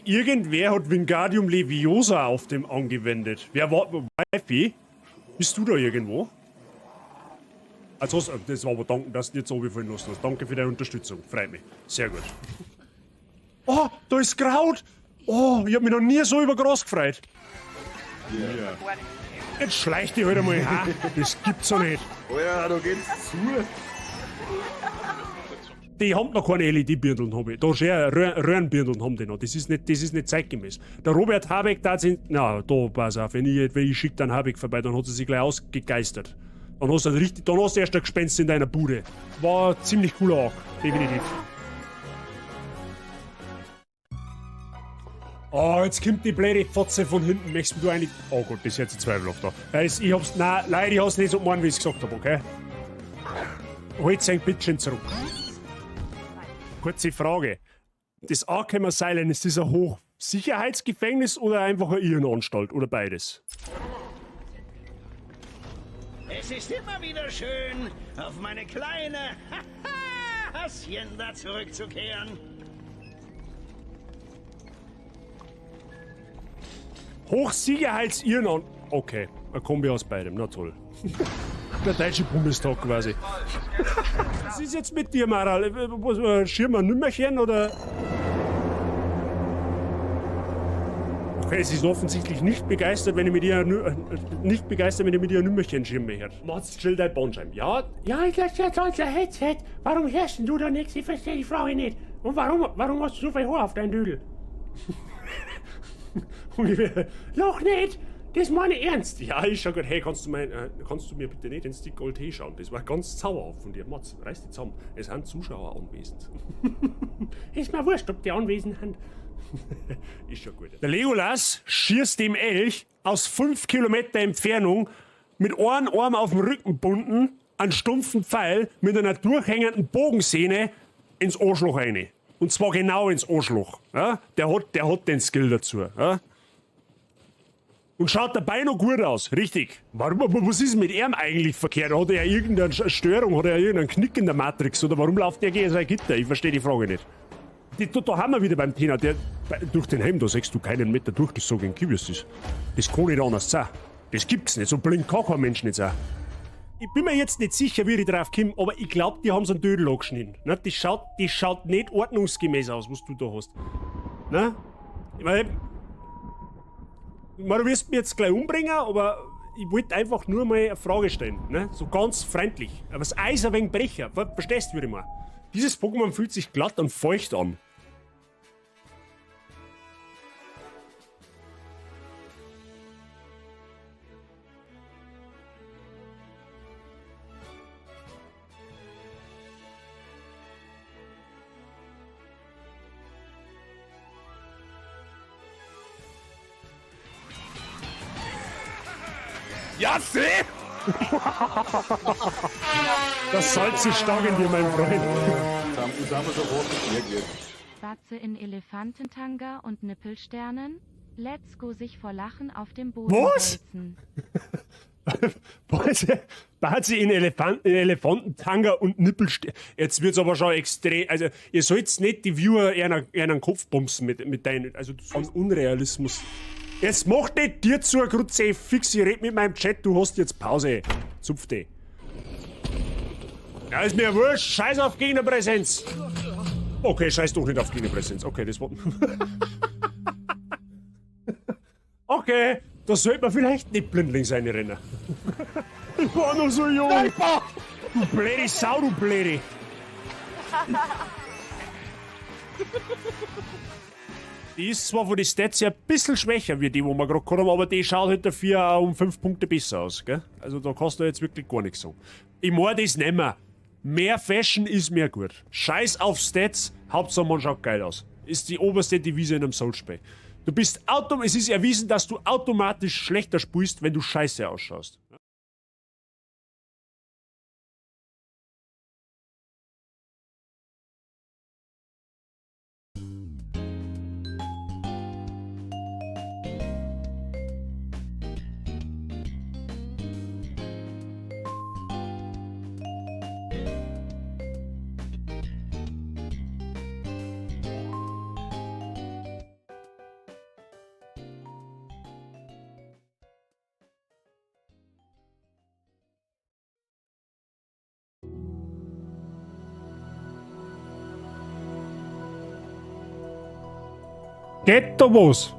Irgendwer hat Wingardium Leviosa auf dem angewendet. Wer war. Wifey? Bist du da irgendwo? Also, das war aber danken, dass du nicht so wie vorhin lassen hast. Danke für deine Unterstützung. Freut mich. Sehr gut. Oh, da ist Kraut! Oh, ich hab mich noch nie so über Gras gefreut. Ja. Jetzt schleicht die halt einmal. Ha, das gibt's doch nicht. Alter, da geht's zu. Die haben noch keine LED-Birndeln, hab ich. Da schon Röhrenbirndeln haben die noch. Das ist nicht zeitgemäß. Der Robert Habeck da sind. Na, da, pass auf, wenn ich schick dann Habeck vorbei, dann hat sie sich gleich ausgegeistert. Dann hast du richtig, dann hast du erst ein Gespenst in deiner Bude. War ziemlich cooler auch, definitiv. Oh, jetzt kommt die blöde Fotze von hinten. Möchtest du eigentlich. Oh Gott, das ist jetzt zweifelhaft da. Also, ich hab's. Nein, leider, ich hab's nicht so gemeint, wie ich's gesagt hab, okay? Holt sein Bitchen zurück. Kurze Frage. Das Arkham Asylum, ist das ein Hochsicherheitsgefängnis oder einfach eine Irrenanstalt oder beides? Es ist immer wieder schön, auf meine kleine Hacienda zurückzukehren. Hochsicherheitsirrenanstalt. Okay, eine Kombi aus beidem, na toll. Der Deutsche Bundestag quasi. Was ist jetzt mit dir, Maral? Was, schirm ein Nümmerchen oder? Okay, sie ist offensichtlich nicht begeistert, wenn ich mit ihr nicht begeistert, wenn ich mit ihr Nümmerchen schirme her. Macht's chill dein Bandscheiben. Ja, ja, ich lass jetzt als Headset. Warum hörst denn du da nichts? Ich verstehe die Frage nicht. Und warum hast du so viel Haar auf deinem Dödel? Loch nicht! Das meine ich ernst. Ja, ist schon gut. Hey, kannst du mir bitte nicht ins Dekolleté schauen? Das war ganz zauberhaft von dir. Mats, reiß dich zusammen. Es sind Zuschauer anwesend. Ist mir wurscht, ob die anwesend sind. Ist schon gut. Der Legolas schießt dem Elch aus 5 Kilometer Entfernung mit einem Arm auf dem Rücken bunden, einen stumpfen Pfeil mit einer durchhängenden Bogensehne ins Arschloch rein. Und zwar genau ins Arschloch. Ja? Der hat den Skill dazu. Ja? Und schaut dabei noch gut aus, richtig. Warum, was ist mit ihm eigentlich verkehrt? Hat er irgendeine Störung, hat er irgendeinen Knick in der Matrix? Oder warum läuft der gegen sein Gitter? Ich verstehe die Frage nicht. Da haben wir wieder beim Thema, durch den Helm, da siehst du keinen Meter durch, das so gegen Kiwis ist. Das kann nicht anders sein. Das gibt's nicht, so blind kann kein Mensch nicht sein. Ich bin mir jetzt nicht sicher, wie ich drauf komme, aber ich glaub, die haben so einen Dödel angeschnitten. Ne? Das schaut nicht ordnungsgemäß aus, was du da hast. Ne? Ich meine, du wirst mich jetzt gleich umbringen, aber ich wollte einfach nur mal eine Frage stellen. Ne? So ganz freundlich. Aber das Eis ein wenig brecher. Verstehst du, würde ich mal. Dieses Pokémon fühlt sich glatt und feucht an. Ja, seh! Das Salz ist stark in dir, mein Freund. Jetzt haben wir sofort gekriegt. Batze in Elefantentanga und Nippelsternen. Let's go sich vor Lachen auf dem Boden. Was? Batze in Elefantentanga und Nippelsternen. Jetzt wird's aber schon extrem. Also, ihr sollt nicht die Viewer einen Kopf bumsen mit deinen. Also, so Unrealismus. Jetzt mach nicht dir zu, Grutze, fix, ich red mit meinem Chat, du hast jetzt Pause. Zupf dich. Ja, ist mir wurscht, scheiß auf Gegnerpräsenz. Okay, scheiß doch nicht auf Gegnerpräsenz. Okay, das war... Okay, da sollte man vielleicht nicht blindlings reinrennen. Ich war noch so jung. Du blöde Sau, du blöde. Die ist zwar von den Stats her ein bisschen schwächer wie die, wo wir gerade gehabt haben, aber die schaut halt dafür auch um 5 Punkte besser aus, gell? Also da kannst du jetzt wirklich gar nichts sagen. Ich mein das nicht mehr. Mehr Fashion ist mehr gut. Scheiß auf Stats, Hauptsache man schaut geil aus. Ist die oberste Devise in einem Souls-Spiel. Es ist erwiesen, dass du automatisch schlechter spielst, wenn du scheiße ausschaust. Geht da was?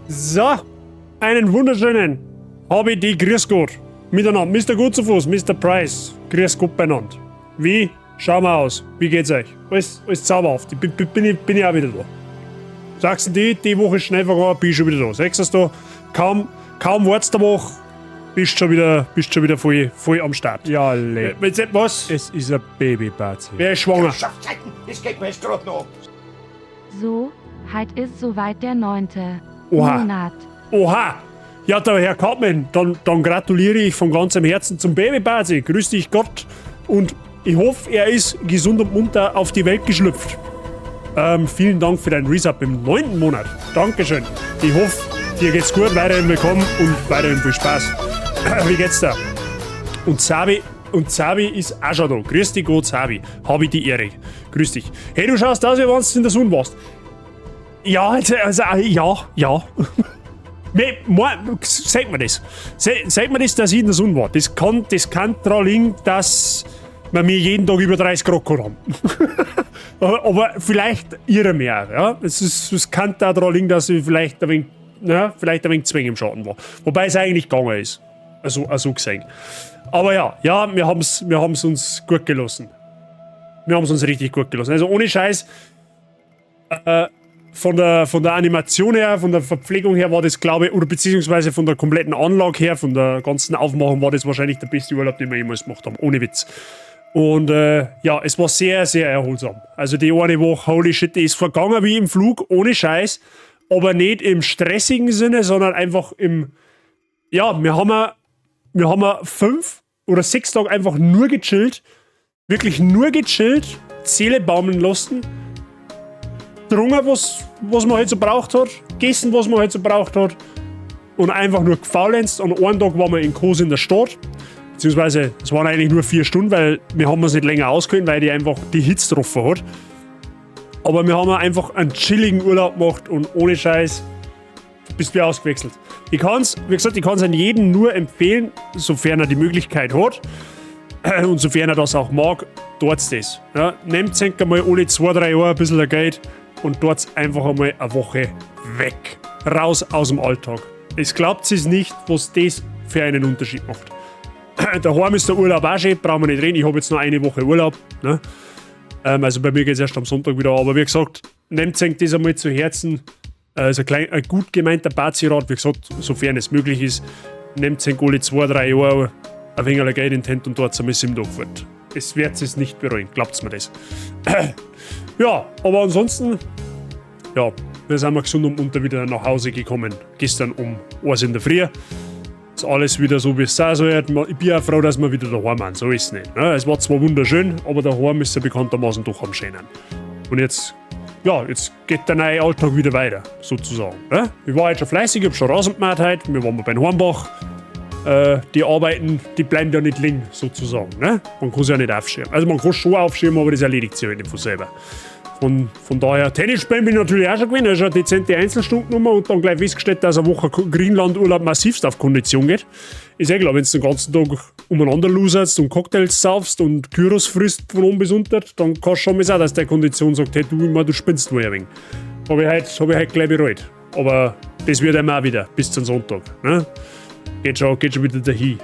So, einen wunderschönen habe ich die Grüß Gott. Miteinander. Mr. Gutzufuß, Mr. Price. Grüß Gott beieinander. Wie schauen wir aus? Wie geht's euch? Alles zauberhaft. Ich bin ich auch wieder da. Sagst du, die Woche ist schnell vergangen, bin ich schon wieder da. Sagst du, kaum wart's der Woche, bist schon wieder voll am Start. Ja, leck. Jetzt, was? Es ist ein Baby-Bazi. Wer ist schwanger? Das geht mir jetzt grad noch. So, heit ist soweit der 9. Oha. Monat. Oha! Ja, der Herr Kaufmann, dann gratuliere ich von ganzem Herzen zum Baby-Bazi. Grüß dich Gott. Und ich hoffe, er ist gesund und munter auf die Welt geschlüpft. Vielen Dank für deinen Resub im 9. Monat. Dankeschön. Ich hoffe, dir geht's gut, weiterhin willkommen und weiterhin viel Spaß. Wie geht's da? Und Sabi ist auch schon da. Grüß dich Gott, Sabi. Hab ich die Ehre. Grüß dich. Hey, du schaust aus, wie wenn du in der Sonne warst. Ja, also, ja. Nee, sagt mir das. Sagt mir das, dass ich in der Sonne war. Das kann daran liegen, dass wir mir jeden Tag über 30 Grad gehabt haben. Aber vielleicht irre mehr. Ja? Es kann da daran liegen, dass ich vielleicht ein wenig, na, vielleicht ein wenig zwingend im Schatten war. Wobei es eigentlich gegangen ist. Also gesehen. Aber ja, wir haben's uns gut gelassen. Wir haben's uns richtig gut gelassen. Also ohne Scheiß, von der Animation her, von der Verpflegung her war das, glaube ich, oder beziehungsweise von der kompletten Anlage her, von der ganzen Aufmachung war das wahrscheinlich der beste Urlaub, den wir jemals gemacht haben. Ohne Witz. Und ja, es war sehr, sehr erholsam. Also die eine Woche, holy shit, die ist vergangen wie im Flug, ohne Scheiß. Aber nicht im stressigen Sinne, sondern einfach im... Ja, wir haben 5 oder 6 Tage einfach nur gechillt. Wirklich nur gechillt, Seele baumeln lassen. Getrunken, was man halt so braucht hat, gegessen, was man halt so braucht hat und einfach nur gefaulenzt. An einem Tag waren wir in Kos in der Stadt, beziehungsweise es waren eigentlich nur 4 Stunden, weil wir haben uns nicht länger ausgehalten, weil die einfach die Hitze getroffen hat. Aber wir haben einfach einen chilligen Urlaub gemacht und ohne Scheiß bist du ausgewechselt. Ich kann's, wie gesagt, ich kann's an jeden nur empfehlen, sofern er die Möglichkeit hat und sofern er das auch mag, tut's das. Ja, nehmt einmal alle 2, 3 Jahre ein bisschen Geld und dort einfach einmal eine Woche weg. Raus aus dem Alltag. Es glaubt es nicht, was das für einen Unterschied macht. Daheim ist der Urlaub auch schön, brauchen wir nicht reden. Ich habe jetzt noch eine Woche Urlaub. Ne? Also bei mir geht's erst am Sonntag wieder. Aber wie gesagt, nehmt euch das einmal zu Herzen. Also ein gut gemeinter Bazi-Rat, wie gesagt, sofern es möglich ist, nehmt euch alle 2, 3 Jahre ein wenig Geld in die Hand und dort einmal 7 Tage fort. Es wird es nicht bereuen, glaubt's mir das. Ja, aber ansonsten, ja, wir sind gesund und munter wieder nach Hause gekommen. Gestern um 1 in der Früh. Ist alles wieder so, wie es sein soll. Ich bin auch froh, dass wir wieder daheim sind. So ist es nicht. Ne? Es war zwar wunderschön, aber daheim ist ja bekanntermaßen doch am schönen. Und jetzt, ja, jetzt geht der neue Alltag wieder weiter, sozusagen. Ne? Ich war heute schon fleißig, ich hab schon Rasen gemacht heute. Wir waren beim Hornbach. Die Arbeiten, die bleiben ja nicht liegen, sozusagen. Ne? Man kann sie ja nicht aufschirmen. Also man kann schon aufschirmen, aber das erledigt sich halt nicht von selber. Von daher, Tennis spielen bin ich natürlich auch schon gewesen. Das ist eine dezente Einzelstunde und dann gleich festgestellt, dass eine Woche Griechenland-Urlaub massivst auf Kondition geht. Ist eh klar, wenn du den ganzen Tag umeinander loserst und Cocktails saufst und Gyros frisst von oben bis unten, dann kannst du schon mal sagen, dass der Kondition sagt, hey, du, immer, du spinnst wohl ein wenig. Hab ich heute gleich bereut. Aber das wird einmal auch wieder, bis zum Sonntag. Ne? Geht schon wieder dahin.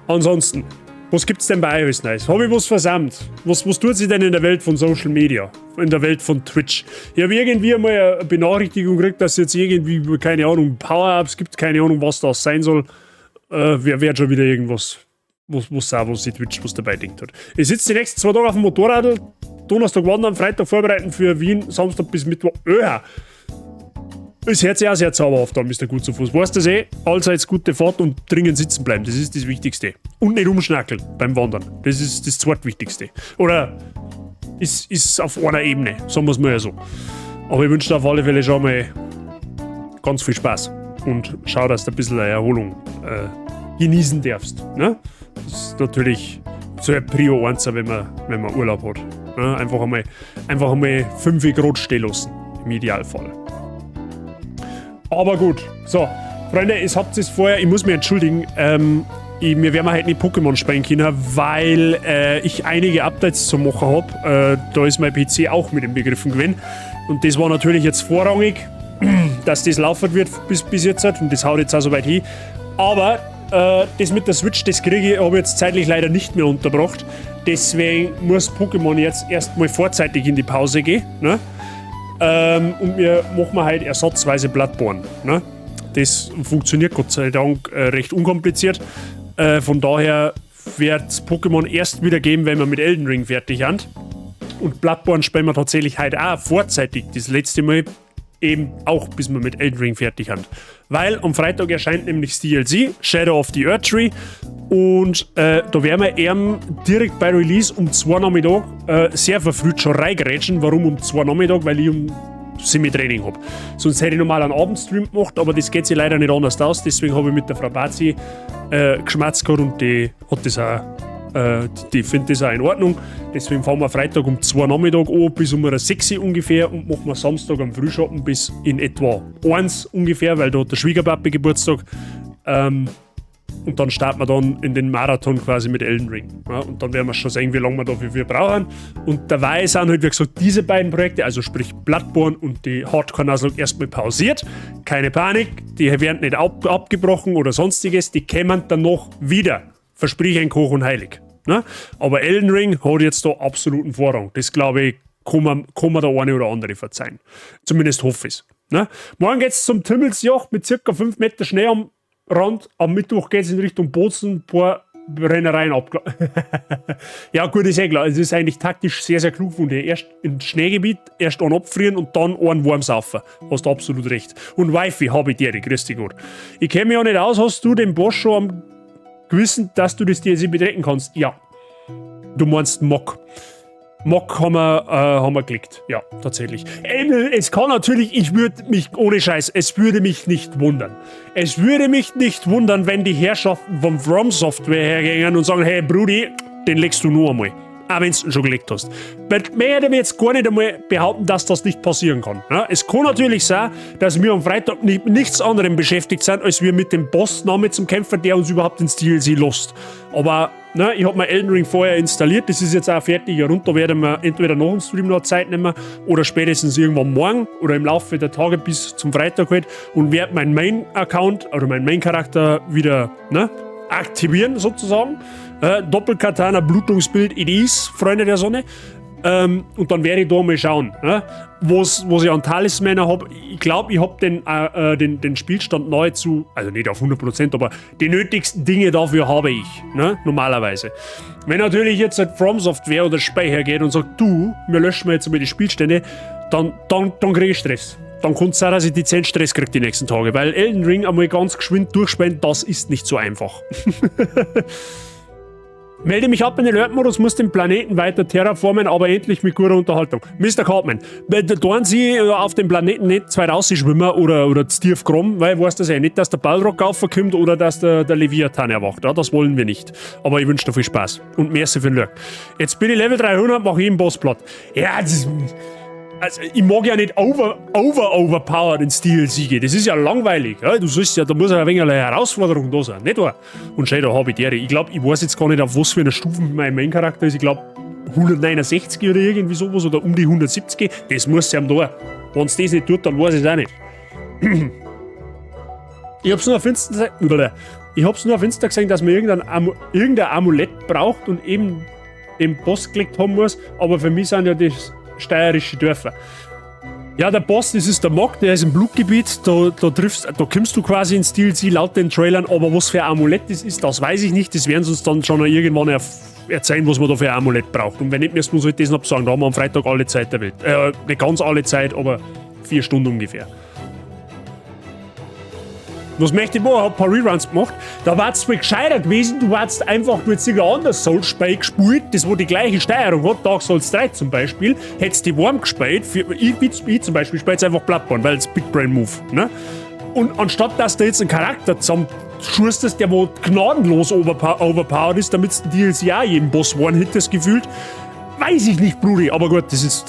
Ansonsten, was gibt's denn bei euch Neues? Hab ich was versäumt? Was tut sich denn in der Welt von Social Media? In der Welt von Twitch? Ich hab irgendwie einmal eine Benachrichtigung gekriegt, dass es jetzt irgendwie, keine Ahnung, Power-Ups gibt, keine Ahnung, was das sein soll. Wer wird schon wieder irgendwas, was die Twitch was dabei denkt hat. Ich sitze die nächsten 2 Tage auf dem Motorrad, Donnerstag wandern, Freitag vorbereiten für Wien, Samstag bis Mittwoch. Öha! Es hört sich auch sehr zauberhaft an, Mister Gut zu Fuß. Weißt du das eh? Allseits gute Fahrt und dringend sitzen bleiben, das ist das Wichtigste. Und nicht umschnackeln beim Wandern, das ist das Zweitwichtigste. Oder ist auf einer Ebene, sagen wir's mal ja so. Aber ich wünsche dir auf alle Fälle schon mal Ganz viel Spaß. Und schau, dass du ein bisschen eine Erholung genießen darfst. Ne? Das ist natürlich so ein Prio 1, wenn man Urlaub hat. Ne? Einfach einmal 5 Grad stehen lassen. Im Idealfall. Aber gut. So, Freunde, es habt es vorher, ich muss mich entschuldigen, wir werden heute nicht Pokémon spielen können, weil ich einige Updates zu machen habe. Da ist mein PC auch mit inbegriffen gewesen. Und das war natürlich jetzt vorrangig, dass das laufen wird bis jetzt. Und das haut jetzt auch so weit hin. Aber das mit der Switch, das kriege ich, habe ich jetzt zeitlich leider nicht mehr unterbracht. Deswegen muss Pokémon jetzt erstmal vorzeitig in die Pause gehen. Ne? Und wir machen halt ersatzweise Bloodborne. Ne? Das funktioniert Gott sei Dank recht unkompliziert. Von daher wird es Pokémon erst wieder geben, wenn wir mit Elden Ring fertig sind. Und Bloodborne spielen wir tatsächlich heute auch vorzeitig. Das letzte Mal eben auch, bis wir mit Elden Ring fertig sind. Weil am Freitag erscheint nämlich das DLC, Shadow of the Erdtree. Und da werden wir eben direkt bei Release um 2 Nachmittag sehr verfrüht schon reingrätschen. Warum um 2 Nachmittag? Weil ich um Semi-Training habe. Sonst hätte ich normal einen Abendstream gemacht, aber das geht sich leider nicht anders aus. Deswegen habe ich mit der Frau Bazi geschmatzt gehabt und die hat das auch, die findet das auch in Ordnung. Deswegen fahren wir Freitag um 2 Nachmittag an bis um 6 Uhr ungefähr und machen wir Samstag am Frühschoppen bis in etwa 1 ungefähr, weil da hat der Schwiegerpapi Geburtstag. Und dann starten wir dann in den Marathon quasi mit Elden Ring. Ja, und dann werden wir schon sehen, wie lange wir dafür brauchen. Und dabei sind halt, wie gesagt, diese beiden Projekte, also sprich Bloodborne und die Hardcore Nuzlocke, erstmal pausiert. Keine Panik, die werden nicht abgebrochen oder Sonstiges, die kämen dann noch wieder. Versprich ein Koch und Heilig. Ne? Aber Elden Ring hat jetzt da absoluten Vorrang. Das, glaube ich, kann man der eine oder andere verzeihen. Zumindest hoffe ich es. Ne? Morgen geht es zum Timmelsjoch mit circa 5 Meter Schnee am Rand. Am Mittwoch geht es in Richtung Bozen, ein paar Brennereien abgelaufen. Ja, gut, ist eh klar. Es ist eigentlich taktisch sehr, sehr klug von dir. Erst ins Schneegebiet, erst einen abfrieren und dann einen warm saufen. Hast du absolut recht. Und Wifi habe ich dir, grüß dich Gott. Ich kenne mich ja nicht aus, hast du den Boss schon am Gewissen, dass du das DLC betreten kannst? Ja. Du meinst Mohg. Mohg haben wir geklickt. Ja, tatsächlich. Es kann natürlich, ich würde mich, ohne Scheiß, es würde mich nicht wundern. Es würde mich nicht wundern, wenn die Herrschaften von From Software hergehen und sagen: "Hey Brudi, den legst du nur einmal. Auch wenn du ihn schon gelegt hast." Weil mehr hätte mir jetzt gar nicht einmal behaupten, dass das nicht passieren kann. Ja, es kann natürlich sein, dass wir am Freitag mit nichts anderem beschäftigt sind, als wir mit dem Bossname zum Kämpfer, der uns überhaupt ins DLC lässt. Aber ne, ich habe mir Elden Ring vorher installiert, das ist jetzt auch fertig herunter, werden wir entweder nach dem Stream noch Zeit nehmen oder spätestens irgendwann morgen oder im Laufe der Tage bis zum Freitag halt und werde meinen Main-Account oder meinen Main-Charakter wieder, ne, aktivieren sozusagen. Doppelkatana, Blutungsbuild, it is, Freunde der Sonne. Und dann werde ich da mal schauen, ne, was ich an Talismänner habe. Ich glaube, ich habe den Spielstand nahezu, also nicht auf 100%, aber die nötigsten Dinge dafür habe ich, ne, normalerweise. Wenn natürlich jetzt halt From Software oder Spey hergeht und sagt: "Du, wir löschen jetzt einmal die Spielstände", dann kriege ich Stress. Dann kann es sein, dass ich dezent Stress kriege die nächsten Tage, weil Elden Ring einmal ganz geschwind durchspielen, das ist nicht so einfach. Melde mich ab in den Alert-Modus, muss den Planeten weiter terraformen, aber endlich mit guter Unterhaltung. Mr. Cartman, tun Sie auf dem Planeten nicht zu weit rausschwimmen oder zu tief graben, weil weißt das ja nicht, dass der Balrog kommt oder dass der Leviathan erwacht. Ja, das wollen wir nicht. Aber ich wünsche dir viel Spaß. Und merci für den Lurk. Jetzt bin ich Level 300, mache ich einen Boss platt. Ja, das ist, also ich mag ja nicht over, over, overpowered ins DLC gehen. Das ist ja langweilig. Ja? Du sollst ja, da muss ja ein wenig eine Herausforderung da sein, nicht wahr? Und schau, da habe ich die. Ich glaube, ich weiß jetzt gar nicht, auf was für eine Stufe mein Main-Charakter ist. Ich glaube, 169 oder irgendwie sowas oder um die 170. Das muss ja da. Wenn es das nicht tut, dann weiß ich es auch nicht. Ich hab's nur auf Insta gesehen, dass man irgendein Amulett braucht und eben den Boss gelegt haben muss, aber für mich sind ja das steirische Dörfer. Ja, der Boss, das ist der Mohg, der ist im Blutgebiet, da kommst du quasi ins DLC laut den Trailern, aber was für ein Amulett das ist, das weiß ich nicht, das werden sie uns dann schon irgendwann erzählen, was man da für ein Amulett braucht. Und wenn nicht, müssen wir uns halt das noch sagen, da haben wir am Freitag alle Zeit der Welt. Nicht ganz alle Zeit, aber 4 Stunden ungefähr. Was möchte ich machen? Ich hab ein paar Reruns gemacht. Da war es zwar gescheiter gewesen, du warst einfach, du hättest irgendein anderes Souls-Spiel gespielt, das wo die gleiche Steuerung hat, Dark Souls 3 zum Beispiel, hättest die warm gespielt. Ich zum Beispiel spiele jetzt einfach Bloodborne, weil es Big Brain Move, ne? Und anstatt dass du jetzt einen Charakter zusammenschusterst, der wo gnadenlos overpowered ist, damit du DLC auch jeden Boss one-hittest gefühlt, weiß ich nicht, Brudi. Aber gut, das ist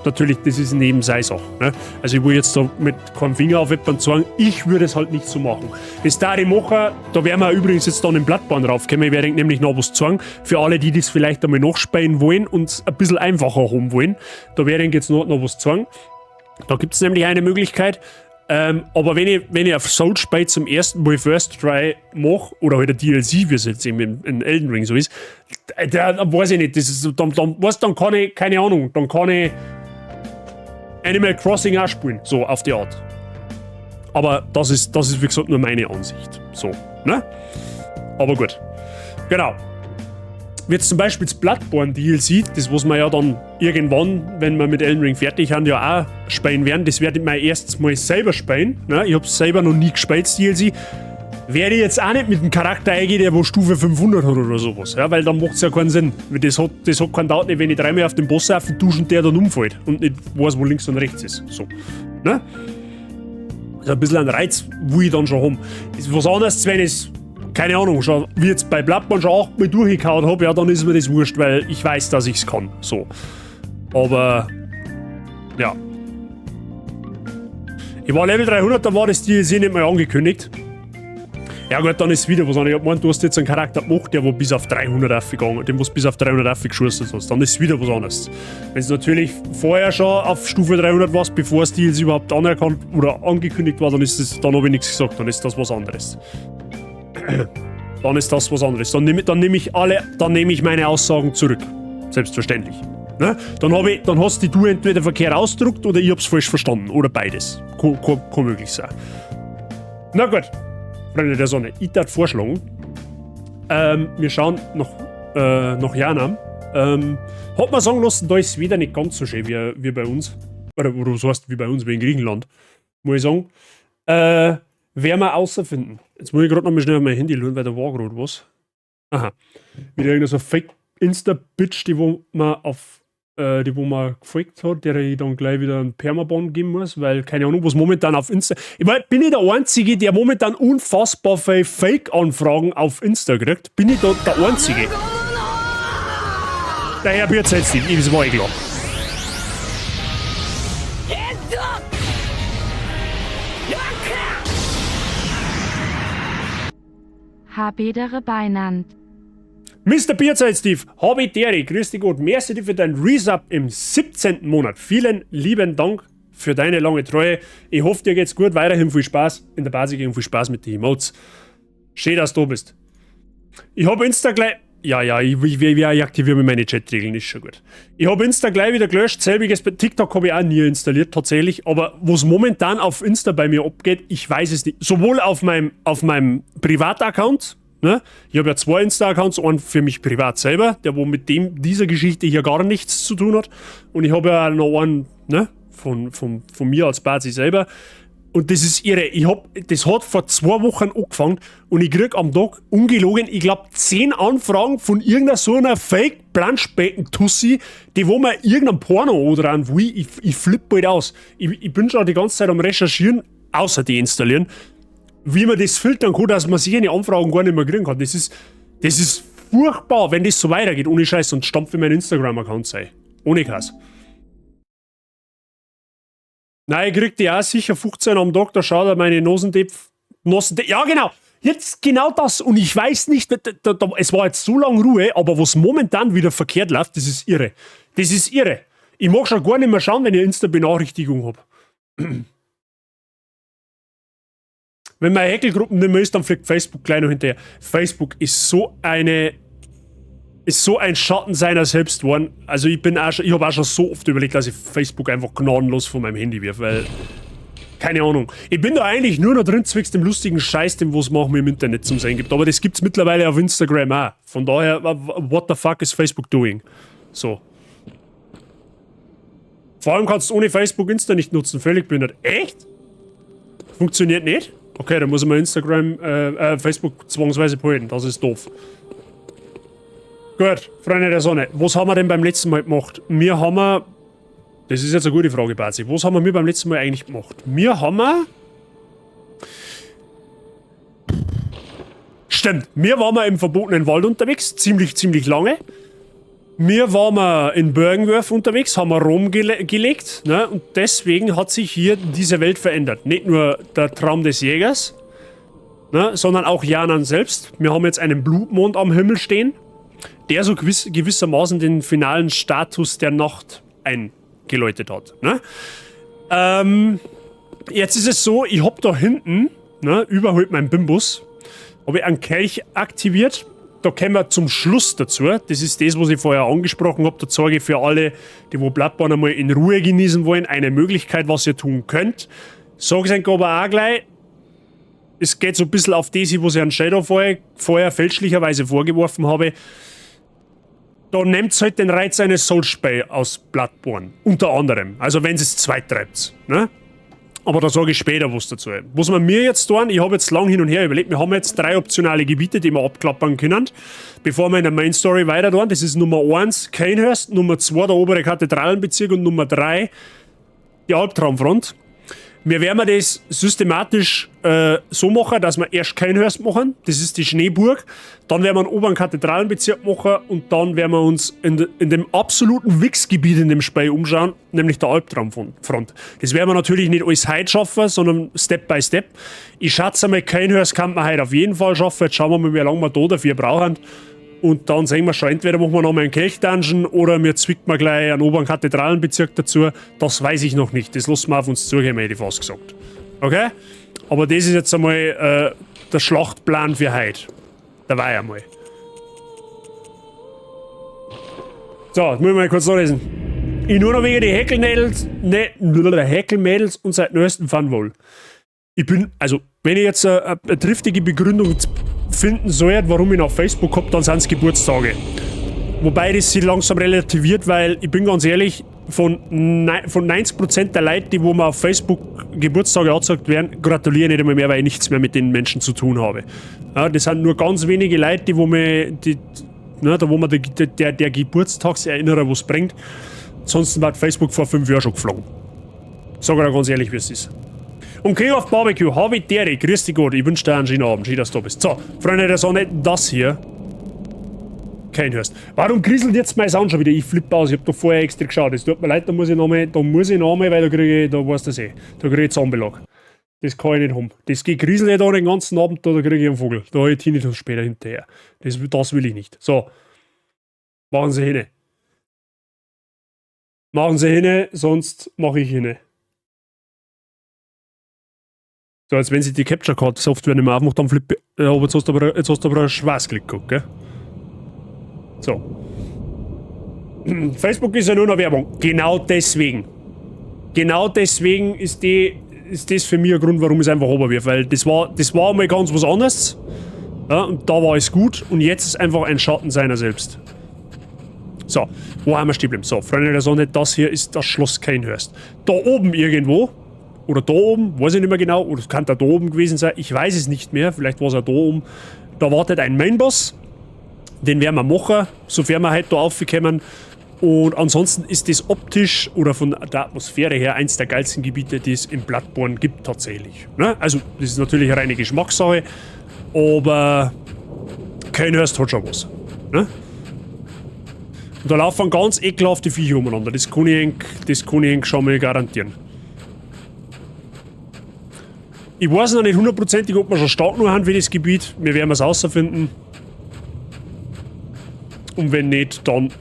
natürlich, das ist Nebensache. Ne? Also ich will jetzt da mit keinem Finger auf jemanden zeigen, ich würde es halt nicht so machen. Das da ich machen, da werden wir übrigens jetzt dann im Bloodborne draufkommen. Ich werde nämlich noch was zeigen, für alle, die das vielleicht einmal nachspielen wollen und es ein bisschen einfacher haben wollen. Da werde ich jetzt noch was zeigen. Da gibt es nämlich eine Möglichkeit. Aber wenn ich auf Souls spiele zum ersten Mal First Try mache, oder halt ein DLC, wie es jetzt eben in Elden Ring so ist, da weiß ich nicht, das ist, dann, weißt, dann kann ich, keine Ahnung, dann kann ich Animal Crossing auch spielen, so auf die Art. Aber das ist wie gesagt nur meine Ansicht. So, ne? Aber gut. Genau. Jetzt zum Beispiel das Bloodborne DLC, das was wir ja dann irgendwann, wenn wir mit Elden Ring fertig sind, ja auch spielen werden, das werde ich mein erstes Mal selber spielen. Ne? Ich hab's selber noch nie gespielt, das DLC. Werde ich jetzt auch nicht mit dem Charakter eingehen, der wo Stufe 500 hat oder sowas, ja, weil dann macht's ja keinen Sinn. Das hat keinen Taugt nicht, wenn ich dreimal auf den Boss dusche und der dann umfällt und nicht weiß, wo links und rechts ist. So. Ne? Also ein bisschen ein Reiz will ich dann schon haben. Ist was anderes, wenn ich, keine Ahnung, schon wie jetzt bei Bloodborne schon achtmal durchgehauen habe, ja, dann ist mir das wurscht, weil ich weiß, dass ich's kann. So. Aber, ja. Ich war Level 300, da war das DLC nicht mal angekündigt. Ja gut, dann ist wieder was anderes. Ich hab gemeint, du hast jetzt einen Charakter gemacht, der wo bis auf 300 aufgegangen, dem was bis auf 300 aufgeschustert hast. Dann ist wieder was anderes. Wenn es natürlich vorher schon auf Stufe 300 warst, bevor das DLC überhaupt anerkannt oder angekündigt war, dann habe ich nichts gesagt, dann ist das was anderes. Dann ist das was anderes. Dann nehme ich meine Aussagen zurück. Selbstverständlich. Ne? Dann hast die du entweder verkehrt ausgedruckt oder ich hab's falsch verstanden. Oder beides. Kann möglich sein. Na gut. Freunde der Sonne, ich darf vorschlagen, wir schauen noch Yharnam. Hat man sagen lassen, da ist es wieder nicht ganz so schön wie bei uns. Oder so heißt wie bei uns, wie in Griechenland. Muss ich sagen. Werden wir außerfinden. Jetzt muss ich gerade noch mal schnell auf mein Handy schauen, weil da war gerade was. Aha. Wieder irgendeine so Fake Insta-Bitch, die wo man gefolgt hat, der ich dann gleich wieder einen Permaban geben muss, weil keine Ahnung, was momentan auf Insta. Ich mein, bin ich der Einzige, der momentan unfassbar viele Fake-Anfragen auf Insta kriegt? Bin ich da der Einzige? Der Herr Bierzeit, das war eh klar. ヘッドロック Habedere beinand. Mr. Bierzeit Steve, habe die Ehre, grüß dich Gott, merci dir für deinen Resub im 17. Monat. Vielen lieben Dank für deine lange Treue. Ich hoffe, dir geht's gut. Weiterhin viel Spaß in der Basic und viel Spaß mit den Emotes. Schön, dass du da bist. Ich habe Insta gleich. Ja, ich aktiviere mir meine Chatregeln, ist schon gut. Ich habe Insta gleich wieder gelöscht, selbiges bei TikTok habe ich auch nie installiert, tatsächlich. Aber was momentan auf Insta bei mir abgeht, ich weiß es nicht. Sowohl auf meinem Privataccount, ne? Ich habe ja zwei Insta-Accounts, einen für mich privat selber, der wo mit dieser Geschichte hier gar nichts zu tun hat. Und ich habe ja noch einen, ne, von mir als Bazi selber. Und das ist irre. Das hat vor 2 Wochen angefangen und ich krieg am Tag, ungelogen, ich glaube, 10 Anfragen von irgendeiner so einer Fake-Planschbecken-Tussi, die wo mir irgendein Porno oder will. Ich flipp bald aus. Ich bin schon die ganze Zeit am Recherchieren, außer deinstallieren, wie man das filtern kann, dass man sich eine Anfragen gar nicht mehr kriegen kann. Das ist furchtbar, wenn das so weitergeht, ohne Scheiß, und stampfe mein Instagram-Account sei. Ohne Kass. Nein, ich krieg die auch sicher 15 am Tag, da schaut er meine Nosendepp. Nosendepp. Ja, genau. Jetzt genau das. Und ich weiß nicht, da, es war jetzt so lange Ruhe, aber was momentan wieder verkehrt läuft, das ist irre. Das ist irre. Ich mag schon gar nicht mehr schauen, wenn ich Insta-Benachrichtigung hab. Wenn meine Heckelgruppen nicht mehr ist, dann fliegt Facebook gleich noch hinterher. Facebook ist so ein Schatten seiner selbst geworden. Also ich habe auch schon so oft überlegt, dass ich Facebook einfach gnadenlos von meinem Handy wirf, weil, keine Ahnung. Ich bin da eigentlich nur noch drin zwecks dem lustigen Scheiß, den was manchmal im Internet zum Sehen gibt. Aber das gibt's mittlerweile auf Instagram auch. Von daher, what the fuck is Facebook doing? So. Vor allem kannst du ohne Facebook Insta nicht nutzen. Völlig behindert. Echt? Funktioniert nicht? Okay, dann muss ich mal Facebook zwangsweise behalten. Das ist doof. Gut, Freunde der Sonne. Was haben wir denn beim letzten Mal gemacht? Wir haben. Das ist jetzt eine gute Frage, Bazi. Was haben wir beim letzten Mal eigentlich gemacht? Wir haben. Stimmt, wir waren mal im verbotenen Wald unterwegs, ziemlich, ziemlich lange. Wir waren mal in Byrgenwerth unterwegs, haben wir Rom gelegt, ne? Und deswegen hat sich hier diese Welt verändert. Nicht nur der Traum des Jägers, ne? Sondern auch Yharnam selbst. Wir haben jetzt einen Blutmond am Himmel stehen, der so gewissermaßen den finalen Status der Nacht eingeläutet hat. Ne? Jetzt ist es so, ich hab da hinten, ne, überholt meinen Bimbus, hab ich einen Kelch aktiviert. Da kommen wir zum Schluss dazu. Das ist das, was ich vorher angesprochen hab. Da zeige ich für alle, die wo Bloodborne einmal in Ruhe genießen wollen, eine Möglichkeit, was ihr tun könnt. Sag ich euch aber auch gleich, es geht so ein bisschen auf das, was ich an Shadow vorher fälschlicherweise vorgeworfen habe. Da nehmt's halt den Reiz eines Souls-Spiels aus Bloodborne. Unter anderem. Also wenn es zweit treibt. Ne? Aber da sage ich später was dazu. Was wir mir jetzt tun, ich habe jetzt lang hin und her überlegt, wir haben jetzt 3 optionale Gebiete, die wir abklappern können, bevor wir in der Main Story weiter tun. Das ist Nummer 1 Cainhurst, Nummer 2 der obere Kathedralenbezirk und Nummer 3 die Albtraumfront. Wir werden das systematisch so machen, dass wir erst Cainhurst machen, das ist die Schneeburg, dann werden wir einen oberen Kathedralenbezirk machen und dann werden wir uns in dem absoluten Wichsgebiet in dem Spiel umschauen, nämlich der Albtraumfront. Das werden wir natürlich nicht alles heute schaffen, sondern Step by Step. Ich schätze mal, Cainhurst kann man heute auf jeden Fall schaffen, jetzt schauen wir mal, wie lange wir da dafür brauchen. Und dann sehen wir schon, entweder machen wir nochmal einen Kelch-Dungeon oder wir zwicken wir gleich einen oberen Kathedralenbezirk dazu. Das weiß ich noch nicht. Das lassen wir auf uns zugehen, hätte ich fast gesagt. Okay? Aber das ist jetzt einmal der Schlachtplan für heute. Da war ich einmal. So, jetzt muss ich mal kurz nachlesen. Ich nur noch wegen die Häkelmädels, ne, Häkelmädels und seit neuestem Funwohl. Ich bin, also, wenn ich jetzt eine triftige Begründung finden soll, warum ich noch Facebook hab, dann sind's Geburtstage. Wobei das sich langsam relativiert, weil ich bin ganz ehrlich, von 90% der Leute, die wo mir auf Facebook Geburtstage angezeigt werden, gratuliere ich nicht einmal mehr, weil ich nichts mehr mit den Menschen zu tun habe. Ja, das sind nur ganz wenige Leute, die wo mir, die, ne, da wo mir der Geburtstagserinnerer was bringt. Ansonsten war Facebook vor 5 Jahren schon geflogen. Sag ich dir ganz ehrlich, wie es ist. Und King of Barbecue, habe ich Derek, grüß dich Gott, ich wünsche dir einen schönen Abend, schön, dass du da bist. So, Freunde der Sonne, das hier. Cainhurst. Warum kriselt jetzt mein Sound schon wieder? Ich flippe aus, ich hab da vorher extra geschaut. Es tut mir leid, da muss ich nochmal, weil da kriege ich, da weißt du das eh, da kriege ich Zahnbelag. Das kann ich nicht haben. Das gekriselt da den ganzen Abend, da kriege ich einen Vogel. Da habe ich Tinnitus später hinterher. Das will ich nicht. So. Machen Sie hin. Machen Sie hin, sonst mache ich hin. So, als wenn sie die Capture Card Software nicht mehr aufmacht, dann flippe ich. Ja, aber jetzt hast du aber einen Schweißklick gehabt, gell? So. Facebook ist ja nur noch Werbung. Genau deswegen. Genau deswegen ist das für mich ein Grund, warum ich es einfach runterwirf. Weil das war einmal ganz was anderes. Ja, und da war es gut. Und jetzt ist einfach ein Schatten seiner selbst. So, wo haben wir stehen geblieben? So, Freunde der Sonne, das hier ist das Schloss Cainhurst. Da oben irgendwo. Oder da oben, weiß ich nicht mehr genau. Oder es kann da oben gewesen sein. Ich weiß es nicht mehr. Vielleicht war es auch da oben. Da wartet ein Mainboss. Den werden wir machen, sofern wir heute da aufkommen. Und ansonsten ist das optisch oder von der Atmosphäre her eins der geilsten Gebiete, die es in Bloodborne gibt tatsächlich. Ne? Also, das ist natürlich eine reine Geschmackssache, aber Cainhurst hat schon was. Ne? Und da laufen ganz ekelhafte Viecher umeinander, das kann ich euch schon mal garantieren. Ich weiß noch nicht hundertprozentig, ob wir schon stark genug haben für das Gebiet. Wir werden es rausfinden. Und wenn nicht, dann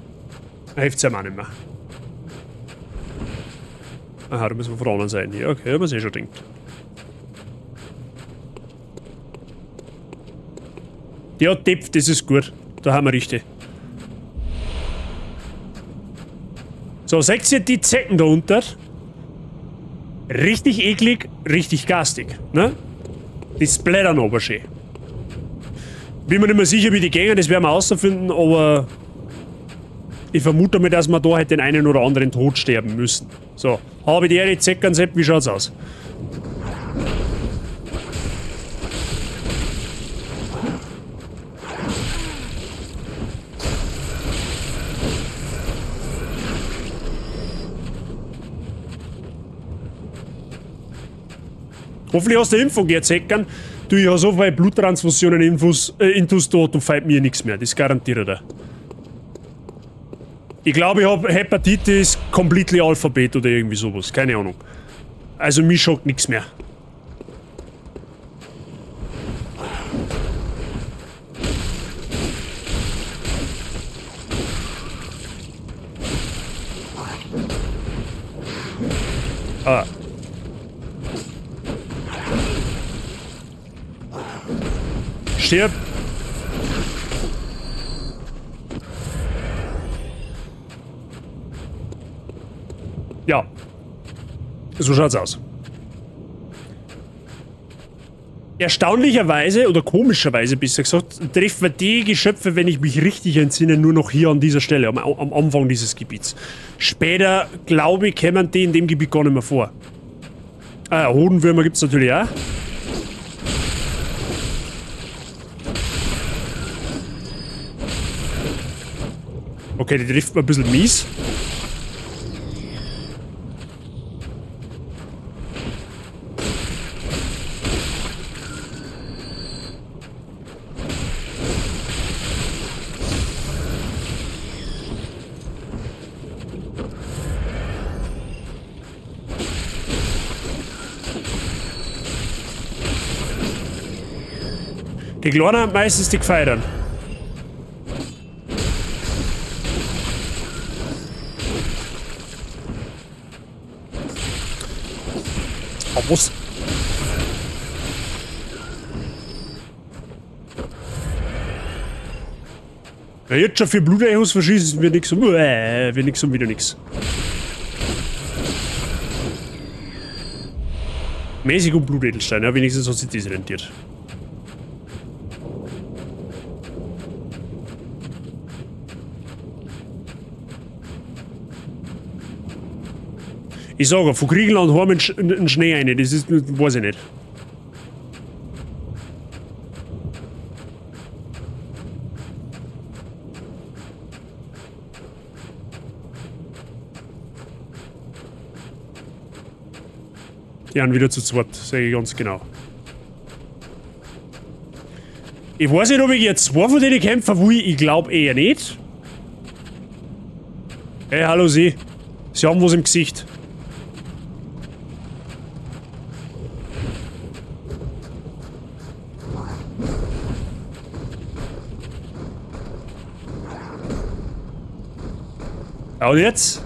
hilft's ja auch nicht mehr. Aha, da müssen wir von der anderen Seite hier. Okay, haben wir's eh schon gedacht. Ja, Depf, das ist gut. Da haben wir richtig. So, seht ihr die Zecken da unten? Richtig eklig, richtig garstig, ne? Die splattern aber schön. Bin mir nicht mehr sicher, wie die gängen, das werden wir rausfinden, aber ich vermute mal, dass wir da halt den einen oder anderen Tod sterben müssen. So, habe die Ehre, Zeckern, Sepp, wie schaut's aus? Hoffentlich hast du Impfung jetzt, Zeckern. Du, ich habe so viele Bluttransfusionen intus da, du fällt mir nichts mehr. Das garantiere ich dir. Ich glaube, ich habe Hepatitis completely Alphabet oder irgendwie sowas. Keine Ahnung. Also mich schockt nichts mehr. Ah. Stirb! Ja. So schaut's aus. Erstaunlicherweise, oder komischerweise besser gesagt, treffen wir die Geschöpfe, wenn ich mich richtig entsinne, nur noch hier an dieser Stelle, am Anfang dieses Gebiets. Später, glaube ich, kämen die in dem Gebiet gar nicht mehr vor. Ah, Hodenwürmer gibt's natürlich auch. Okay, die trifft man ein bisschen mies. Die Kleinen haben meistens die Gefeitern. Aber was? Ja, jetzt schon für Blutechos verschießen wir nix und, wir nix und wieder nix. Mäßig und Blutedelstein, ja, wenigstens hat sich das rentiert. Ich sage, von Griechenland haben wir einen Schnee rein, das ist, weiß ich nicht. Die haben wieder zu zweit, sag ich ganz genau. Ich weiß nicht, ob ich jetzt zwei von denen kämpfen will, ich glaub eher nicht. Hey, hallo Sie. Sie haben was im Gesicht. Ja, und jetzt?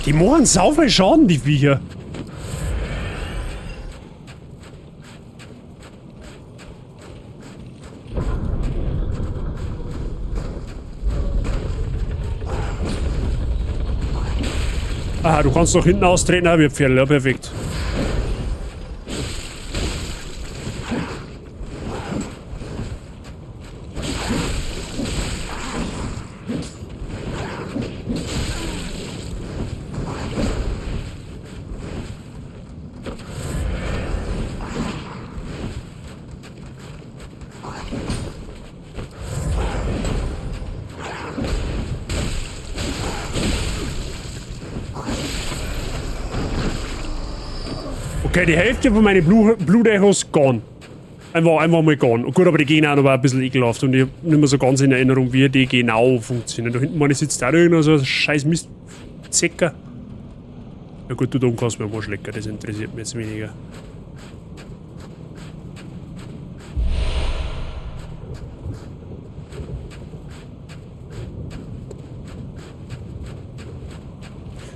Die machen sau viel Schaden, die Viecher. Aha, du kannst noch hinten austreten, aber wir Pferde, ja, perfekt. Okay, die Hälfte von meinen Blutechos gone. Einfach mal gone. Gut, aber die gehen auch noch ein bisschen ekelhaft und ich hab nicht mehr so ganz in Erinnerung, wie die genau funktionieren. Da hinten meine sitzt auch irgend so ein scheiß Mistzecker. Ja gut, du kannst mir mal schlecken, das interessiert mich jetzt weniger.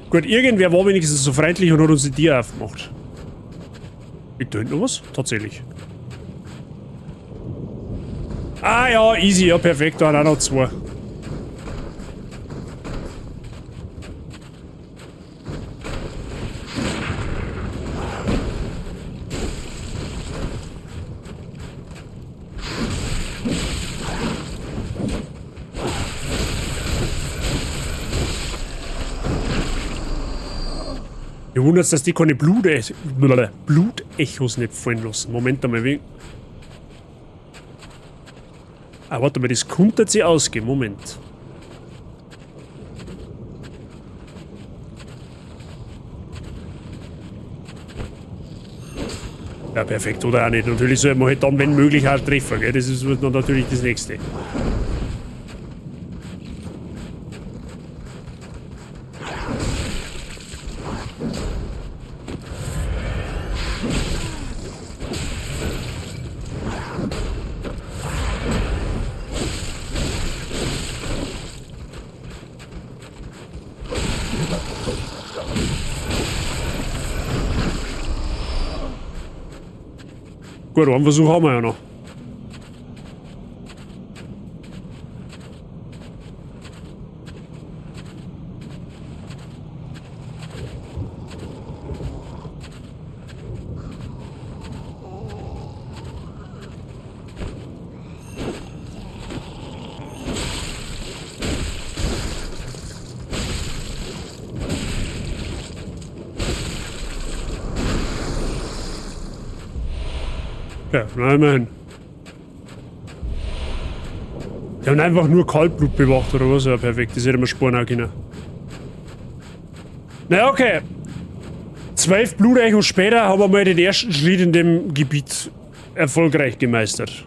Gut, irgendwer war wenigstens so freundlich und hat uns die Tür aufgemacht. Liegt da hinten noch was? Tatsächlich. Ah ja, easy, ja perfekt, da hat auch noch zwei. Mir wundert's, dass die keine Blutechos nicht fallen lassen. Moment einmal, wie. Ah, warte mal, das könnte sich ausgehen. Moment. Ja, perfekt, oder auch nicht. Natürlich soll man halt dann, wenn möglich, auch treffen, gell? Das ist dann natürlich das Nächste. Gut, einen Versuch haben wir ja noch. Ja, na immerhin. Die haben einfach nur Kaltblut bewacht oder was? Ja, perfekt. Das hätte man sparen auch können. Na okay. 12 Blutechos später haben wir mal den ersten Schritt in dem Gebiet erfolgreich gemeistert.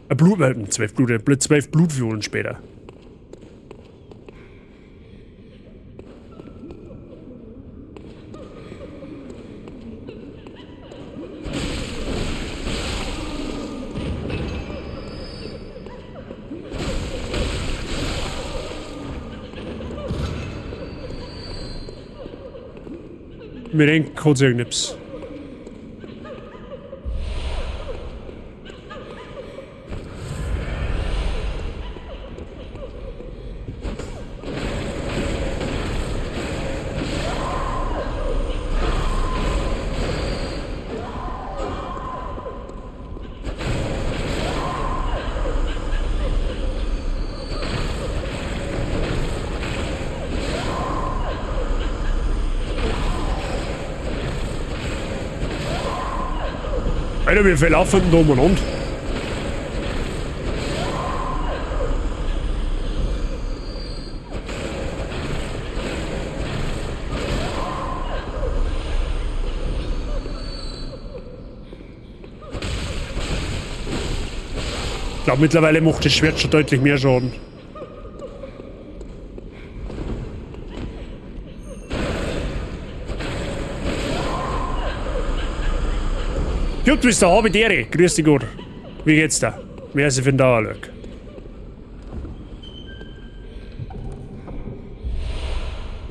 12 Blutfiolen später. Mir denkt kurz irgendetwas. Alter, wir verlaufen da umeinander. Ich glaube, mittlerweile macht das Schwert schon deutlich mehr Schaden. Gut, bist du, habe die Ehre. Grüß dich Gott. Wie geht's da? Merci für den Dauerlook.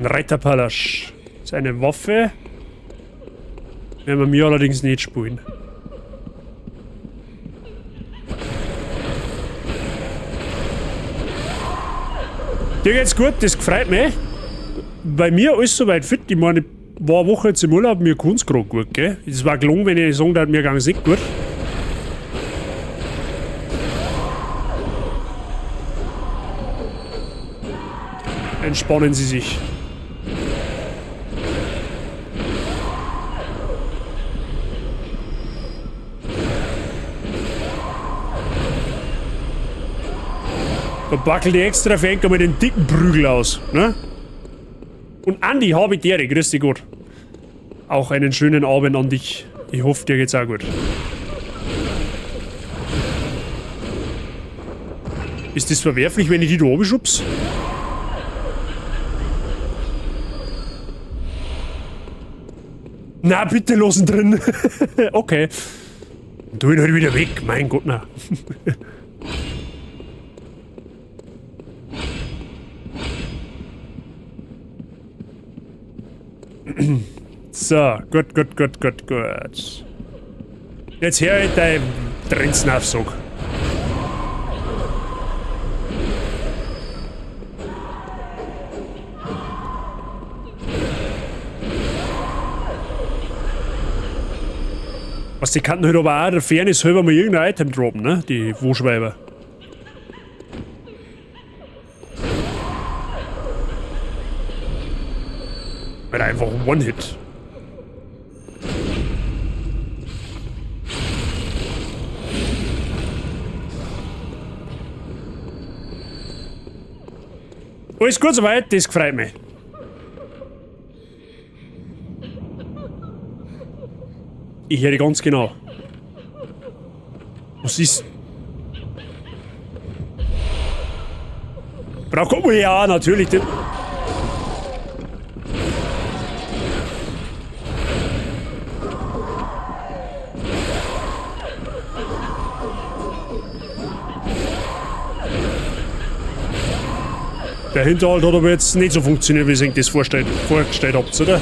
Ein Reiterpalasch. Das ist eine Waffe. Werden wir mir allerdings nicht spielen. Dir geht's gut, das gefreut mich. Bei mir alles soweit fit. Ich meine, ich war eine Woche jetzt im Urlaub, mir kann's grad gut, gell? Es war gelungen, wenn ich sagen würde, mir ging's nicht gut. Entspannen Sie sich. Da backelt die extra Fenker mit den dicken Prügel aus, ne? Und Andi, habe ich dir, grüß dich Gott. Auch einen schönen Abend an dich. Ich hoffe, dir geht's auch gut. Ist das verwerflich, wenn ich die da oben schubs? Na, bitte losen drin. Okay. Tu ihn halt wieder weg. Mein Gott, na. So, gut, gut, gut, gut, gut. Jetzt her mit deinem Trenzenaufsog. Was, die kannten halt aber auch der Fairness halber mal irgendein Item droppen, ne? Die Wuschweiber. Alter, einfach One-Hit. Alles gut soweit, das freut mich. Ich höre ganz genau. Was ist? Brauch, oh ja, natürlich. Der Hinterhalt hat aber jetzt nicht so funktioniert, wie ihr euch das vorgestellt habt, oder?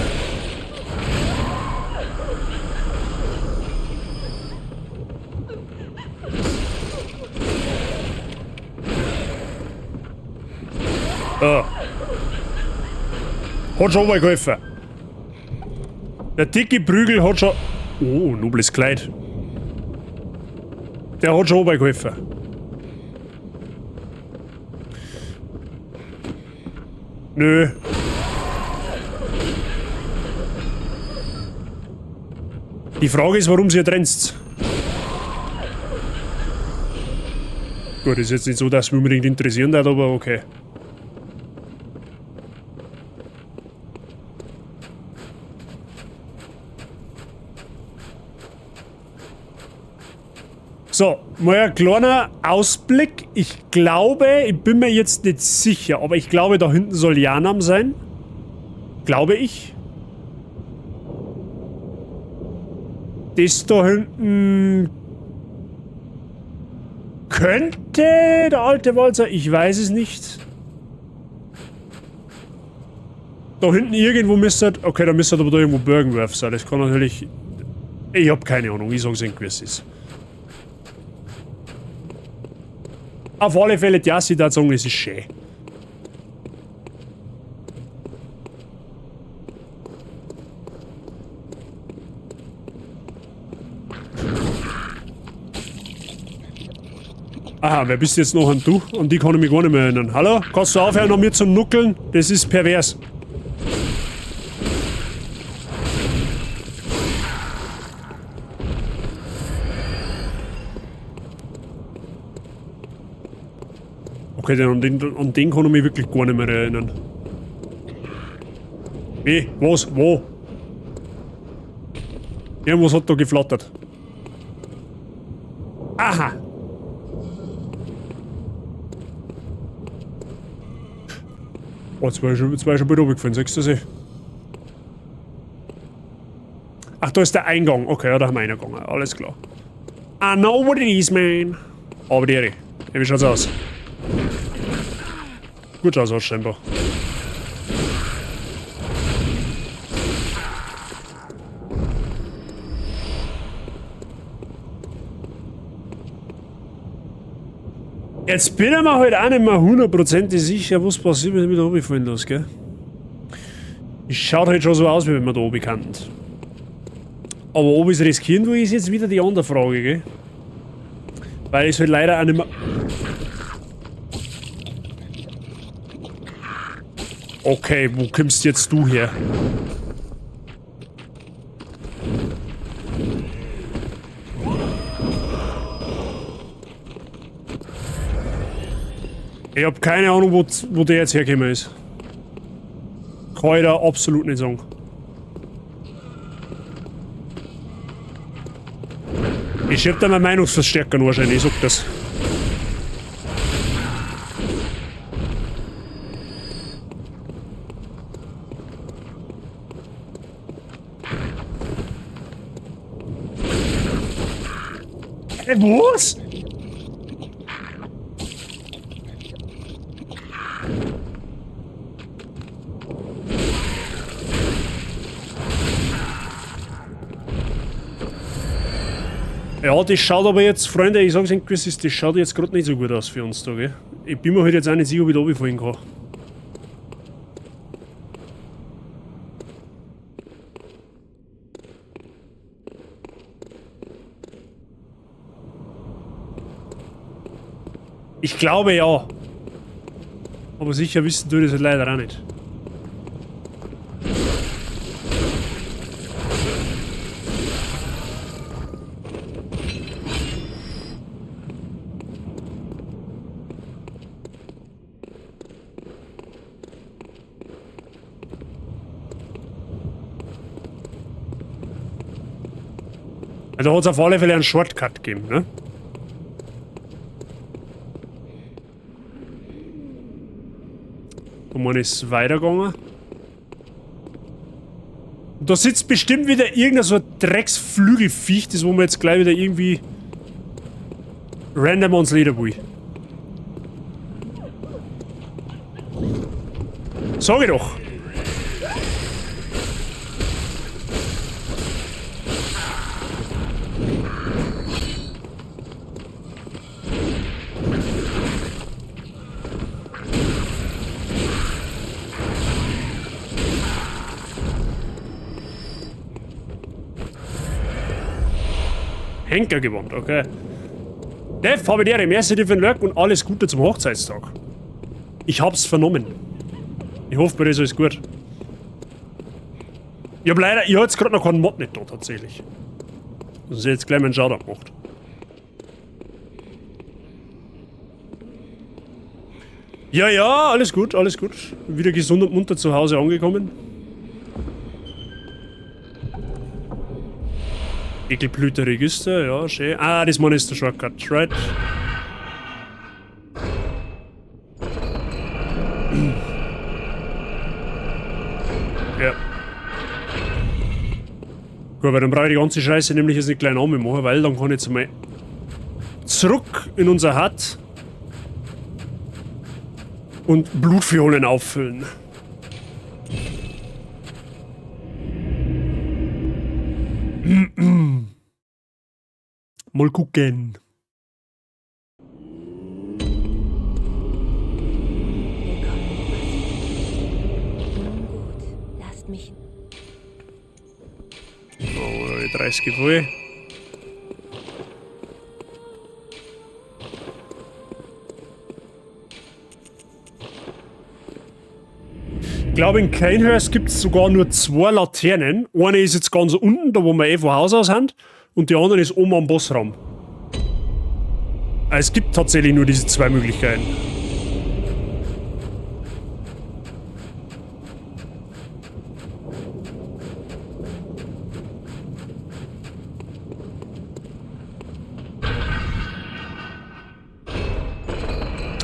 Ah. Hat schon mal geholfen. Der dicke Prügel hat schon... Oh, nobles Kleid. Der hat schon mal geholfen. Nö. Die Frage ist, warum sie ihr trennt. Gut, ist jetzt nicht so, dass mich unbedingt interessieren hat, aber okay. So, mal ein kleiner Ausblick. Ich glaube, ich bin mir jetzt nicht sicher, aber ich glaube, da hinten soll Yharnam sein. Glaube ich. Das da hinten könnte der alte Wald sein. Ich weiß es nicht. Da hinten irgendwo müsste... Okay, da müsste aber da irgendwo Byrgenwerth sein. Das kann natürlich... Ich hab keine Ahnung. Ich sag's Ihnen, wie es ist. Auf alle Fälle, die Situation ist schön. Aha, wer bist jetzt noch an du? An die kann ich mich gar nicht mehr erinnern. Hallo? Kannst du aufhören, an mir zu nuckeln? Das ist pervers. Okay, an den kann ich mich wirklich gar nicht mehr erinnern. Wie? Was? Wo? Irgendwas hat da geflattert. Aha! Oh, jetzt war ich schon bald runtergefallen, siehst du das? Ach, da ist der Eingang. Okay, ja, da haben wir einen gegangen. Alles klar. I know what it is, man. Aber die Ehre. Wie schaut's aus? Gut schaut's aus, scheinbar. Jetzt bin ich mir halt auch nicht mehr hundertprozentig sicher, was passiert, wenn ich da runterfallen lasse, gell? Es schaut halt schon so aus, wie wenn wir da oben könnten. Aber ob ich es riskieren will, ist jetzt wieder die andere Frage, gell? Weil ich es halt leider auch nicht mehr... Okay, wo kommst jetzt du her? Ich hab keine Ahnung, wo der jetzt hergekommen ist. Kann ich da absolut nicht sagen. Ich schieb da meinen Meinungsverstärker wahrscheinlich, ich sag das. Was? Ja, das schaut aber jetzt, Freunde, ich sag's Ihnen gewiss, das schaut jetzt gerade nicht so gut aus für uns da, gell? Ich bin mir halt jetzt auch nicht sicher, ob ich da runterfallen kann. Ich glaube ja. Aber sicher wissen tue ich das halt leider auch nicht. Da hat es auf alle Fälle einen Shortcut gegeben, ne? Da meine ist weitergegangen. Und da sitzt bestimmt wieder irgendein so ein Drecksflügelviech, das wo man jetzt gleich wieder irgendwie random ans Leder will. Sag ich doch! Henkergewand, okay. Dev, habe die Ehre, merci dir für den Lurk und alles Gute zum Hochzeitstag. Ich hab's vernommen. Ich hoffe, bei dir ist alles gut. Ich hab leider, ich hab jetzt gerade noch keinen Mod nicht da, tatsächlich. Das ist jetzt gleich mein Shoutout gemacht. Ja, ja, alles gut, alles gut. Wieder gesund und munter zu Hause angekommen. Ekelblüter-Register, ja, schön. Ah, das Mann ist der Shortcut, right? Ja. Gut, weil dann brauche ich die ganze Scheiße nämlich jetzt nicht gleich nochmal machen, weil dann kann ich jetzt mal zurück in unser Hut und Blutfiolen auffüllen. Mal gucken. Willkommen im Pazifik. Nun gut, lasst mich. Oh, 30 voll. Ich glaube, in Cainhurst gibt es sogar nur 2 Laternen. Eine ist jetzt ganz unten, da wo wir eh von Haus aus sind. Und die andere ist oben am Bossraum. Es gibt tatsächlich nur diese 2 Möglichkeiten.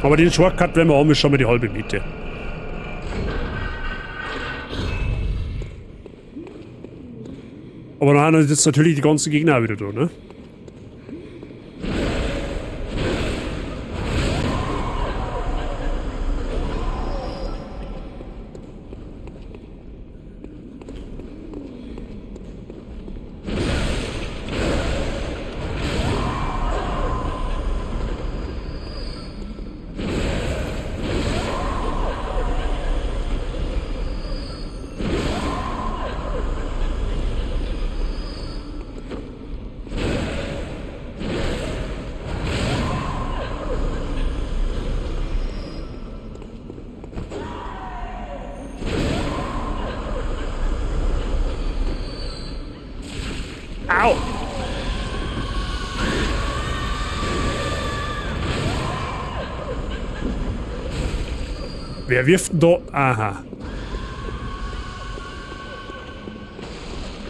Aber den Shortcut, wenn wir haben, ist schon mal die halbe Miete. Aber dann haben jetzt natürlich die ganzen Gegner auch wieder da, ne? Au! Wer wirft denn da? Aha.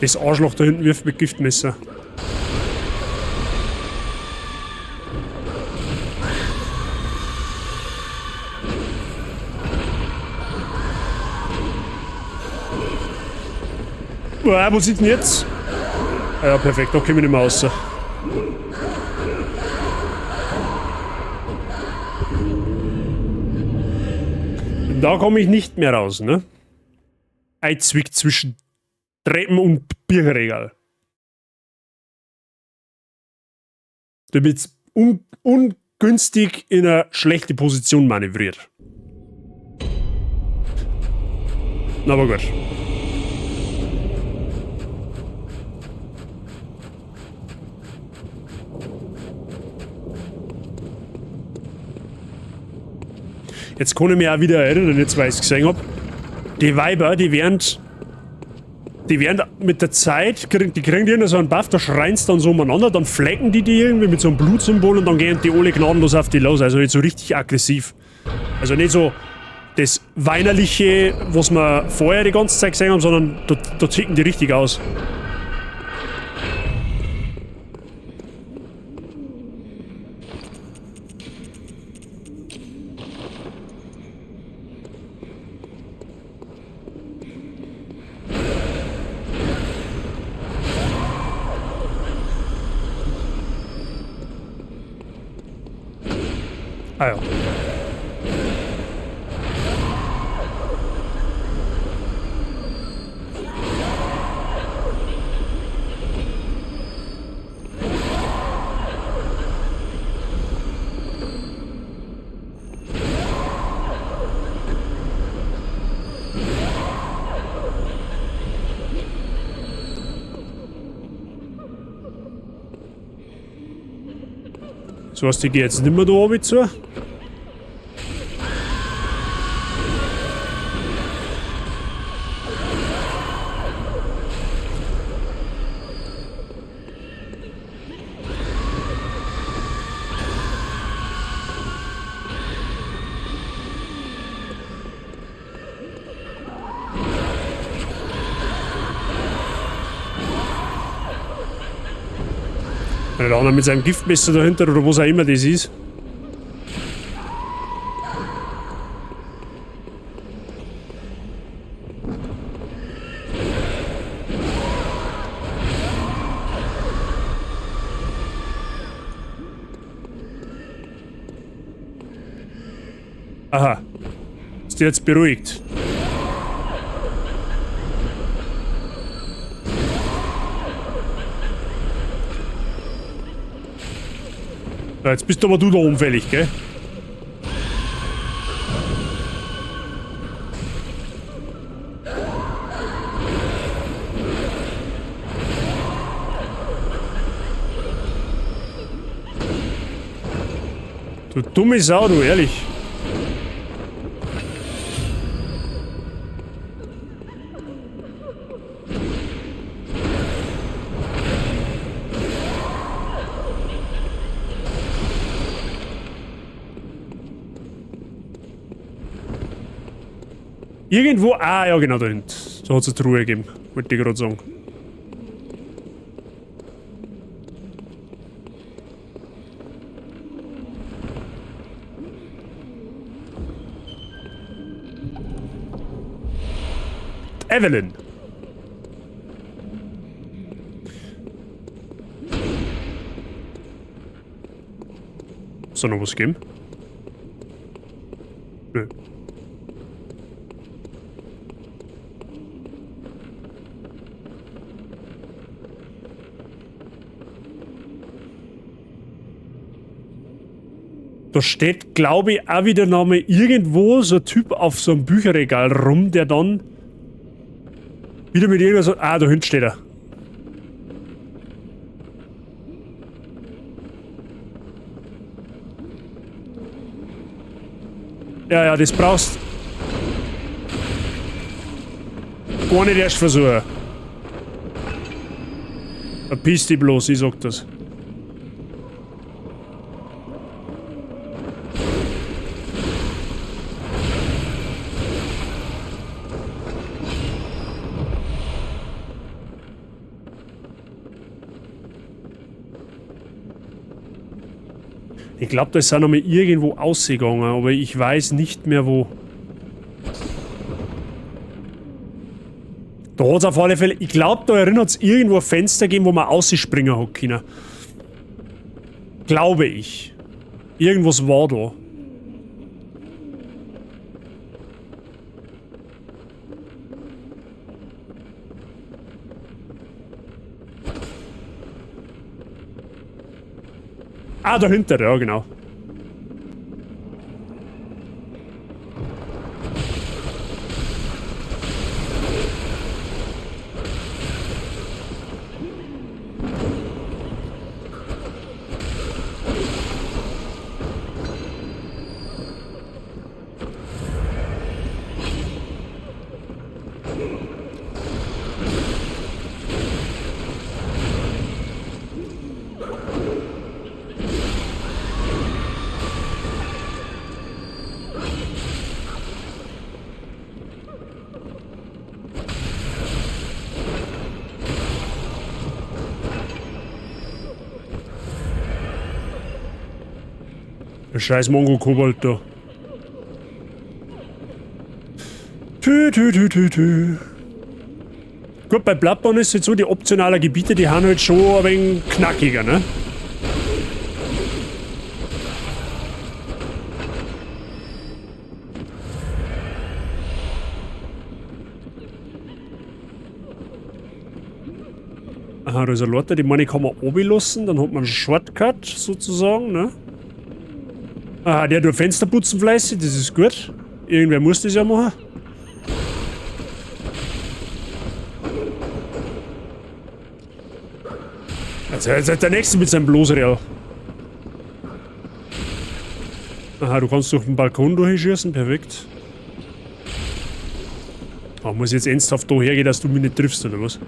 Das Arschloch da hinten wirft mit Giftmesser. Uah, wo sind denn jetzt? Ah ja, perfekt, da komme ich nicht mehr raus. Da komme ich nicht mehr raus, ne? Eizwick zwischen Treppen und Bierregal. Du bist ungünstig in eine schlechte Position manövriert. Na, aber gut. Jetzt kann ich mich auch wieder erinnern, jetzt weil ich es gesehen hab. Die Weiber, die werden mit der Zeit, die kriegen die so einen Buff, da schreien sie dann so umeinander, dann flecken die die irgendwie mit so einem Blutsymbol und dann gehen die alle gnadenlos auf die los. Also nicht so richtig aggressiv. Also nicht so das Weinerliche, was wir vorher die ganze Zeit gesehen haben, sondern da ticken die richtig aus. Ah ja. So was, die geht jetzt nicht mehr da oben zu. Der andere mit seinem Giftmesser dahinter oder was auch immer das ist. Aha. Ist der jetzt beruhigt? Ja, jetzt bist aber du da unfällig, gell? Du dumme Sau, du, ehrlich. Irgendwo, ah ja genau, da hinten. Da hat es eine Truhe gegeben, wollte ich gerade sagen. Evelyn. Soll noch was geben? Nö. Da steht, glaube ich, auch wieder nochmal irgendwo so ein Typ auf so einem Bücherregal rum, der dann wieder mit irgendwas... Ah, da hinten steht er. Ja, ja, das brauchst gar nicht erst versuchen. Verpiss dich bloß, ich sag das. Ich glaube, da ist auch noch mal irgendwo ausgegangen, aber ich weiß nicht mehr wo. Da hat es auf alle Fälle, ich glaube, da erinnert es irgendwo ein Fenster gegeben, wo man ausspringen hat können. Glaube ich. Irgendwas war da. Ah, dahinter, ja, genau. Der scheiß Mongo-Kobold da. Tü, tü, tü, tü, tü. Gut, bei Bloodborne ist es jetzt so, die optionalen Gebiete, die haben halt schon ein wenig knackiger, ne? Aha, da ist eine Leiter, die meine ich, kann man runterlassen, dann hat man einen Shortcut sozusagen, ne? Aha, der tut Fenster putzen fleißig, das ist gut. Irgendwer muss das ja machen. Also, jetzt ist der nächste mit seinem Bloßreal. Aha, du kannst durch den Balkon durchschießen, perfekt. Aber muss ich jetzt ernsthaft da hergehen, dass du mich nicht triffst, oder was?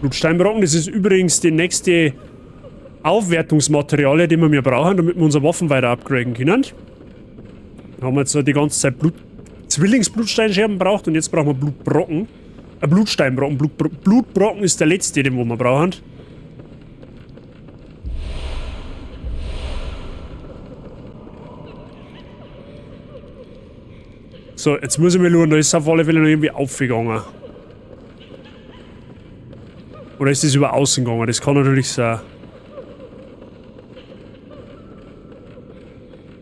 Blutsteinbrocken, das ist übrigens die nächste Aufwertungsmaterial, die wir mir brauchen, damit wir unsere Waffen weiter upgraden können. Da haben wir jetzt die ganze Zeit Zwillingsblutsteinscherben braucht und jetzt brauchen wir Blutbrocken. Blutsteinbrocken. Blutbrocken ist der letzte, den wir brauchen. So, jetzt muss ich mir schauen, da ist auf alle Fälle noch irgendwie aufgegangen. Oder ist das über außen gegangen? Das kann natürlich sein.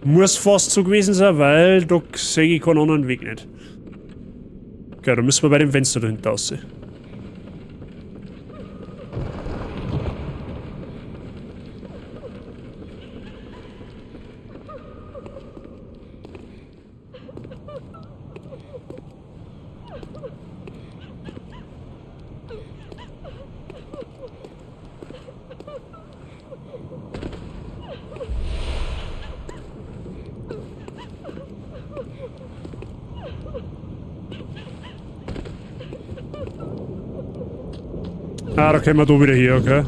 Muss fast so gewesen sein, weil da sehe ich keinen anderen Weg nicht. Okay, da müssen wir bei dem Fenster dahinter aussehen. Ah, da kommen wir da wieder her, okay.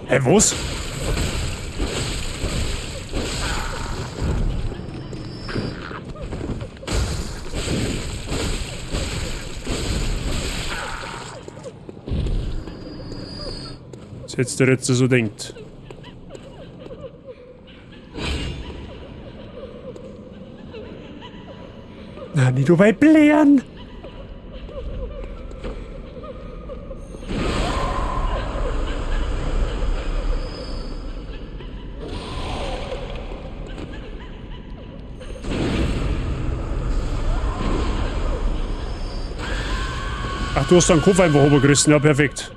Hä, was? Was hättest du jetzt so denkt? Na, nicht dabei blären. Ach, du hast deinen Kopf einfach runtergerissen. Ja, perfekt.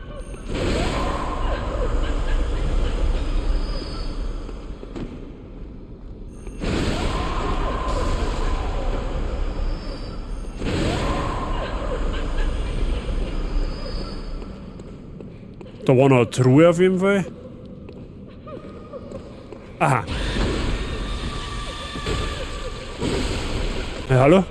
Da war noch eine Truhe auf jeden Fall. Aha. Ja, hallo?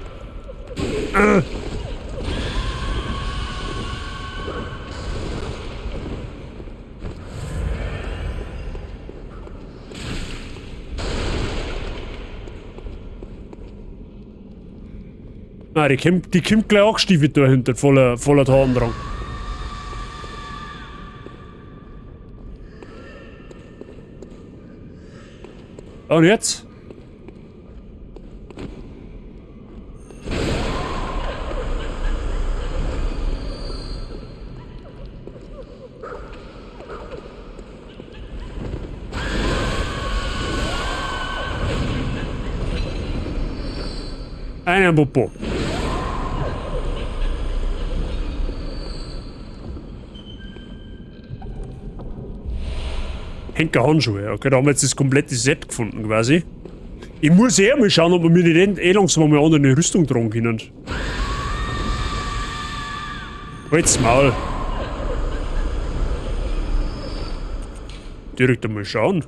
Ah, die kommt gleich angestiefelt da hinten, voller Tatendrang. Und jetzt? Einen Popo. Henker Handschuhe. Okay, da haben wir jetzt das komplette Set gefunden quasi. Ich muss eh mal schauen, ob wir mir nicht eh langsam mal eine andere Rüstung tragen können. Halt's Maul. Direkt einmal schauen.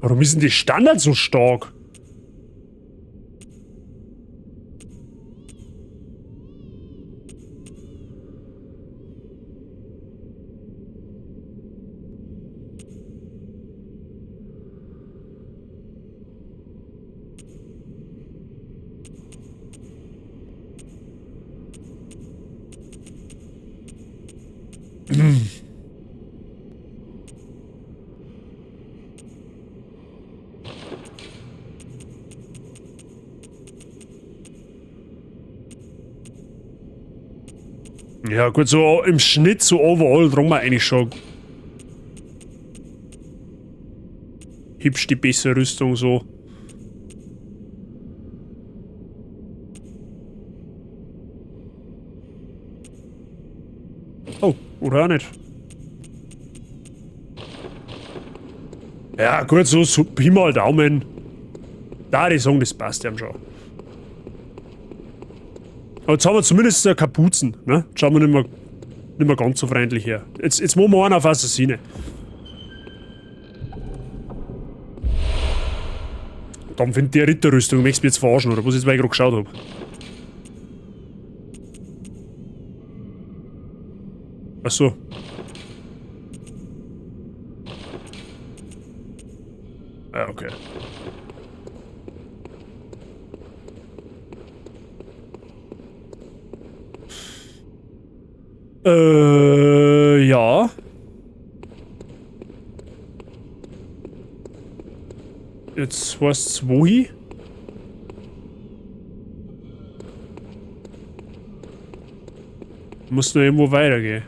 Warum ist denn die Standard so stark? Ja gut, so im Schnitt, so overall, drum wir eigentlich schon hübsch die bessere Rüstung so. Oh, oder auch nicht. Ja gut, so Pi mal Daumen. Da die sagen, das passt ja schon. Aber jetzt haben wir zumindest eine Kapuzen, ne? Jetzt schauen wir nicht mehr ganz so freundlich her. Jetzt machen wir einen auf Assassine. Dann findet die Ritterrüstung, möchtest du mich jetzt verarschen, oder was ich jetzt, weil ich gerade geschaut hab? Ach so. Ja, okay. Ja. Jetzt weißt's wohin? Muss nur irgendwo weitergehen.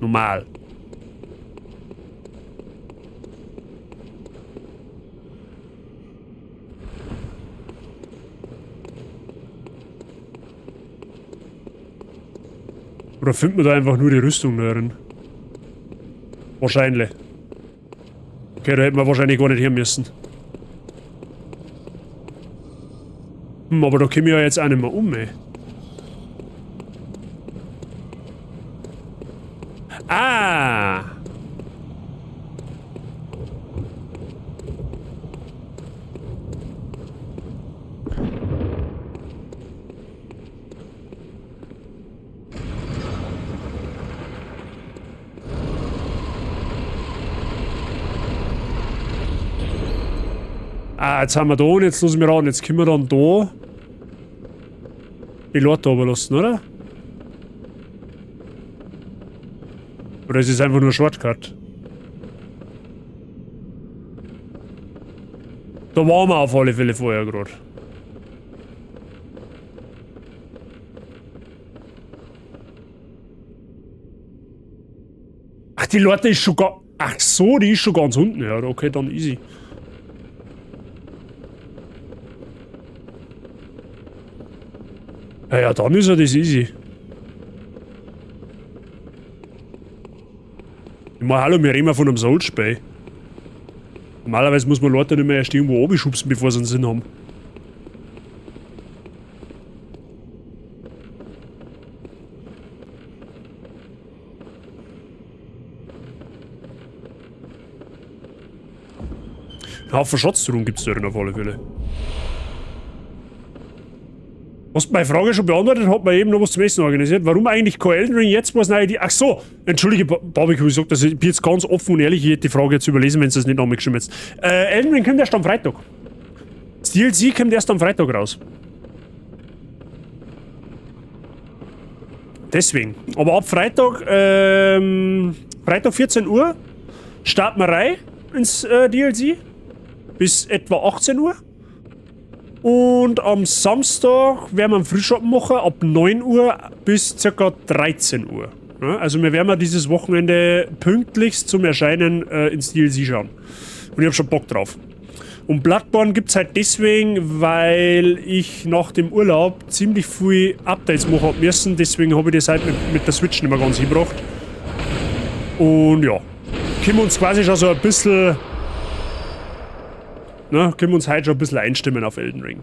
Normal. Oder findet man da einfach nur die Rüstung drin? Wahrscheinlich. Okay, da hätten wir wahrscheinlich gar nicht her müssen. Aber da komme ich ja jetzt auch nicht mehr um, ey. Ah! Ah, jetzt haben wir da und jetzt lassen wir ran. Jetzt können wir dann da die Leute runterlassen, oder? Oder ist es einfach nur ein Shortcut? Da waren wir auf alle Fälle vorher gerade. Ach, die Leute ist schon Ach so, die ist schon ganz unten. Ja, okay, dann easy. Ja, ja, dann ist ja das easy. Ich meine, hallo, wir reden von einem Souls-Spiel. Normalerweise muss man Leute nicht mehr erst irgendwo runterschubsen, bevor sie einen Sinn haben. Ein Haufen Schatztruhen gibt's da drin auf alle Fälle. Hast du meine Frage schon beantwortet? Hat man eben noch was zum Essen organisiert. Warum eigentlich kein Elden Ring jetzt? Was? Nein, die, ach so, entschuldige, Barbecue, ich sag das, ich bin jetzt ganz offen und ehrlich, ich hätte die Frage jetzt überlesen, wenn du das nicht nochmal geschrieben hättest. Elden Ring kommt erst am Freitag. Das DLC kommt erst am Freitag raus. Deswegen. Aber ab Freitag, Freitag 14 Uhr, starten wir rein ins DLC. Bis etwa 18 Uhr. Und am Samstag werden wir einen Frühschoppen machen, ab 9 Uhr bis circa 13 Uhr. Ja, also wir werden dieses Wochenende pünktlichst zum Erscheinen ins DLC schauen. Und ich hab schon Bock drauf. Und Bloodborne gibt's halt deswegen, weil ich nach dem Urlaub ziemlich viel Updates machen hab müssen. Deswegen hab ich das halt mit der Switch nicht mehr ganz hingebracht. Und ja, können wir uns quasi schon so ein bisschen... Ne, können wir uns heute schon ein bisschen einstimmen auf Elden Ring.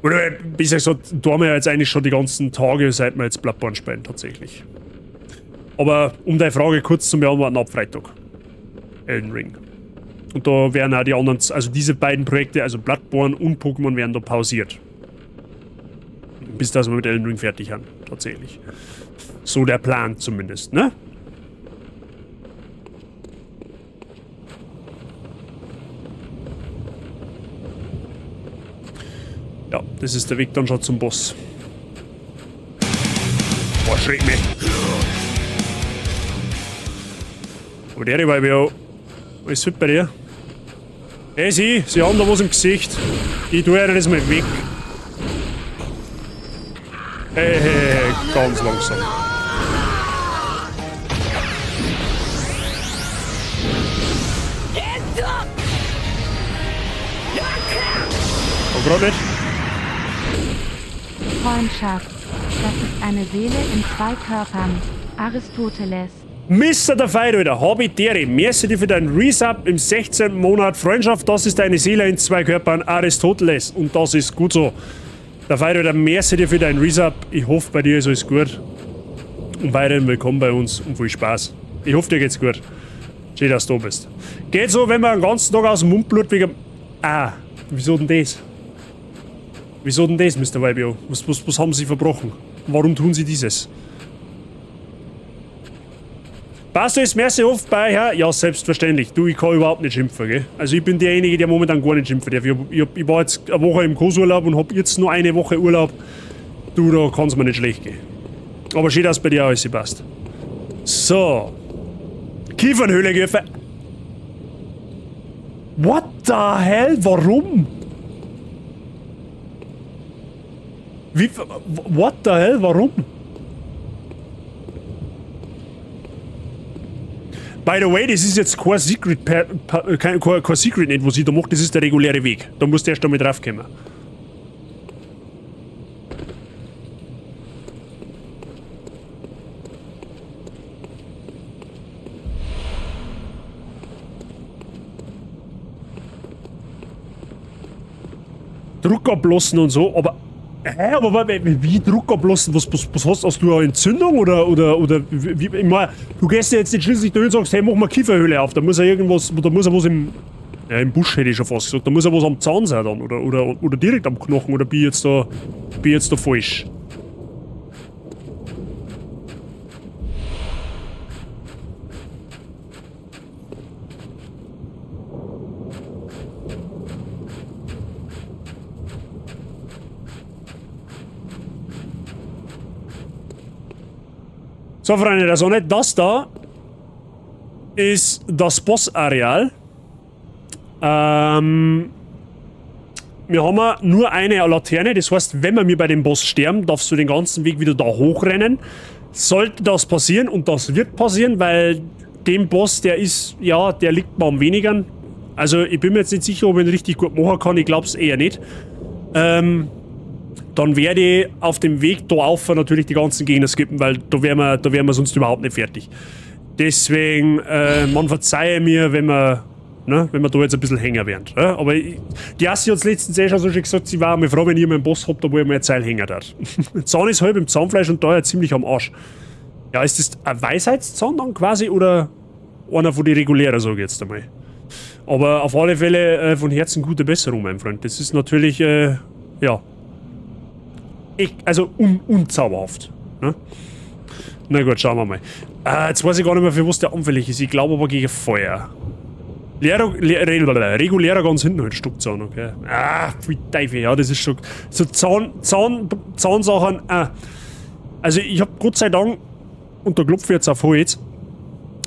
Oder besser gesagt, da haben wir ja jetzt eigentlich schon die ganzen Tage, seit wir jetzt Bloodborne spielen, tatsächlich. Aber um deine Frage kurz zu beantworten, ab Freitag. Elden Ring. Und da werden auch die anderen, also diese beiden Projekte, also Bloodborne und Pokémon, werden da pausiert. Bis dass wir mit Elden Ring fertig haben, tatsächlich. So der Plan zumindest, ne? Ja, das ist der Weg dann schon zum Boss. Boah, schreck mich. Aber der war ja. Alles fit bei dir? Hey, Sie haben da was im Gesicht. Ich tue das mal weg. Hey, hey, hey, ganz langsam. Oh, grad nicht. Freundschaft. Das ist eine Seele in zwei Körpern. Aristoteles. Mr. der Feiröder, habe ich dere. Merci dir für deinen Resub im 16. Monat. Freundschaft, das ist deine Seele in zwei Körpern. Aristoteles. Und das ist gut so. Der Feiröder, merci dir für deinen Resub. Ich hoffe, bei dir ist alles gut. Und weiterhin willkommen bei uns und viel Spaß. Ich hoffe, dir geht's gut. Schön, dass du da bist. Geht so, wenn man den ganzen Tag aus dem Mund blut wegen... Ah, wieso denn das? Wieso denn das, Mr. YBO? Was haben Sie verbrochen? Warum tun Sie dieses? Passt du merci oft bei, ja? Ja, selbstverständlich. Du, ich kann überhaupt nicht schimpfen, gell? Also ich bin derjenige, der momentan gar nicht schimpfen darf. Ich war jetzt eine Woche im Kursurlaub und hab jetzt nur eine Woche Urlaub. Du, da kann's mir nicht schlecht gehen. Aber schön, dass bei dir alles passt. So. Kiefernhöhle geöffnet. What the hell? Warum? Wie, what the hell? Warum? By the way, das ist jetzt kein Secret, kein Secret nicht, was ich da mache, das ist der reguläre Weg. Da musst du erst damit draufkommen. Druck ablassen und so, aber... Hä, aber wie Druck ablassen? Was hast du? Hast du eine Entzündung oder wie, ich mein, du gehst ja jetzt nicht schließlich da hin und sagst, hey, mach mal Kieferhöhle auf, da muss ja irgendwas, da muss ja was im, ja, im Busch hätte ich schon fast gesagt, da muss ja was am Zahn sein dann, oder direkt am Knochen, oder bin ich jetzt da falsch? So, Freunde der Sonne, das da ist das Boss-Areal. Wir haben nur eine Laterne, das heißt, wenn wir mir bei dem Boss sterben, darfst du den ganzen Weg wieder da hochrennen. Sollte das passieren, und das wird passieren, weil dem Boss, der ist, ja, der liegt mir am wenigsten. Also ich bin mir jetzt nicht sicher, ob ich ihn richtig gut machen kann, ich glaub's eher nicht. Dann werde ich auf dem Weg da auf natürlich die ganzen Gegner skippen, weil da wären wir sonst überhaupt nicht fertig. Deswegen, man verzeihe mir, wenn wir, ne, wenn wir da jetzt ein bisschen hängen werden. Ja? Aber die Assi hat letztens eh schon so schön gesagt, sie war mal froh, wenn ich meinen Boss hab, da wo ich mir eine Zeil hängen darf. Zahn ist halb im Zahnfleisch und da ja ziemlich am Arsch. Ja, ist das ein Weisheitszahn dann quasi oder einer von den regulären, sag ich jetzt einmal. Aber auf alle Fälle von Herzen gute Besserung, mein Freund. Das ist natürlich, ja... Also unzauberhaft. Ne? Na gut, schauen wir mal. Jetzt weiß ich gar nicht mehr, für was der anfällig ist. Ich glaube aber gegen Feuer. Regulärer ganz hinten halt Stockzahn, okay. Ah, pfui Teufel, ja, das ist schon... So Zahnsachen, ah. Also ich hab Gott sei Dank, und da klopfe ich jetzt auf Holz,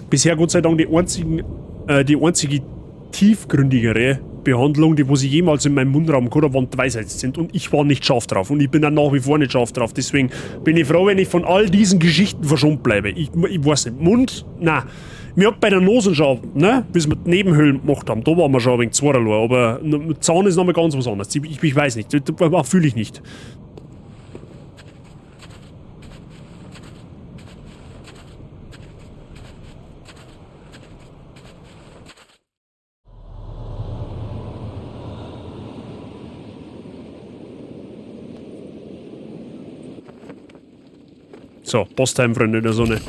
bisher Gott sei Dank die einzige tiefgründigere Behandlung, die wo sie jemals in meinem Mundraum gehabt haben, waren die Weisheitszähne. Und ich war nicht scharf drauf. Und ich bin auch nach wie vor nicht scharf drauf. Deswegen bin ich froh, wenn ich von all diesen Geschichten verschont bleibe. Ich weiß nicht. Mund, nein. Wir haben bei der Nase schon, ne, bis wir die Nebenhöhlen gemacht haben, da waren wir schon ein wenig zweierlei. Aber Zahn ist nochmal ganz was anderes. Ich weiß nicht. Das fühle ich nicht. So, Bosstime, Freunde der Sonne.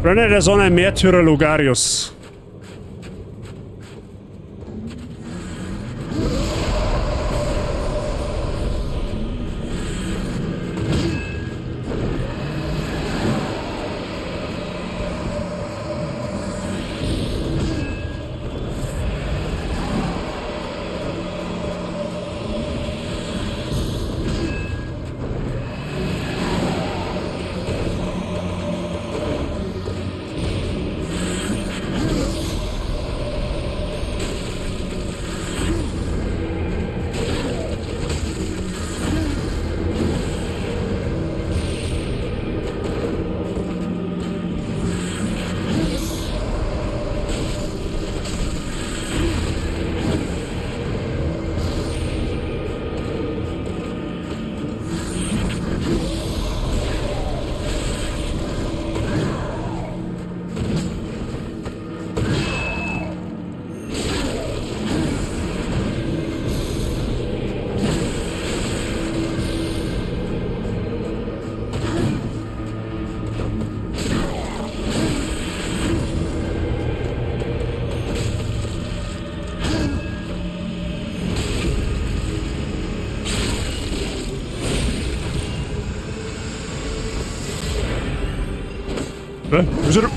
Freunde der Sonne, Märtyrer Logarius. Hä? Wo ist er?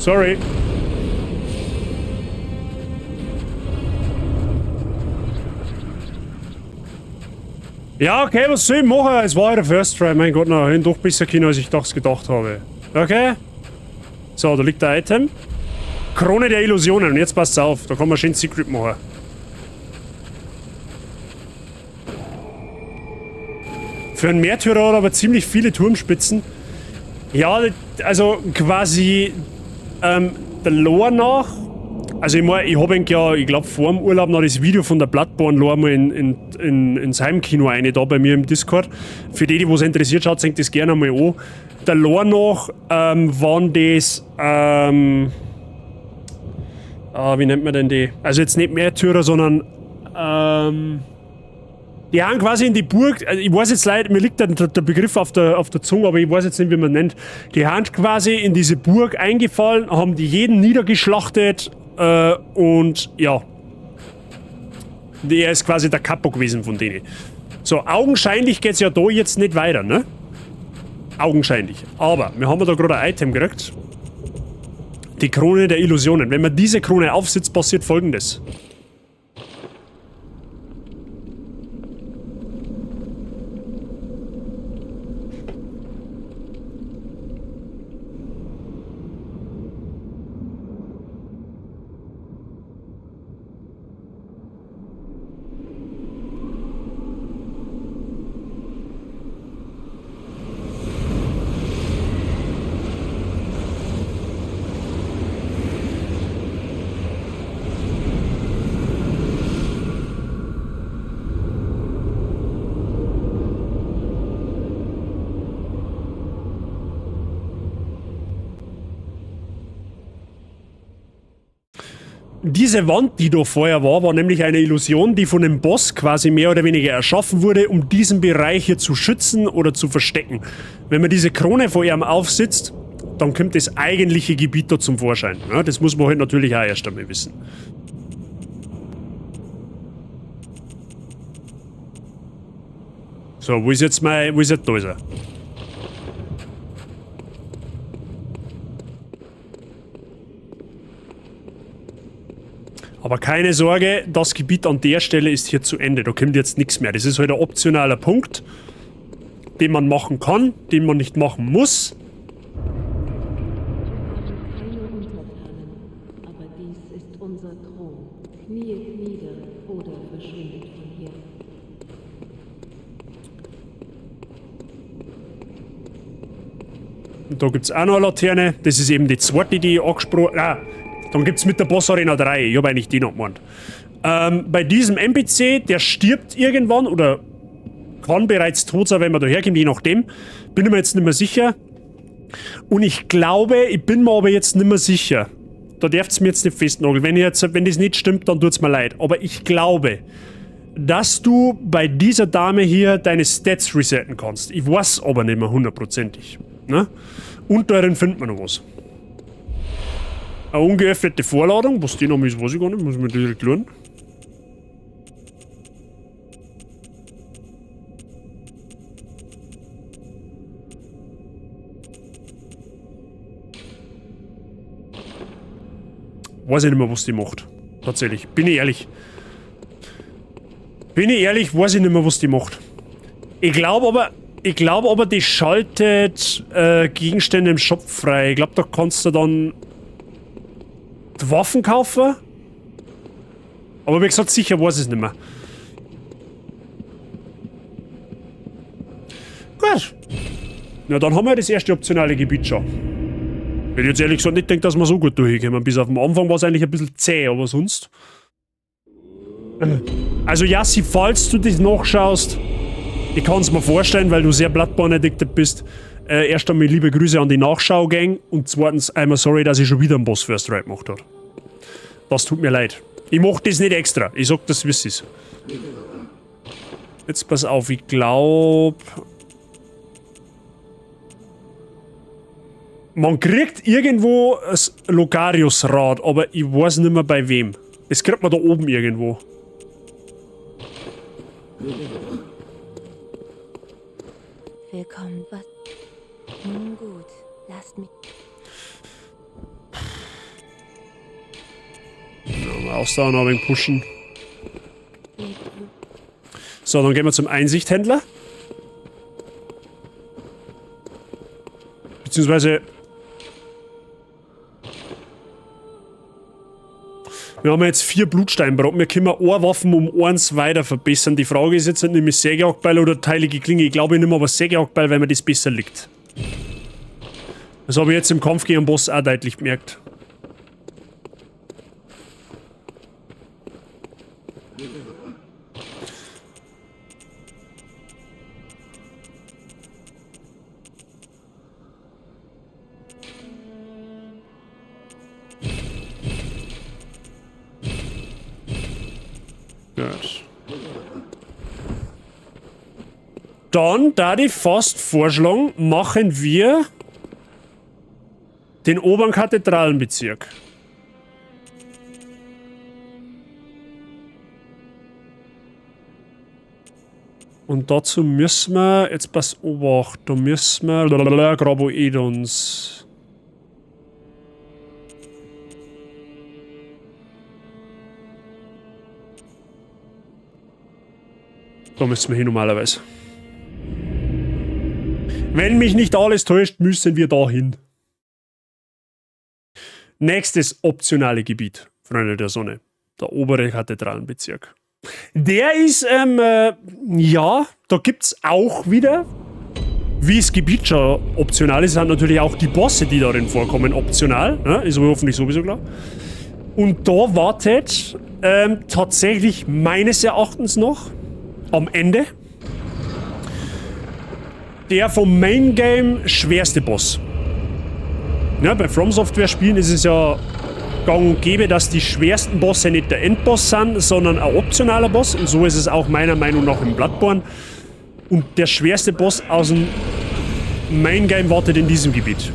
Sorry. Ja, okay, was soll ich machen? Es war ja der First Try. Mein Gott, na, ich doch besser können, als ich das gedacht habe. Okay. So, da liegt der Item. Krone der Illusionen. Und jetzt passt's auf. Da kann man schön Secret machen. Für einen Märtyrer hat er aber ziemlich viele Turmspitzen. Ja, also quasi der Lore nach. Also ich mein, ich hab eigentlich ja, ich glaub, vor dem Urlaub noch das Video von der Bloodborne Lore mal ins Heimkino rein, da bei mir im Discord. Für die, die was interessiert, schaut sich das gerne mal an. Der Lore nach waren das, wie nennt man denn die? Also jetzt nicht Märtyrer, sondern die haben quasi in die Burg, also ich weiß jetzt leider, mir liegt der Begriff auf der Zunge, aber ich weiß jetzt nicht, wie man nennt. Die haben quasi in diese Burg eingefallen, haben die jeden niedergeschlachtet und ja. Der ist quasi der Kapo gewesen von denen. So, augenscheinlich geht's ja da jetzt nicht weiter, ne? Augenscheinlich. Aber wir haben ja da gerade ein Item gekriegt. Die Krone der Illusionen. Wenn man diese Krone aufsetzt, passiert Folgendes. Diese Wand, die da vorher war, war nämlich eine Illusion, die von dem Boss quasi mehr oder weniger erschaffen wurde, um diesen Bereich hier zu schützen oder zu verstecken. Wenn man diese Krone vor ihm aufsitzt, dann kommt das eigentliche Gebiet da zum Vorschein. Ja, das muss man halt natürlich auch erst einmal wissen. So, wo ist jetzt mein... Wo ist jetzt... Da ist er. Aber keine Sorge, das Gebiet an der Stelle ist hier zu Ende. Da kommt jetzt nichts mehr. Das ist halt ein optionaler Punkt, den man machen kann, den man nicht machen muss. Keine Untertanen, aber dies ist unser Thron. Kniet nieder oder verschwindet von hier. Und da gibt's auch noch eine Laterne. Das ist eben die zweite, die ich angesprochen habe. Ah, dann gibt's mit der Boss Arena 3. Ich hab eigentlich die noch gemeint. Bei diesem NPC, der stirbt irgendwann oder kann bereits tot sein, wenn man daherkommt, je nachdem. Bin ich mir jetzt nicht mehr sicher. Und ich glaube, ich bin mir aber jetzt nicht mehr sicher. Da dürft's mir jetzt nicht festnageln. Wenn das nicht stimmt, dann tut's mir leid. Aber ich glaube, dass du bei dieser Dame hier deine Stats resetten kannst. Ich weiß aber nicht mehr hundertprozentig. Ne? Und darin findet man noch was. Eine ungeöffnete Vorladung, was die noch ist, weiß ich gar nicht, muss ich mir direkt lernen. Weiß ich nicht mehr, was die macht. Tatsächlich, bin ich ehrlich. Bin ich ehrlich, weiß ich nicht mehr, was die macht. Ich glaube aber, die schaltet Gegenstände im Shop frei. Ich glaub, da kannst du dann die Waffen kaufen. Aber wie gesagt, sicher weiß ich es nicht mehr. Gut. Na, dann haben wir das erste optionale Gebiet schon. Wenn ich jetzt ehrlich gesagt nicht denke, dass wir so gut durchkommen. Bis auf den Anfang war es eigentlich ein bisschen zäh, aber sonst. Also Yassi, falls du dich nachschaust, ich kann's mir vorstellen, weil du sehr Bloodborne-addicted bist. Erst einmal liebe Grüße an die Nachschau-Gang und zweitens einmal sorry, dass ich schon wieder einen Boss First Ride gemacht hab. Das tut mir leid. Ich mach das nicht extra. Ich sag das, wie es ist. Jetzt pass auf, ich glaub... Man kriegt irgendwo das Logarius-Rad, aber ich weiß nicht mehr bei wem. Das kriegt man da oben irgendwo. Willkommen, was? Nun gut, lasst mich. Ja, mal Ausdauer noch ein wenig pushen. So, dann gehen wir zum Einsichthändler. Beziehungsweise... Wir haben jetzt 4 Blutsteinbrocken. Wir können eine Waffen um 1 weiter verbessern. Die Frage ist jetzt, nehme ich Sägehackbeil oder heilige Klinge? Ich glaube, ich nehme aber Sägehackbeil, weil mir das besser liegt. Das habe ich jetzt im Kampf gegen den Boss auch deutlich gemerkt. Gut. Dann, da ich fast vorschlagen, machen wir den oberen Kathedralenbezirk. Und dazu müssen wir, jetzt pass Obacht, da müssen wir, lalalala, Graboidons. Da müssen wir hin normalerweise. Wenn mich nicht alles täuscht, müssen wir da hin. Nächstes optionale Gebiet, Freunde der Sonne. Der obere Kathedralenbezirk. Der ist, ja, da gibt's auch wieder, wie das Gebiet schon optional ist, sind natürlich auch die Bosse, die darin vorkommen, optional. Ne? Ist aber hoffentlich sowieso klar. Und da wartet tatsächlich meines Erachtens noch am Ende der vom Main Game schwerste Boss. Ja, bei From Software Spielen ist es ja gang und gäbe, dass die schwersten Bosse nicht der Endboss sind, sondern ein optionaler Boss. Und so ist es auch meiner Meinung nach im Bloodborne. Und der schwerste Boss aus dem Main Game wartet in diesem Gebiet.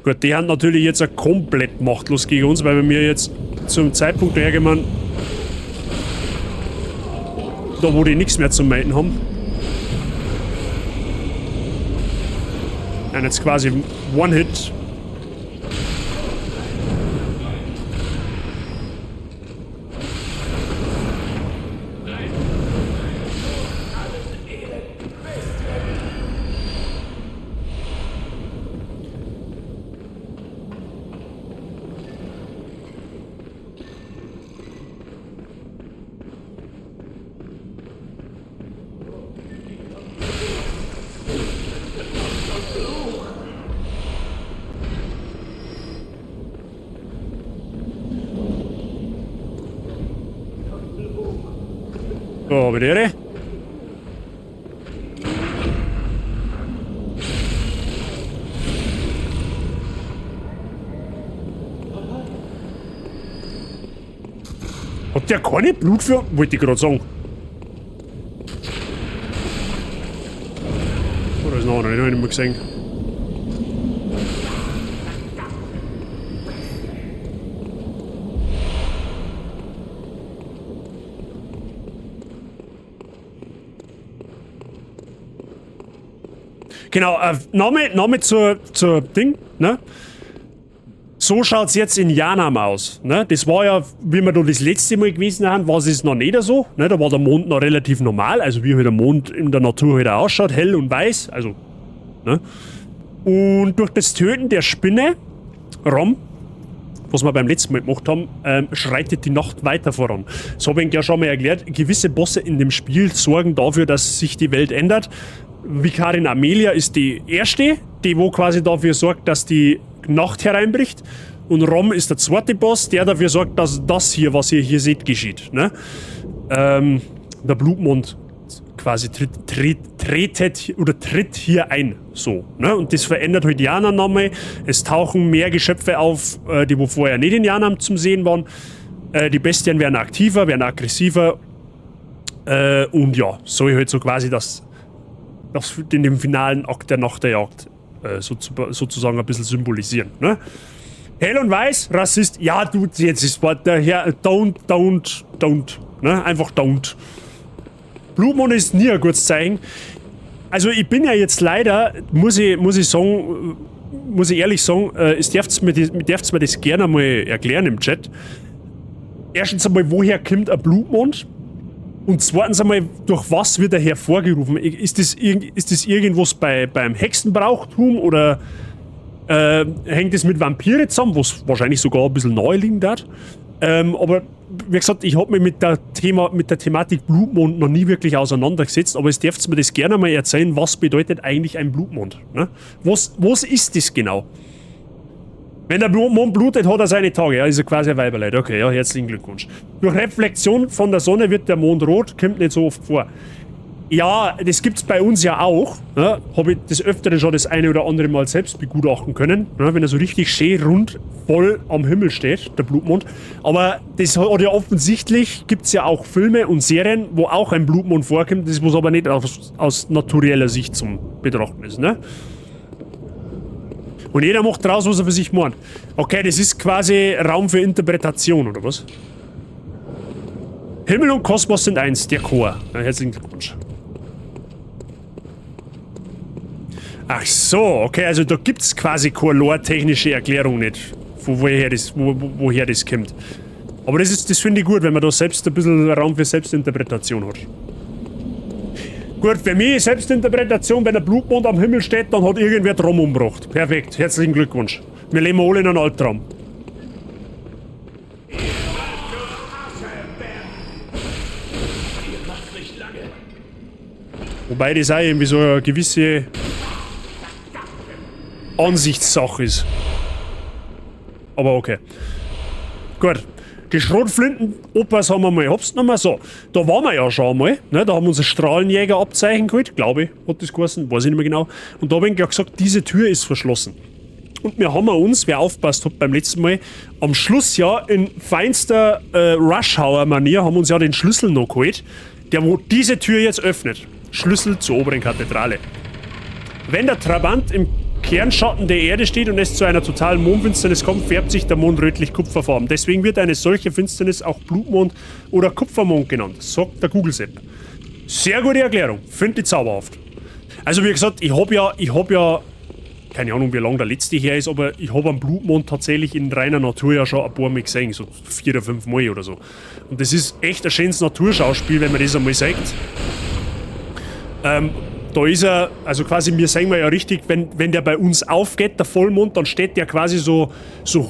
Gut, die haben natürlich jetzt auch komplett machtlos gegen uns, weil wir jetzt zum Zeitpunkt dahergekommen, da wo die nichts mehr zum Melden haben. Und jetzt quasi One-Hit. So, bitte. Hat der keine Blut für... Wollte ich gerade sagen. Oh, da ist noch einer, den hab ich nicht mehr gesehen. Genau, Name zur Ding, ne? So schaut's jetzt in Yharnam aus, ne? Das war ja, wie wir da das letzte Mal gewesen haben, war es noch nicht so, ne? Da war der Mond noch relativ normal, also wie halt der Mond in der Natur halt auch ausschaut, hell und weiß, also, ne? Und durch das Töten der Spinne, Rom, was wir beim letzten Mal gemacht haben, schreitet die Nacht weiter voran. Das habe ich ja schon mal erklärt, gewisse Bosse in dem Spiel sorgen dafür, dass sich die Welt ändert. Vikarin Amelia ist die erste, die wo quasi dafür sorgt, dass die Nacht hereinbricht. Und Rom ist der zweite Boss, der dafür sorgt, dass das hier, was ihr hier seht, geschieht. Ne? Der Blutmond quasi tritt hier ein. So, ne? Und das verändert halt Yharnam nochmal. Es tauchen mehr Geschöpfe auf, die wo vorher nicht in Yharnam zum Sehen waren. Die Bestien werden aktiver, werden aggressiver. Und ja, soll halt so quasi das in dem finalen Akt der Nacht der Jagd sozusagen ein bisschen symbolisieren. Ne? Hell und weiß, Rassist, ja du, jetzt ist Wort daher, don't, ne? Einfach don't. Blutmond ist nie ein gutes Zeichen. Also ich bin ja jetzt leider, muss ich ehrlich sagen, es dürft's mir das gerne mal erklären im Chat. Erstens einmal, woher kommt ein Blutmond? Und zweitens einmal, durch was wird er hervorgerufen? Ist das irgendwas beim Hexenbrauchtum oder hängt das mit Vampire zusammen, was wahrscheinlich sogar ein bisschen nahe liegen darf? Aber wie gesagt, ich habe mich mit der Thematik Blutmond noch nie wirklich auseinandergesetzt, aber es dürft mir das gerne mal erzählen, was bedeutet eigentlich ein Blutmond? Ne? Was ist das genau? Wenn der Mond blutet, hat er seine Tage. Ja, ist er quasi ein Weiberleid. Okay, ja, herzlichen Glückwunsch. Durch Reflexion von der Sonne wird der Mond rot, kommt nicht so oft vor. Ja, das gibt's bei uns ja auch. Ja, habe ich des Öfteren schon das eine oder andere Mal selbst begutachten können. Ja, wenn er so richtig schön rund voll am Himmel steht, der Blutmond. Aber das hat ja offensichtlich, gibt's ja auch Filme und Serien, wo auch ein Blutmond vorkommt, das was aber nicht aus natureller Sicht zum Betrachten ist, ne? Und jeder macht draus, was er für sich meint. Okay, das ist quasi Raum für Interpretation, oder was? Himmel und Kosmos sind eins, der Chor. Na, herzlichen Glückwunsch. Ach so, okay, also da gibt's quasi keine lore-technische Erklärung nicht, von woher das, woher das kommt. Aber das finde ich gut, wenn man da selbst ein bisschen Raum für Selbstinterpretation hat. Gut, für mich ist Selbstinterpretation, wenn ein Blutmond am Himmel steht, dann hat irgendwer Traum umgebracht. Perfekt, herzlichen Glückwunsch. Wir leben alle in einem Albtraum. Wobei das auch irgendwie so eine gewisse Ansichtssache ist. Aber okay. Gut. Die Schrotflinten-Opas haben wir mal hops genommen. So, da waren wir ja schon einmal. Ne? Da haben wir unser Strahlenjäger-Abzeichen geholt, glaube ich, hat das geheißen, weiß ich nicht mehr genau. Und da habe ich ja gesagt, diese Tür ist verschlossen. Und wir haben uns, wer aufpasst hat beim letzten Mal, am Schluss ja in feinster Rush-Hour-Manier haben uns ja den Schlüssel noch geholt, der wo diese Tür jetzt öffnet. Schlüssel zur oberen Kathedrale. Wenn der Trabant im Kernschatten der Erde steht und es zu einer totalen Mondfinsternis kommt, färbt sich der Mond rötlich-kupferfarben. Deswegen wird eine solche Finsternis auch Blutmond oder Kupfermond genannt, sagt der Google-Sepp. Sehr gute Erklärung, finde ich zauberhaft. Also wie gesagt, ich hab ja, keine Ahnung, wie lange der letzte her ist, aber ich hab einen Blutmond tatsächlich in reiner Natur ja schon ein paar Mal gesehen, so 4 oder 5 Mal oder so. Und das ist echt ein schönes Naturschauspiel, wenn man das einmal sieht. Da ist er, also quasi, wir sehen wir ja richtig, wenn der bei uns aufgeht, der Vollmond, dann steht der quasi so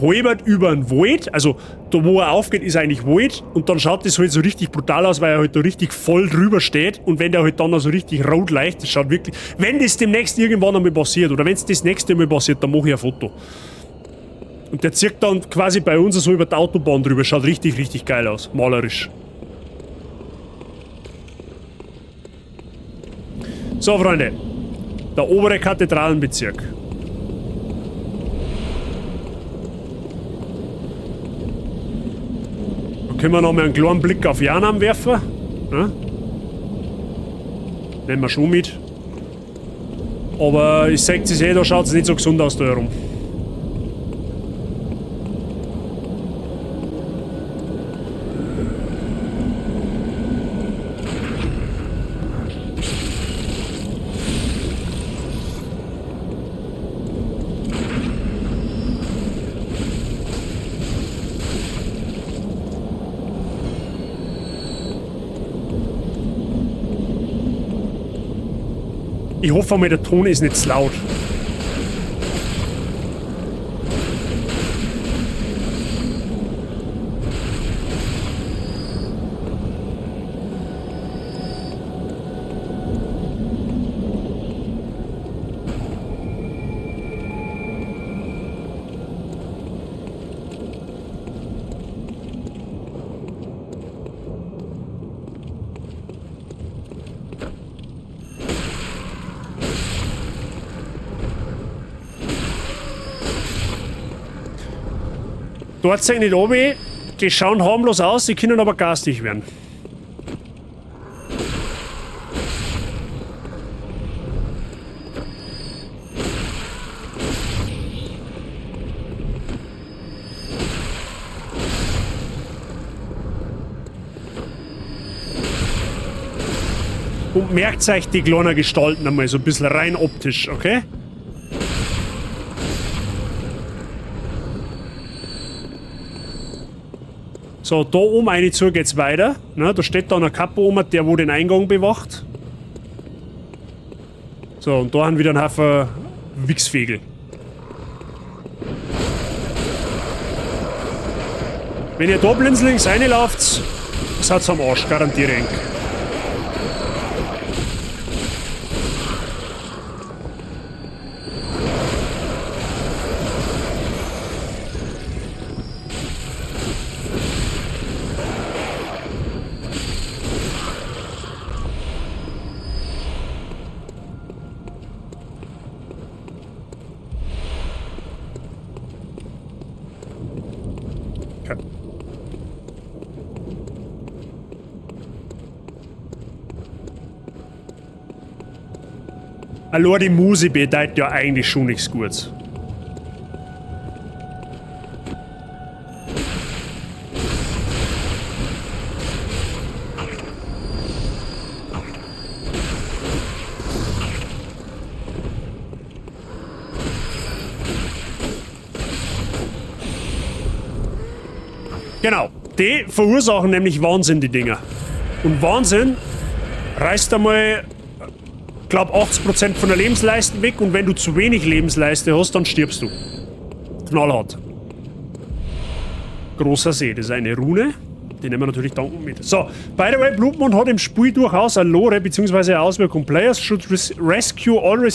halbert über den Wald. Also da, wo er aufgeht, ist eigentlich Wald. Und dann schaut das halt so richtig brutal aus, weil er halt da richtig voll drüber steht. Und wenn der halt dann noch so richtig rot leicht, das schaut wirklich... Wenn das demnächst irgendwann einmal passiert, oder wenn es das nächste Mal passiert, dann mache ich ein Foto. Und der zirkt dann quasi bei uns so über die Autobahn drüber. Schaut richtig, richtig geil aus. Malerisch. So, Freunde, der obere Kathedralenbezirk. Da können wir noch mal einen kleinen Blick auf Yharnam werfen. Ne? Nehmen wir schon mit. Aber ich sag es eh, da schaut es nicht so gesund aus da herum. Ich hoffe mal, der Ton ist nicht zu laut. Dort sind nicht oben, die schauen harmlos aus, die können aber garstig werden. Und merkt euch die kleinen Gestalten einmal so ein bisschen rein optisch, okay? So, da oben eine zu geht's weiter. Ne, da steht dann ein Kapo oben, der wo den Eingang bewacht. So, und da haben wir wieder einen Haufen Wichsfegel. Wenn ihr da blindlings reinlauft, seid ihr am Arsch, garantiere ich. Allein die Musik bedeutet ja eigentlich schon nichts Gutes. Genau, die verursachen nämlich Wahnsinn, die Dinger. Und Wahnsinn reißt einmal, glaub, 80% von der Lebensleiste weg, und wenn du zu wenig Lebensleiste hast, dann stirbst du. Knallhart. Großer See, das ist eine Rune. Die nehmen wir natürlich dankend mit. So, by the way, Blutmond hat im Spiel durchaus eine Lore bzw. eine Auswirkung. Players should rescue all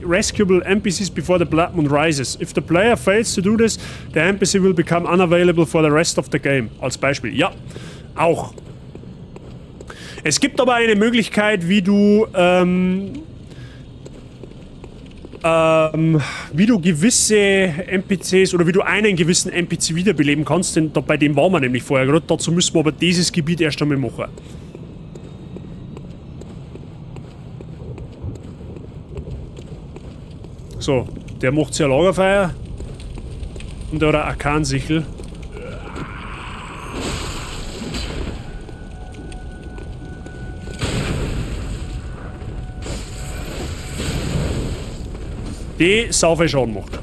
rescuable NPCs before the Blood Moon rises. If the player fails to do this, the NPC will become unavailable for the rest of the game. Als Beispiel. Ja, auch. Es gibt aber eine Möglichkeit, wie du gewisse NPCs oder wie du einen gewissen NPC wiederbeleben kannst, denn da, bei dem waren wir nämlich vorher gerade. Dazu müssen wir aber dieses Gebiet erst einmal machen. So, der macht sich ein Lagerfeuer und der hat eine Arkansichel. Die sau viel Schaden macht.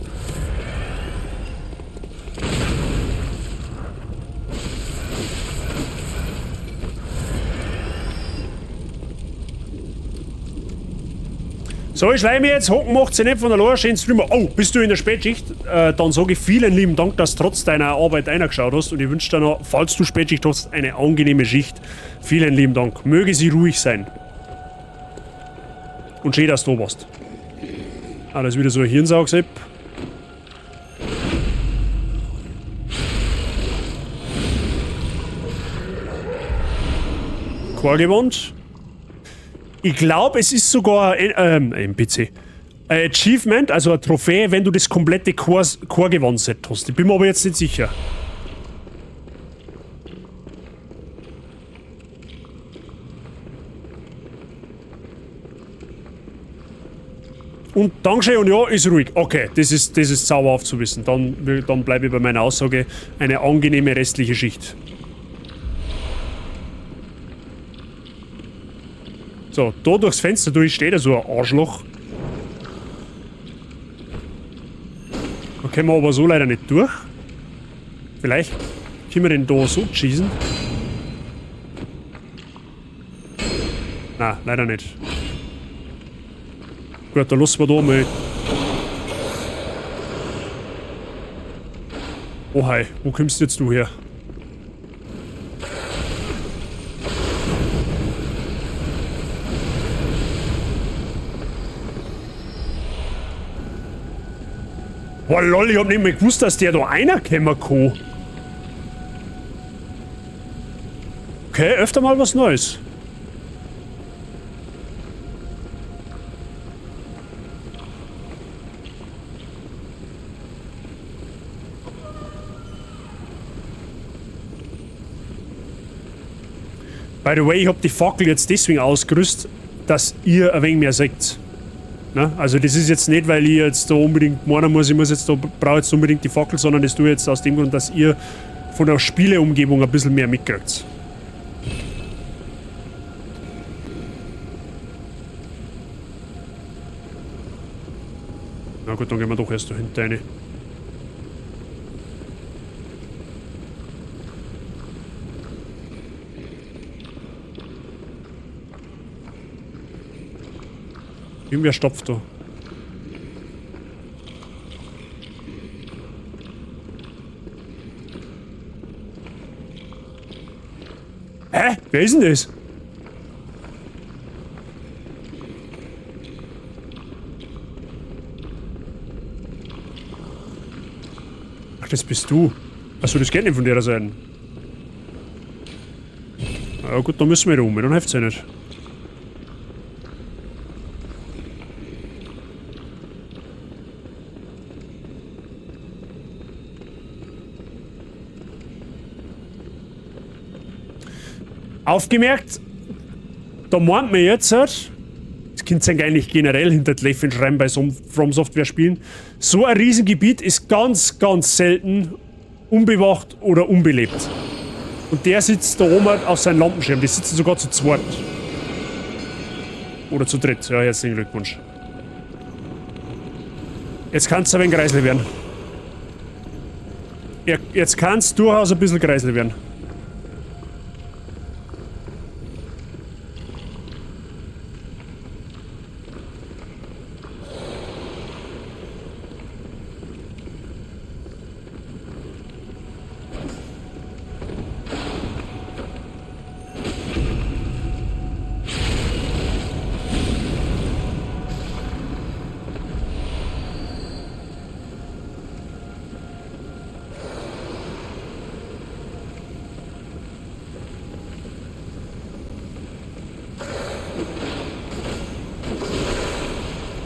So, ich schleime jetzt. Hocken macht sie nicht von der Lore. Schön Streamer. Oh, bist du in der Spätschicht? Dann sage ich vielen lieben Dank, dass du trotz deiner Arbeit reingeschaut hast. Und ich wünsche dir noch, falls du Spätschicht hast, eine angenehme Schicht. Vielen lieben Dank. Möge sie ruhig sein. Und schön, dass du da warst. Ah, da ist wieder so ein Hirnsaugsepp. Chorgewand. Ich glaub, es ist sogar ein NPC. Ein Achievement, also eine Trophäe, wenn du das komplette Chorgewand-Set hast. Ich bin mir aber jetzt nicht sicher. Und Dankeschön und ja, ist ruhig. Okay, das ist zauberhaft zu wissen. Dann bleibe ich bei meiner Aussage. Eine angenehme restliche Schicht. So, da durchs Fenster durch steht ja so ein Arschloch. Da kommen wir aber so leider nicht durch. Vielleicht können wir den da so schießen. Na, leider nicht. Gut, dann lassen wir da mal. Oh hi, wo kommst jetzt du her? Boah, lol, ich hab nicht mehr gewusst, dass der da reinkommen kann. Okay, öfter mal was Neues. By the way, ich hab die Fackel jetzt deswegen ausgerüstet, dass ihr ein wenig mehr seht. Ne? Also das ist jetzt nicht, weil ich jetzt da unbedingt meinen muss, ich muss jetzt da, brauche jetzt unbedingt die Fackel, sondern das tue ich jetzt aus dem Grund, dass ihr von der Spieleumgebung ein bisschen mehr mitkriegt. Na gut, dann gehen wir doch erst da hinten rein. Irgendwer stopft da. Hä? Wer ist denn das? Ach, das bist du. Achso, das geht nicht von der Seite. Na gut, dann müssen wir da um, dann hilft's ja nicht. Aufgemerkt, da meint man jetzt, das könnt ihr eigentlich generell hinter die Lächeln schreiben bei so einem From Software Spielen, so ein Riesengebiet ist ganz, ganz selten unbewacht oder unbelebt. Und der sitzt da oben auf seinem Lampenschirm, die sitzen sogar zu zweit. Oder zu dritt, ja, herzlichen Glückwunsch. Jetzt kann's ein wenig kreislig werden. Ja, jetzt kann's durchaus ein bisschen kreislig werden.